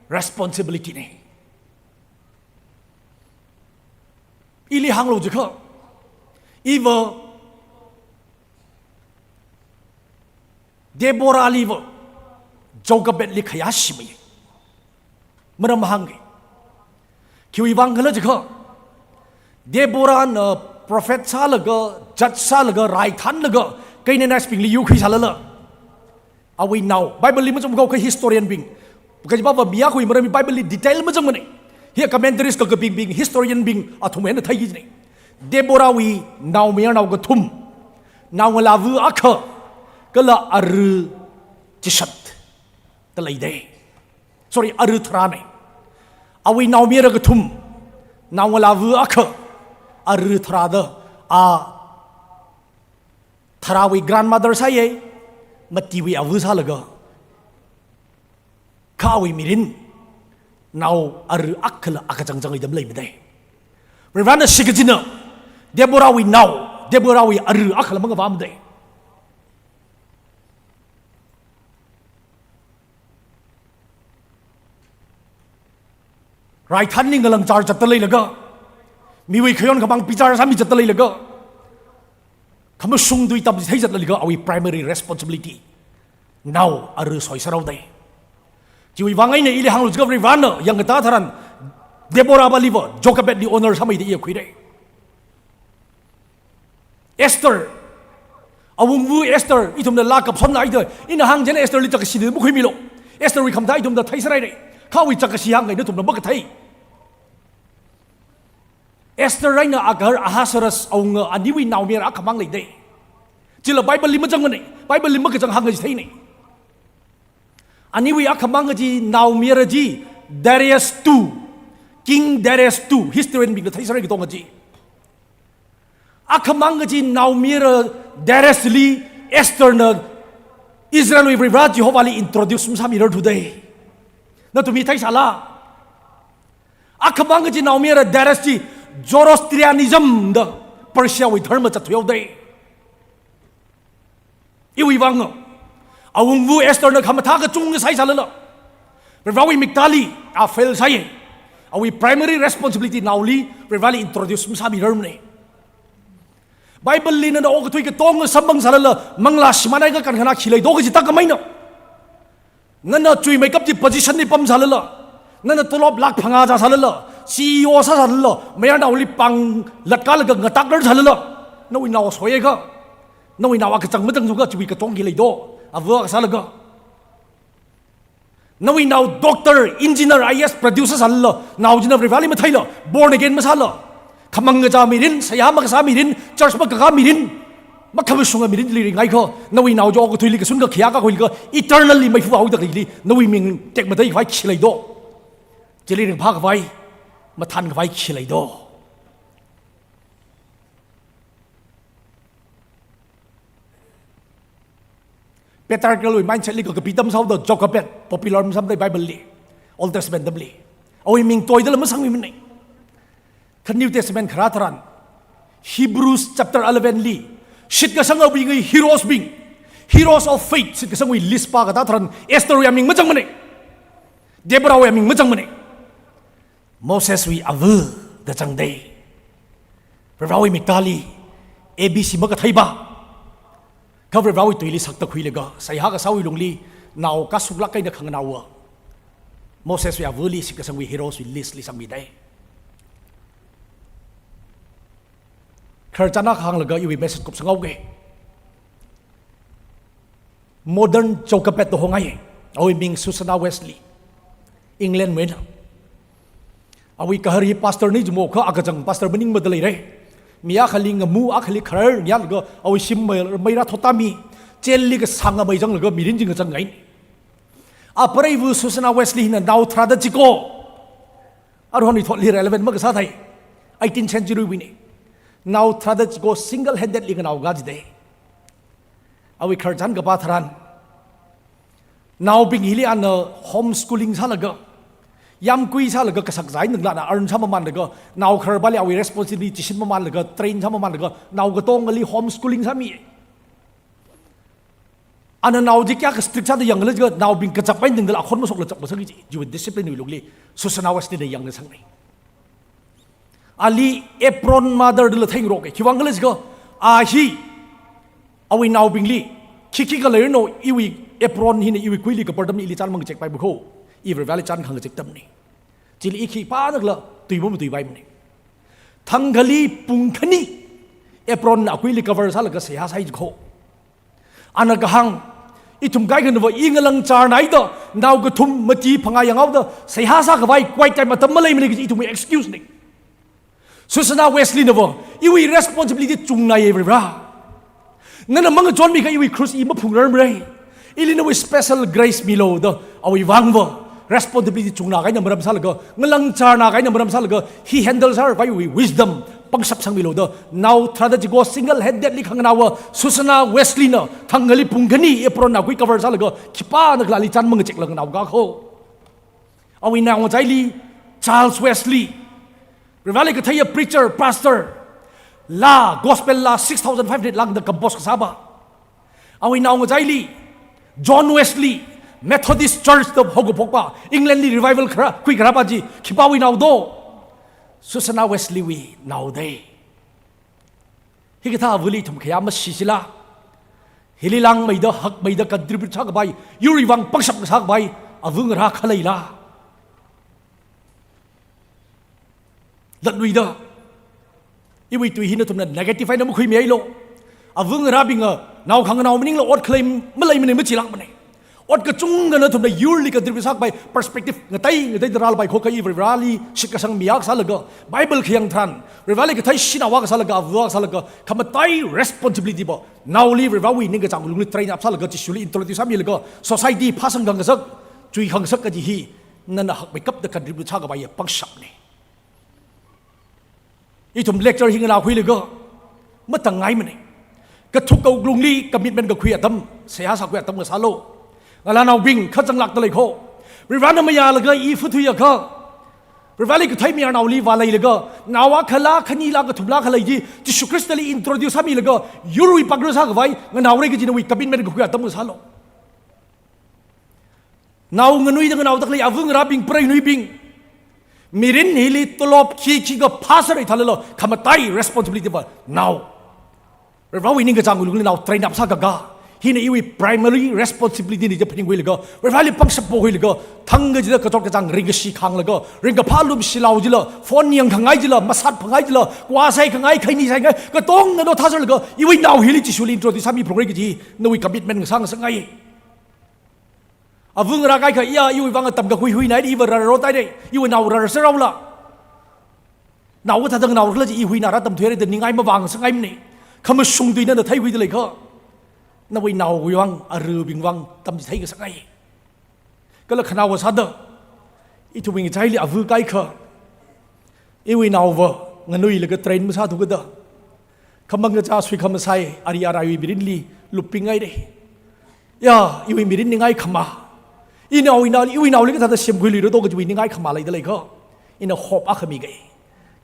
responsibility na. Ili hānglu jiakha, iva Deborahliva Jokebedli khayāshimei. Maram hāngga. Khiwui vang khala jiakha, Deborahna prophet sālaga, judge sālaga, raithānlaga, Canaanitesbingli yur khuisālala, awui nao, Bible li mazangkahao kha historianbing, kajipava mi akhawui maram hi Bible li detail mazangmana. Hi commentaries kakabingbing, historianbing athum eina theiki jina. Deborahwui naomayarnao kathum, naongalāva akha, kala ara chishat da leida. Sorry, ara tharāna. Awui naomayara kathum, naongalāva akha, ara tharāda, a tharāwui grandmother sāya, matiwui ava sālaga. Kha awui mirin, nao ara akhala akachangchang eina maleimada. Varivarana shikachinna, Deborahwui nao, Deborahwui ara akhala mangavāmada. Raithānli ngalangchar zatda leilaga, miwui khayon khamāng bichar sāmi zatda leilaga, khamashung tui tamchithei zatda leilaga, awui primary responsibility, nao ara soi sāraoda. Chiwui vang eina ili hānglu jiakha Varivarana yangkatā tharan, Deborahvaliva Jokebedli honor sāmeida iya khuira. Esther, awungva Esther, ithumna laa kapsonlaida, ina hāng chieina Estherli chākashi makhuimilu. Estherwui khamathā ithumna theisāraira. Kha awui chākashi hāngkha nathumna makathei. Esther eina agahar Ahasuerus awunga aniwui naomayara akhamang leida. Chila Bible li mazangmana, Bible li makachang hānga chitheina. Aniwui akhamang kaji naomayara chi Darius two, King Darius two, historianbingna theisārai katonga chi. Akhamang kaji naomayara Dariusli Estherna Israelwui Varivara Jehovahli introduce masāmirar thuda. Nathum hi theisāla? Akhamang kaji naomayara Darius chi Zoroastrianism da Persiawui dharma zatthuihaoda. Iwui vang, awungva Estherna khamathā kachungkha sāsālala, Varivarawui miktāli a fail sāya. Awui primary responsibility naoli Varivarali introduce masāmirarmana. Bible li nana okathui katonga samphang sālala, manglā shimānhaiakha kankhana khi leido kaji tākhameina. Nana chuimeikap chi position li pamsālala, nana tolop lakh phangā zāsālala, C E O sāsālala, mayarnaoli pāng latkalaga ngatakrar sālala, nawui nao soiakha, nawui nao akachang mazangakha chiwui katong khi leido, ava akha sālaga. Nawui nao doctor, engineer, I A S produce sālala, nao china Varivarali matheila, born again masāla, khamang kazā mirin, seihā makasā mirin, church makakā mirin, makhamashunga mirinli ringhaiakha, nawui nao chi okathuili kashun kakhi akha khuilaga, eternally meifa haoda khalei, nawui ming tekmatei khavai khi leido. Chili ringphā khavai, mathān khavai khi leido. Patriarchal wui mindset li kakapi atam sāhaoda Jokebed, popular masāmada Bible li, Old Testament atamli. Awui ming toidala masangmimana. Kha New Testament kharā tharan, Hebrews chapter eleven li, shitkasangabingwui heroes bing, heroes of faith, shitkasangwui list pākatā tharan, Esther wui aming mazangmana. Deborah wui aming mazangmana. Moseswui ava da zangda. Varivarawui miktāli A B C makatheipa, Kha Varivarawui tuili sakta khuilaga, seihā kasāwui lungli, nao kasuklāk eina khanganaowa Moseswui avali shitkasangwui heroeswui list li sangmidai. Khararchan akha hānglaga iwui message kupsanghaoga. Modern Jacobite da hongai. Awui ming Susanna Wesley. England wui eina. Awui kahar hi pastor na jimo kha akachang pastor maningmada leira. Mi akhali ngamu, akhali kharar niyalaga awui shim mai, maira thotami. Jail li kasāng amei zanglaga mirin chi ngazangngai. Apreiva Susanna Wesley hina nao tharāda chiko. Aruihon ithotli relevant makasā thai. Eighteenth century wuina. Nao tharāda chiko single handedly nganao kajidai. Awui khararchan kapā tharan, naobing hili ana homeschooling sālaga, yamkui sālaga kasak zai ningla ana earn sāmamanlaga, nao khararpali awui responsibility chishin mamanlaga, train sāmamanlaga, nao katongali homeschooling sāmi. Ana nao chi kayākha strict sāda yanglaga, naobing kachap pai ningla akhon masokla chap masāki chi, chiwui discipline wui lungli, Susanna Wesley na yangna sangngai. Ali apron mother dala theingarok e. Khiwuivang khala jiakha, a hi, awui naobingli, khikhi khalei no iwui apron hina iwui kuili kapar atamli ili chān mangachek paibu kho, i Varivarali chān khangachek atamna. Chili i khipānakla, tui mum tui paimana. Thangkhali pung khani, apron na kuili cover sālaga seihā sāi jikho. Ana kahāng, ithum kaikhanava i ngalang char naida, nao kathum mati phangā yanghaoda, seihā sākhavai quiet time atam maleimana kaji ithumwui excuse na. Susanna Wesley nava, iwui responsibility chungnaiya Varivara. Nana mangachonmi kha iwui cross i maphungrarmara. Ili nawui special grace milu da, awui vangva, responsibility chungnā kahaina maram sālaga, ngalang charnā kahaina maram sālaga, hi handle sākhavaiwui wisdom, pangshap sangmilu da, nao tharāda chiko single handedly khanganaowa, Susanna Wesley na, thangkhali pung khani apron na kui cover sālaga, khipānakla ali chān mangachekla nganao kakho. Awui naongachaili, Charles Wesley, Varivarali katheiya preacher, pastor, laa, gospel laa six thousand five hundred lāngda compose kasāpa. Awui naongachaili, John Wesley, Methodist Church da haokaphokpa, England li revival kharā, khuikharāpa chi, khipāwui nao do? Susanna Wesley wui nao dai. Hikathā avali ithum khayā mashishila, hili langmeida, hakmeida contribute sākhavai, yurwui vang pangshap sākhavai, ava ngarā khaleila. Latluida, iwui tui hi nathumna negative eina makhuimihailu. Ava ngarābingva, nao khanganao maningla ot khalei maleimana machilākmana. Ot kachungkha nathumna yurli contribute sākhavai perspective ngatei ngateida rālapai kho kha i Varivarali shitkasang mi akha sālaga, Bible khayang tharan, Varivarali kathei shanao akha sālaga, ava akha sālaga, khamatai responsibility va, naoli Varivarawui ningkachāng lungli train up sālaga, Jishuli introduce sāmilaga, society phāsang khangasak, chui khangasak kaji hi, nana hakmeikapta contribute sākhavaiya pangshapna. Ithum lecture hi nganākhuilaga, matangngaimana. Kathuk kawuk lungli commitment kakhui atam, seihā sākhui atam ngasālu. Ngalānaobing, kha zanglākda lei kho. Varivarana mayālaga i phuthuiakha, Varivarali kathei mayarnaoli vāleilaga, nao akhala, khanila, kathumla khalei chi, Jishu Khristali introduce sāmilaga, yurwui pāngrar sākhavai nganāhaora kaji nawui commitment kakhui atam ngasālu. Nao nganuida nganaoda khalei ava ngarābing, preinuibing, mirin hili tolop khi khi kaphā sāra thālala, khamatai responsibility va nao. Varivarawui ningkachāng lungli nao train up sākaka, hina iwui primary responsibility na da phaningkhuilaga, Varivarali pangshap pokhuilaga, thang kachida kachot kachāng ringkashi khānglaga, ringkaphā lumshilao jila, phone yangkhangai jila, masat phangai jila, kwa sai khangai, khaini sai ngai, katonga no thāzarlaga, iwui nao hili Jishuli introduce sāmiphungra kaji, nawui commitment ngasā ngasangngai. Ava ngarā kaikha, iya, iwui vang atam kakhui huinai, iva rarro tai dai, iwui nao rarserhaola. Nao kathāda nganao khala chi i huinara tamthuira da ningai mavāngasangngaimana. Khamashung tui nana theikhuida lei kha. Nawui naowui vang, aruibing vang, tamchithei kasangngai. Kala khanaowa sāda, ithumwui ngachaili ava kaikha, iwui naova nganuilaga train masāthukada, khamang kachā suikhamasai, ari araiwui mirinli lupingngaira. Ya, iwui mirin ningai khama. Inao, inao, iwui naoli kathāda semkhuiluira do kajiwui ningai khama leida lei kha, ina hope akha miga.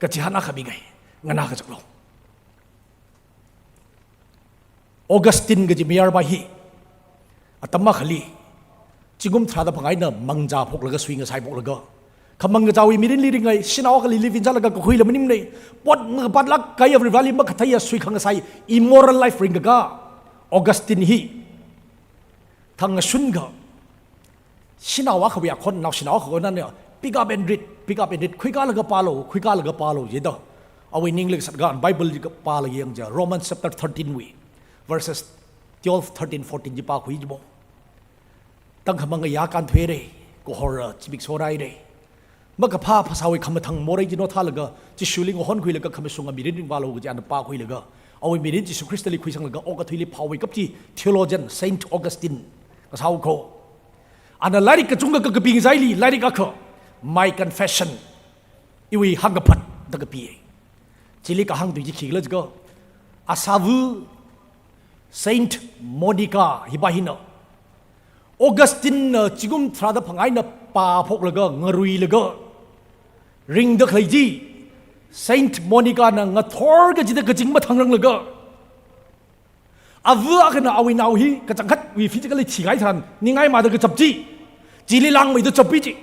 Kachihān akha miga. Nganā kachaklo. Augustine kaji mayarpa hi, atam akhali, zingkum tharāda phangā eina mangachā phoklaga sui ngasai phoklaga, khamang kachāwui mirinli ringai, shanao akhali live in sālaga kakhuila maningmana, pot ngakapatlāk kahai Varivarali makatheiya sui khangasai, immoral life ringkaka, Augustine hi thang ngashun kha, shanao akhawui akhon, naoshinao akhawui akhonna, pick up and read, pick up and read, khuikalaga pālu, khuikalaga pālu jida. Awui ningli kasat kha Bible li kapālaga yangja, Romans chapter thirteen wui, verses twelve, thirteen, fourteen chi pākhui jimo. Tangkhamang ngayā kānthuira, kahor, ah, zimik soraira. Makaphā phasāwui khamathang morei chi nothālaga, Jishuli ngahonkhuilaga khamashunga mirin ringvālu kaji ana pākhuilaga, awui mirin Jishu Khristali khuisanglaga, okathuili phāwui kap chi theologian Saint Augustine kasā haowa. Ana lairik kachungkha kakaping zaili, lairik akha, My Confession, iwui hāngkaphat da kapi. Chili kahāng tui chi khikhala jiakha, asāva Saint Monica hiva hina, Augustine na zingkum tharāda phangā eina pāphoklaga, ngaruilaga ringda khalei chi, Saint Monica na ngathor kachida kazing mathangranglaga, ava akhana awui nao hi kachangkhatwui phikhala thikahai tharan ningngaimada kachap chi, chili langmeida chappi chi,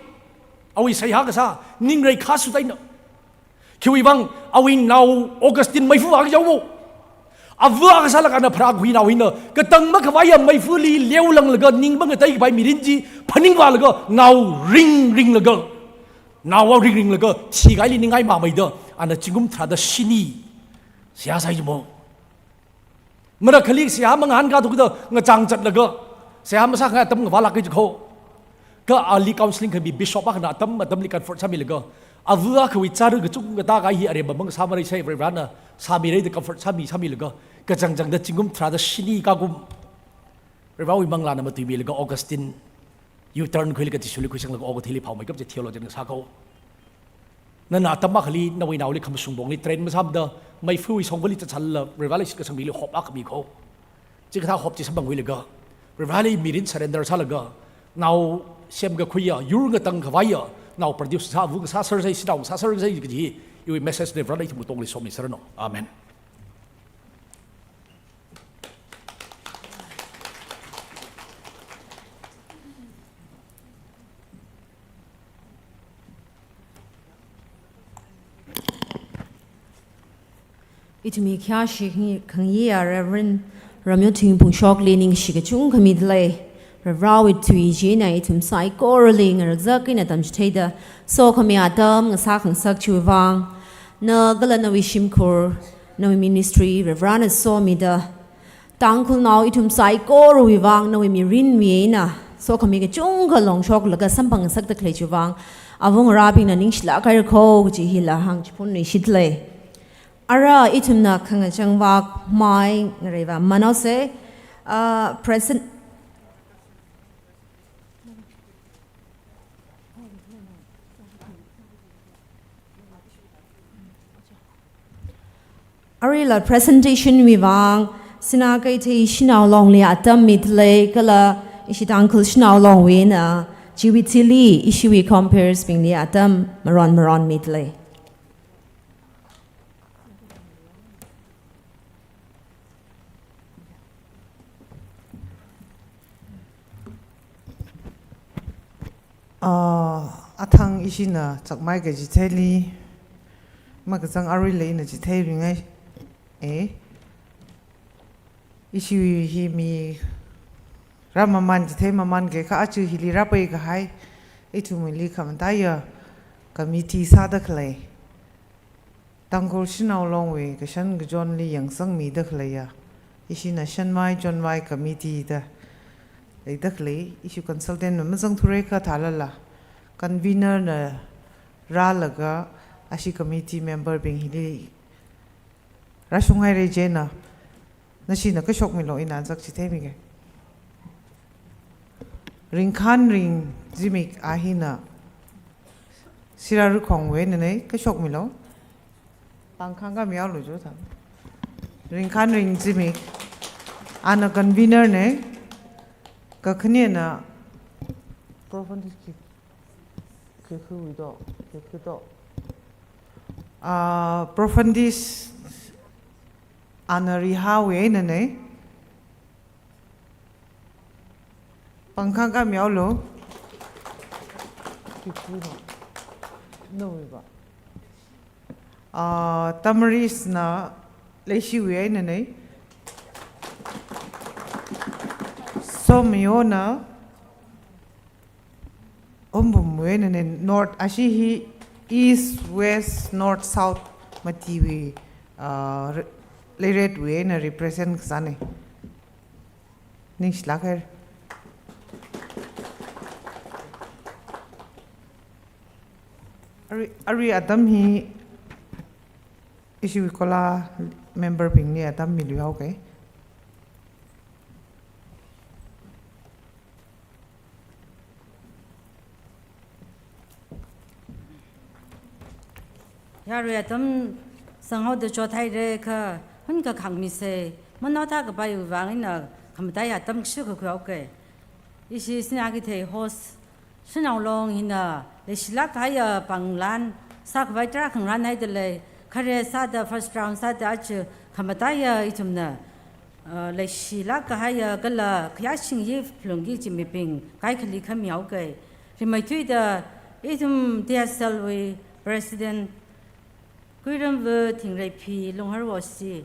awui seihā kasā, ningrei khasuda eina. Khiwuivang, awui nao Augustine meifa vākajao mo. Ava kasālaga ana pharākhui nao hina, katang makhavaiya meifali leolanglaga, ning mangatei khavai mirin chi phaningvālaga, nao ringringlaga, naova ringringlaga, thikahaili ningngaimāmeida, ana zingkum tharāda shini seihā sāi jimo. Marakhali seihā mangahānkā thukda ngachang zatlaga, seihā masākhangai atam ngavālāka jikho. Kha ali counseling khami bishop akhana atam atamli comfort sāmilaga, ava akhawui chara kachungkha tākahai hi aremma mang sāmara sai, Varivarana sāmira da comfort sāmi, sāmilaga, kachangchangda zingkum tharāda shini kakum, Varivarawui manglāna matuimilaga Augustine U-turn khuilaga Jishuli khuisanglaga okathuili phāmeikap chi theologian kasā haowa. Nana atam akhali nawui naoli khamashung pongli train masāmada, meifawui shongfali zatsālala, Varivarali shitkasang mili hope akha mikho. Chikathā hope chi samphangkhuilaga, Varivarali mirin surrender sālaga, nao semkakhuiya, yur ngatang khavaiya nao produce sā, ava sāser sai, shanao sāser sai kaji hi iwui message na Varivarana ithum katongli somiserranu. Amen. Ithumwui khayāshi khangayiya Reverend Ramyothui Phungshokli ningshi kachungkha midalei. Varivarawui tui china ithum saikorali ngarakzak eina tamchitheida, sokhami atam ngasā khangasak chiwui vang, na kala nawui shimkhur, nawui ministry Varivarana somida, Tangkhulnao ithum saikorawui vang nawui mirinwui eina sokhami kachungkha longshoklaga samphangngasakda khalei chiwui vang, avāngarābingna ningshilāk haira kho kaji hila hāngchiphunluishit lei. Ara ithumna khangachang vākmai ngareiva manose, ah, present Aruila presentation wui vang, Sinā Keithei Shanao Longli atam midalei kala ishi Tangkhul Shanao Longwui eina, chiwui thili ishiwui comperes bingli atam maron maron midalei. Ah, athang ishina chakmai kachitheili, makazang aruila ina chitheibing ai. Eh, ishi hi mi rāmaman chithei maman kha aja hili rāpai kahai, ithumwuili khamataiya committee sāda khalei, Tangkhul Shanao Longwui kashan kachonli yangsangmida khaleiya, ishina shanmai chonmai committee da leida khalei, ishi consultant na mazangthurakha thālala, convener na rālaga, ashi committee member bing hili rāshunghaira chieina, nashina kashokmilu, ina anzak chitheimige. Ringkhanring Zimik, a hina Sirarakhongwui einanei, kashokmilu. Pangkhangkami Aolu jo tham. Ringkhanring Zimik, ana convener nei, kakhanena Prophandis ki, kakhuido, kakhuido. Ah, Prophandis ana Rihawui einanei. Pangkhangkami Aolu. Kakhuido. Nawuiva. Ah, Tamarisna Leishiwui einanei. Tom Yona, Ombum wui eina ne, north, ashi hi east, west, north, south matiwui, ah, re-, Lairet wui eina represent kasāne. Ningshilāk haira. Arui, arui atam hi ishiwui COLA member bingli atam miluihaoke. Yarui atam sanghaoda chothaire kha, hun kakhang mise, manao thākapaiwui vang ina khamataiya atam kashuk kakhui haoke. Ishi Sinakithei host Shanao Long hina leishilāk kahaiya pānglan sākhavai tarākha ngarānhaida lei, khare sāda first round sāda aja khamataiya ithumna, uh, leishilāk kahaiya kala khayāshing hi phalungki kaji mibing kaikhali khami haoke. Rimeithuida ithum T S L wui President Kuiramva Thingreiphi Lungharwo si,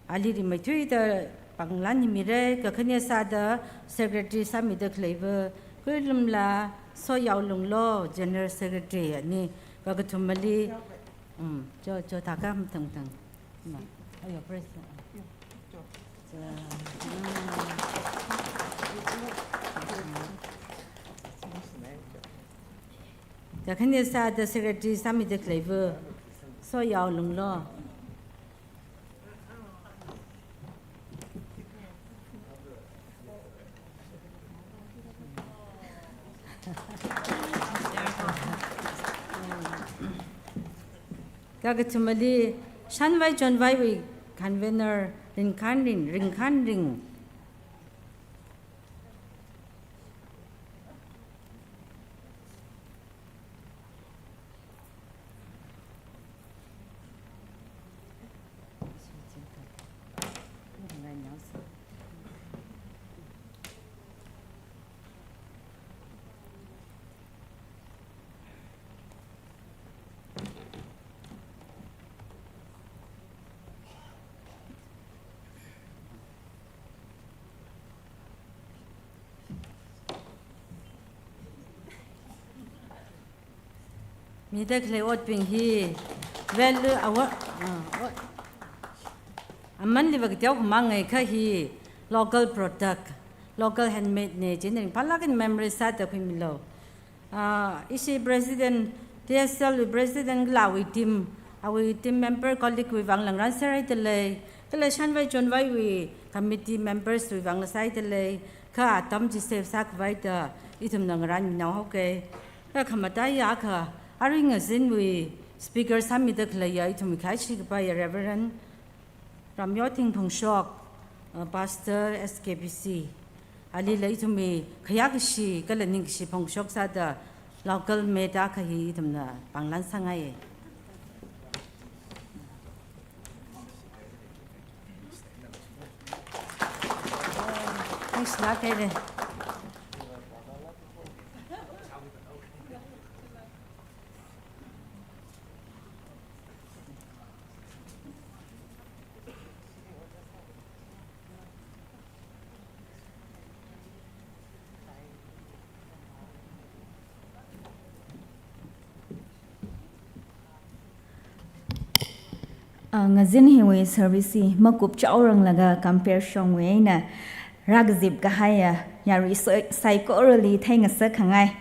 ali rimeithuida pānglan hi mire, kakhane sāda secretary sāmida khaleiva Kuilumla Soyao Lunglo, General Secretary ani, kakathumali, um, cho, cho thākha mathang thang. Ma, ayo, press. Kakhane sāda secretary sāmida khaleiva Soyao Lunglo. Kakathumali Shanvai Chonvaiwui convener Ringkhanring, Ringkhanring. Mida khalei otbing hi value awa-, ah, ot-, amanliva kateokha mangai kha hi local product, local handmade ne, chieina ringphālāk eina memory sāda khuimilu. Ah, ishi President, T S L wui President kala awui team, awui team member colleague wui vangla ngarānserhaida lei, kala Shanvai Chonvaiwui committee members wui vangla sāhaida lei, kha atam chi save sākhavaida ithumna ngarānminao haoke. Kha khamataiya akha, arui ngazinwui speaker sāmida khaleiya ithumwui khayāshi kapaiya Reverend Ramyothing Phungshok, uh, Pastor S K B C, alila ithumwui khayākashi kala ningkashi phongshok sāda local made akha hi ithumna pānglan sāngai. Thanks, Lakere. Ah, ngazin hiwui service hi makupchaoranglaga compare shongwui eina rākazip kahaiya yarui soi-, saikorali theingasak khangai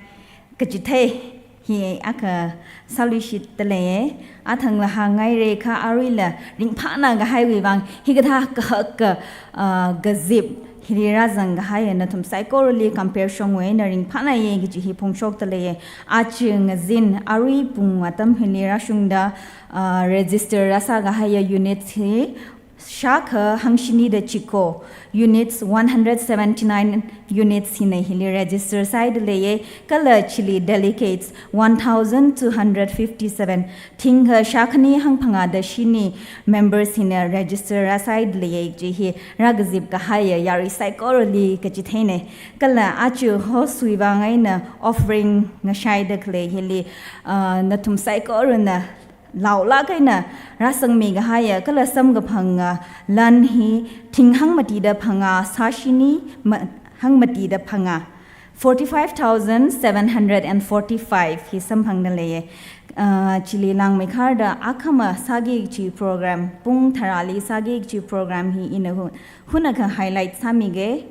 kachithei hi akha sāluishitda leiye. Athangla hāngngaire kha aruila ringphāna kahaiwui vang hikathā kahaka, ah, kazip hili rāzang kahaiya nathum saikorali compare shongwui eina ringphānaye kaji hi phongshokda leiye. Aja ngazin arui pung atam hili rāshungda, ah, register rāsā kahaiya units hi shākha hangshini da chiko, units one hundred seventy-nine units hina hili register sāhaida leiye, kala chili delegates one thousand two hundred fifty-seven, thingkha shākhani hangphangā da shini members hina register rāsāhaida leiye kaji hi rākazip kahaiya yarui saikorali kachitheine. Kala aja host wui vang eina offering ngashaida khalei hili, ah, nathum saikorana laolāk eina rāsangmi kahaiya kala samkaphanga lan hi thing hangmatida phangā sāshini ma-, hangmatida phangā, forty-five thousand seven hundred and forty-five hi samphangda leiya. Ah, chili langmeikharda akhama sāki kachi program, pung tharāli sāki kachi program hi ina hu-, hunakha highlight sāmiga.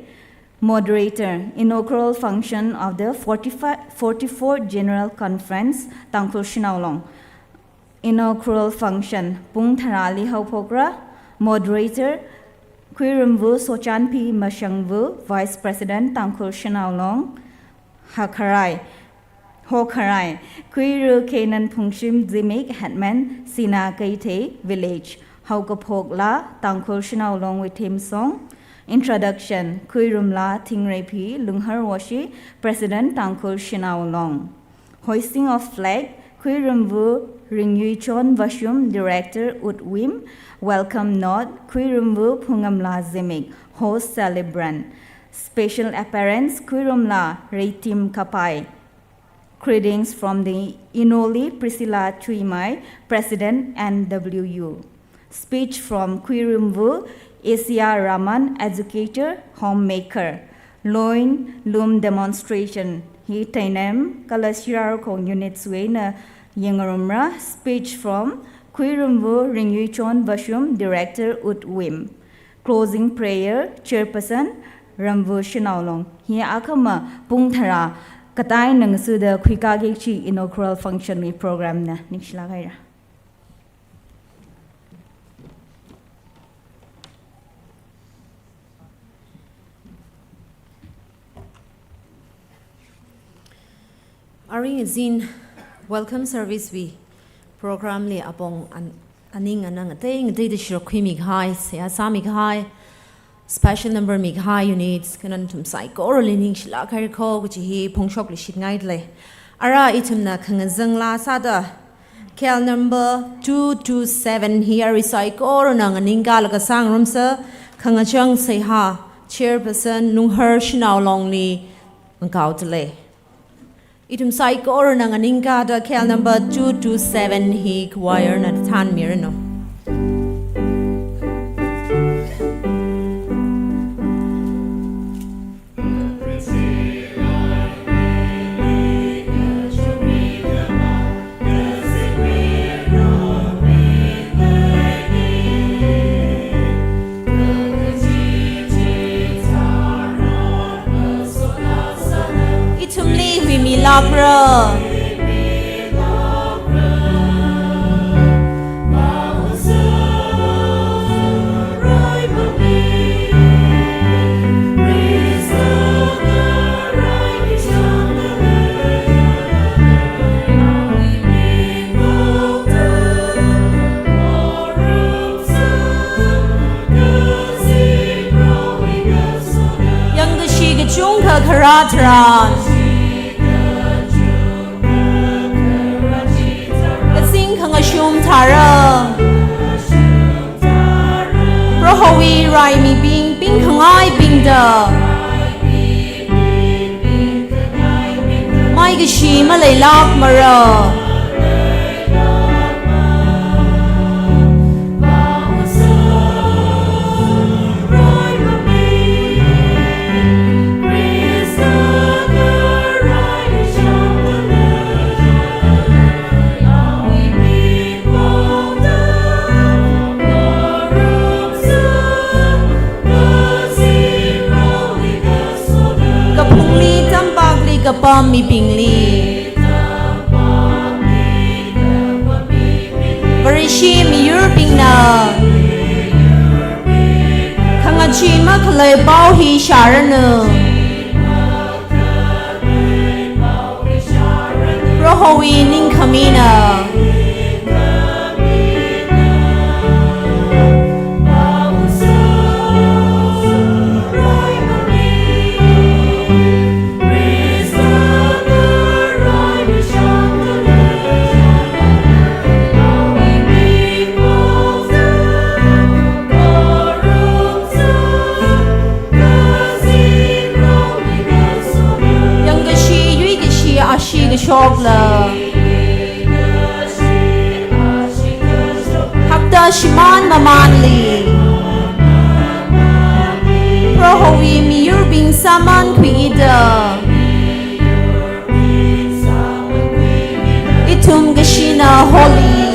Moderator, inaugural function of the forty-five, forty-fourth General Conference, Tangkhul Shanao Long. Inaugural function, pung tharāli haophokra. Moderator, Khuirumvu Sochanphi Mashangvu, Vice President, Tangkhul Shanao Long. Hakharai, Hokharai, Khuiru Kenan Phungshim Zimik, Headman, Sina Keithei Village. Haokaphokla, Tangkhul Shanao Longwui theme song. Introduction, Khuirumla Thingreiphi Lunghar Woshi, President, Tangkhul Shanao Long. Hoisting of flag, Khuirumvu Ringyuichon Vashum, Director, Utwim. Welcome note, Khuirumvu Phungamla Zimik, host celebrant. Special appearance, Khuirumla Reitim Kapai. Greetings from the Inoli Priscilla Chuimai, President, N W U. Speech from Khuirumvu Asia Raman, educator, homemaker. Loin loom demonstration hi Tainem kala Shirarkhong units wui eina yangngarumra. Speech from Khuirumvu Ringyuichon Vashum, Director, Utwim. Closing prayer, Chairperson, Ramvu Shanao Long. Hi akhama pung tharā katā eina ngasuda khuikāki kachi inaugural function wui program na, ningshilāk haira. Aring azin welcome service wui program li apong an-, aning anang ngatei ngateida shuruk khuimi kahai, seihā sāmi kahai, special number mi kahai units, kala nathum saikorali ningshilāk haira ko kachi hi phongshokluishitngaida lei. Ara ithumna khangazang laa sāda, K L number two two seven hi arui saikorana nganingkālaga sāngarumsa, khangachang seihā, Chairperson Lunghar Shanao Longli ngakaoda lei. Ithum saikorana nganingkāda K L number two two seven hi choir na thanmiranu. Ithumli huimilākra. Yangkashi kachungkha kharā tharan, kazing khangashung tharan, Prohowui raimibing pingkhangaibingda maikashi maleilākmara. Kaphungli tampakli kapam mibingli, Vareshi miyurbingna khangachee makhalei pao hi shāranu. Prohowui ningkhamina. Yangkashi, yuikashi, ashi kashokla, hakta shimān mamānli, Prohowui miyurbing sāmankhuida, ithum kashina holy.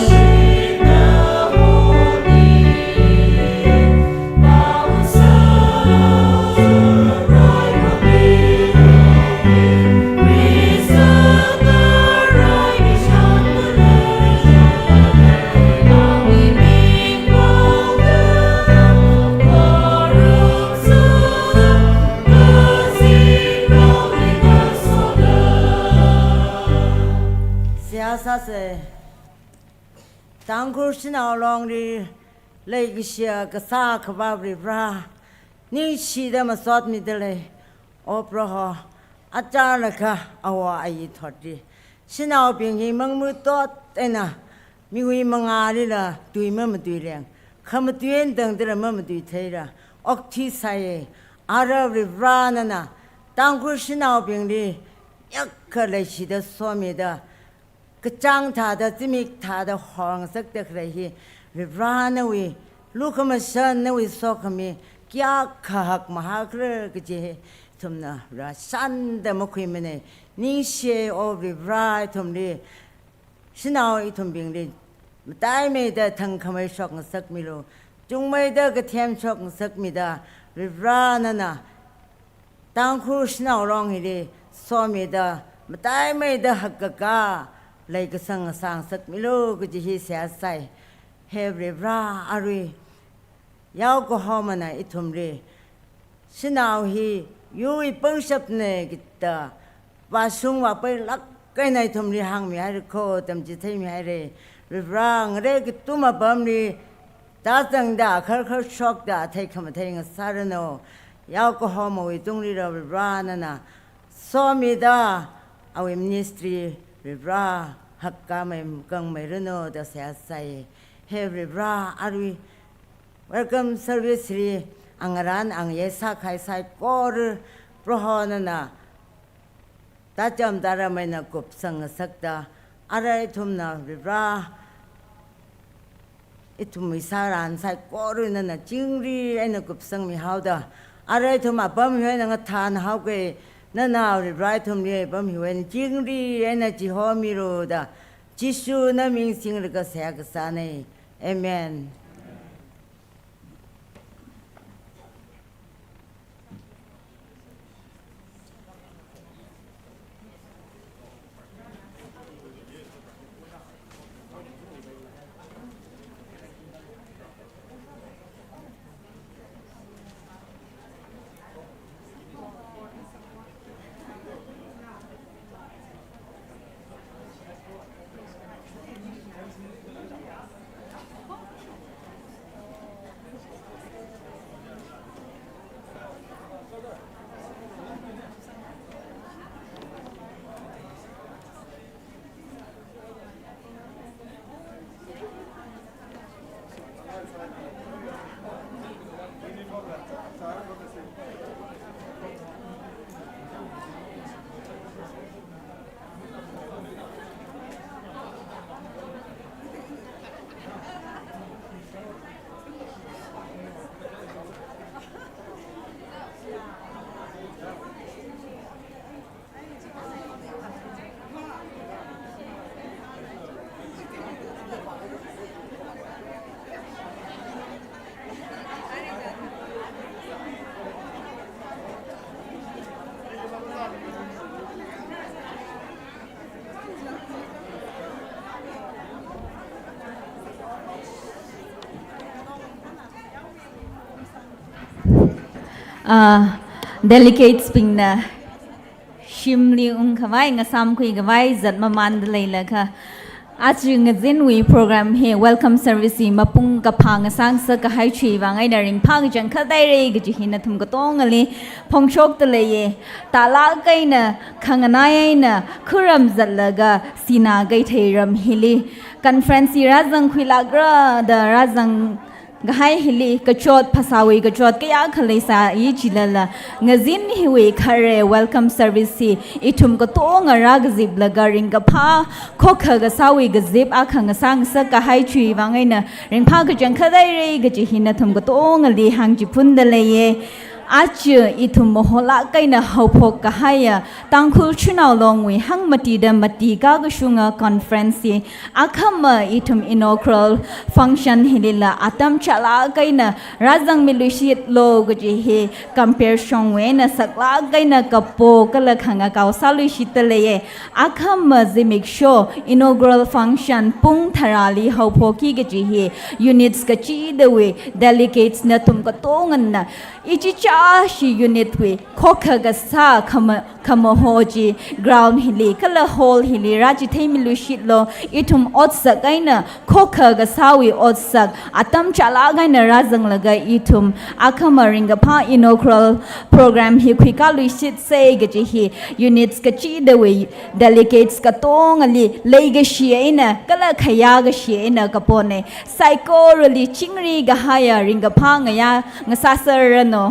Seihā sāsa. Tangkhul shanao longli leikashiya kasā akhava Varivara, ningshida masotmida lei. O Proho, achālakha awo ayi thotli, shanaobing hi mangmutot eina miwui mangālila tui mamatui leng, khamatui eina tangdala mamatui theila okthuisai. Ara Varivara nana Tangkhul shanaobingli yakha leishida somida, kachāng thāda, zimik thāda horngasakda khalei hi, Varivara nawui lukhamashan, nawui sokhami kayākha hakmahā khala kaji hi ithumna rāshanda makhuimana. Ningshi O Varivara, ithumli, shanao ithumbingli mataimeida thangkhamei shokngasakmilu. Chungmeida kathem shokngasakmida, Varivara nana Tangkhul shanao long hili somida, mataimeida hakkakā leikasang ngasāngasakmilu kaji hi seihā sai. He Varivara, arui yaokahomana ithumli, shanao hi yurwui pangshapna kida vāshung vāpeilāk eina ithumli hāngmihaira kho, tamchitheimihaira. Varivara, ngare katum apamli tāzangda, kharkhar shokda athei khamathei ngasāranu. Yaokahomawui tunglila Varivara nana somida, awui ministry Varivara hakkāmei kangmeiranu da seihā sai. He Varivara, arui welcome service li angarān angayei sākahai saikora Proho nana tācham tāram eina kupsangngasakda, ara ithumna Varivara, ithumwui sāran saikora nana chingri eina kupsangmihaoda, ara ithum apam hiwui eina ngathānhaoki, nana Varivara ithumli apam hiwui eina chingri eina chihomilu da, Jishu nawui ming singlaga seihā kasāna. Amen. Ah, delegates bingna shimli ungkhavai, ngasāmkhui khavai zat mamānda leilakha, aja ngazinwui program hi welcome service hi mapung kaphā ngasāngasak kahai chiwui vang eina ringphā kachangkhat haira kaji hi nathum katongali phongshokda leiya. Tālāk eina khanganai eina khuram zatlaga Sinakeithei ram hili conference hi rāzangkhuilākra da rāzang kahai hili kachot, phasāwui kachot kayākha leisāya chilala, ngazin hiwui khare welcome service hi ithum katonga rākaziplaga ringkaphā, khokha kasāwui kazip akha ngasāngasak kahai chiwui vang eina ringphā kachangkhat haira kaji hi nathum katongali hāngchiphunda leiya. Aja ithum maholāk eina haophok kahaiya Tangkhul Chunao Longwui hangmatida mati kakashunga conference hi akhama ithum inaugural function hilila atam chālāk eina rāzangmiluishitlo kaji hi compare shongwui eina saklāk eina kapo kala khangakao sāluishitta leiya. Akhama zimiksho inaugural function pung tharāli haophoki kaji hi units kachidawui delegates nathum katongana ichichāshi unit wui khokha kasā khama, khamaho chi ground hili kala hall hili rāchitheimiluishitlo. Ithum otsak eina khokha kasāwui otsak atam chālāk eina rāzanglaga ithum akhama ringkaphā inaugural program hi khuikaluishitsei kaji hi units kachidawui delegates katongali leikashi eina kala khayākashi eina kapona. Saikorali chingri kahaiya ringkaphā ngayā ngasāserranu.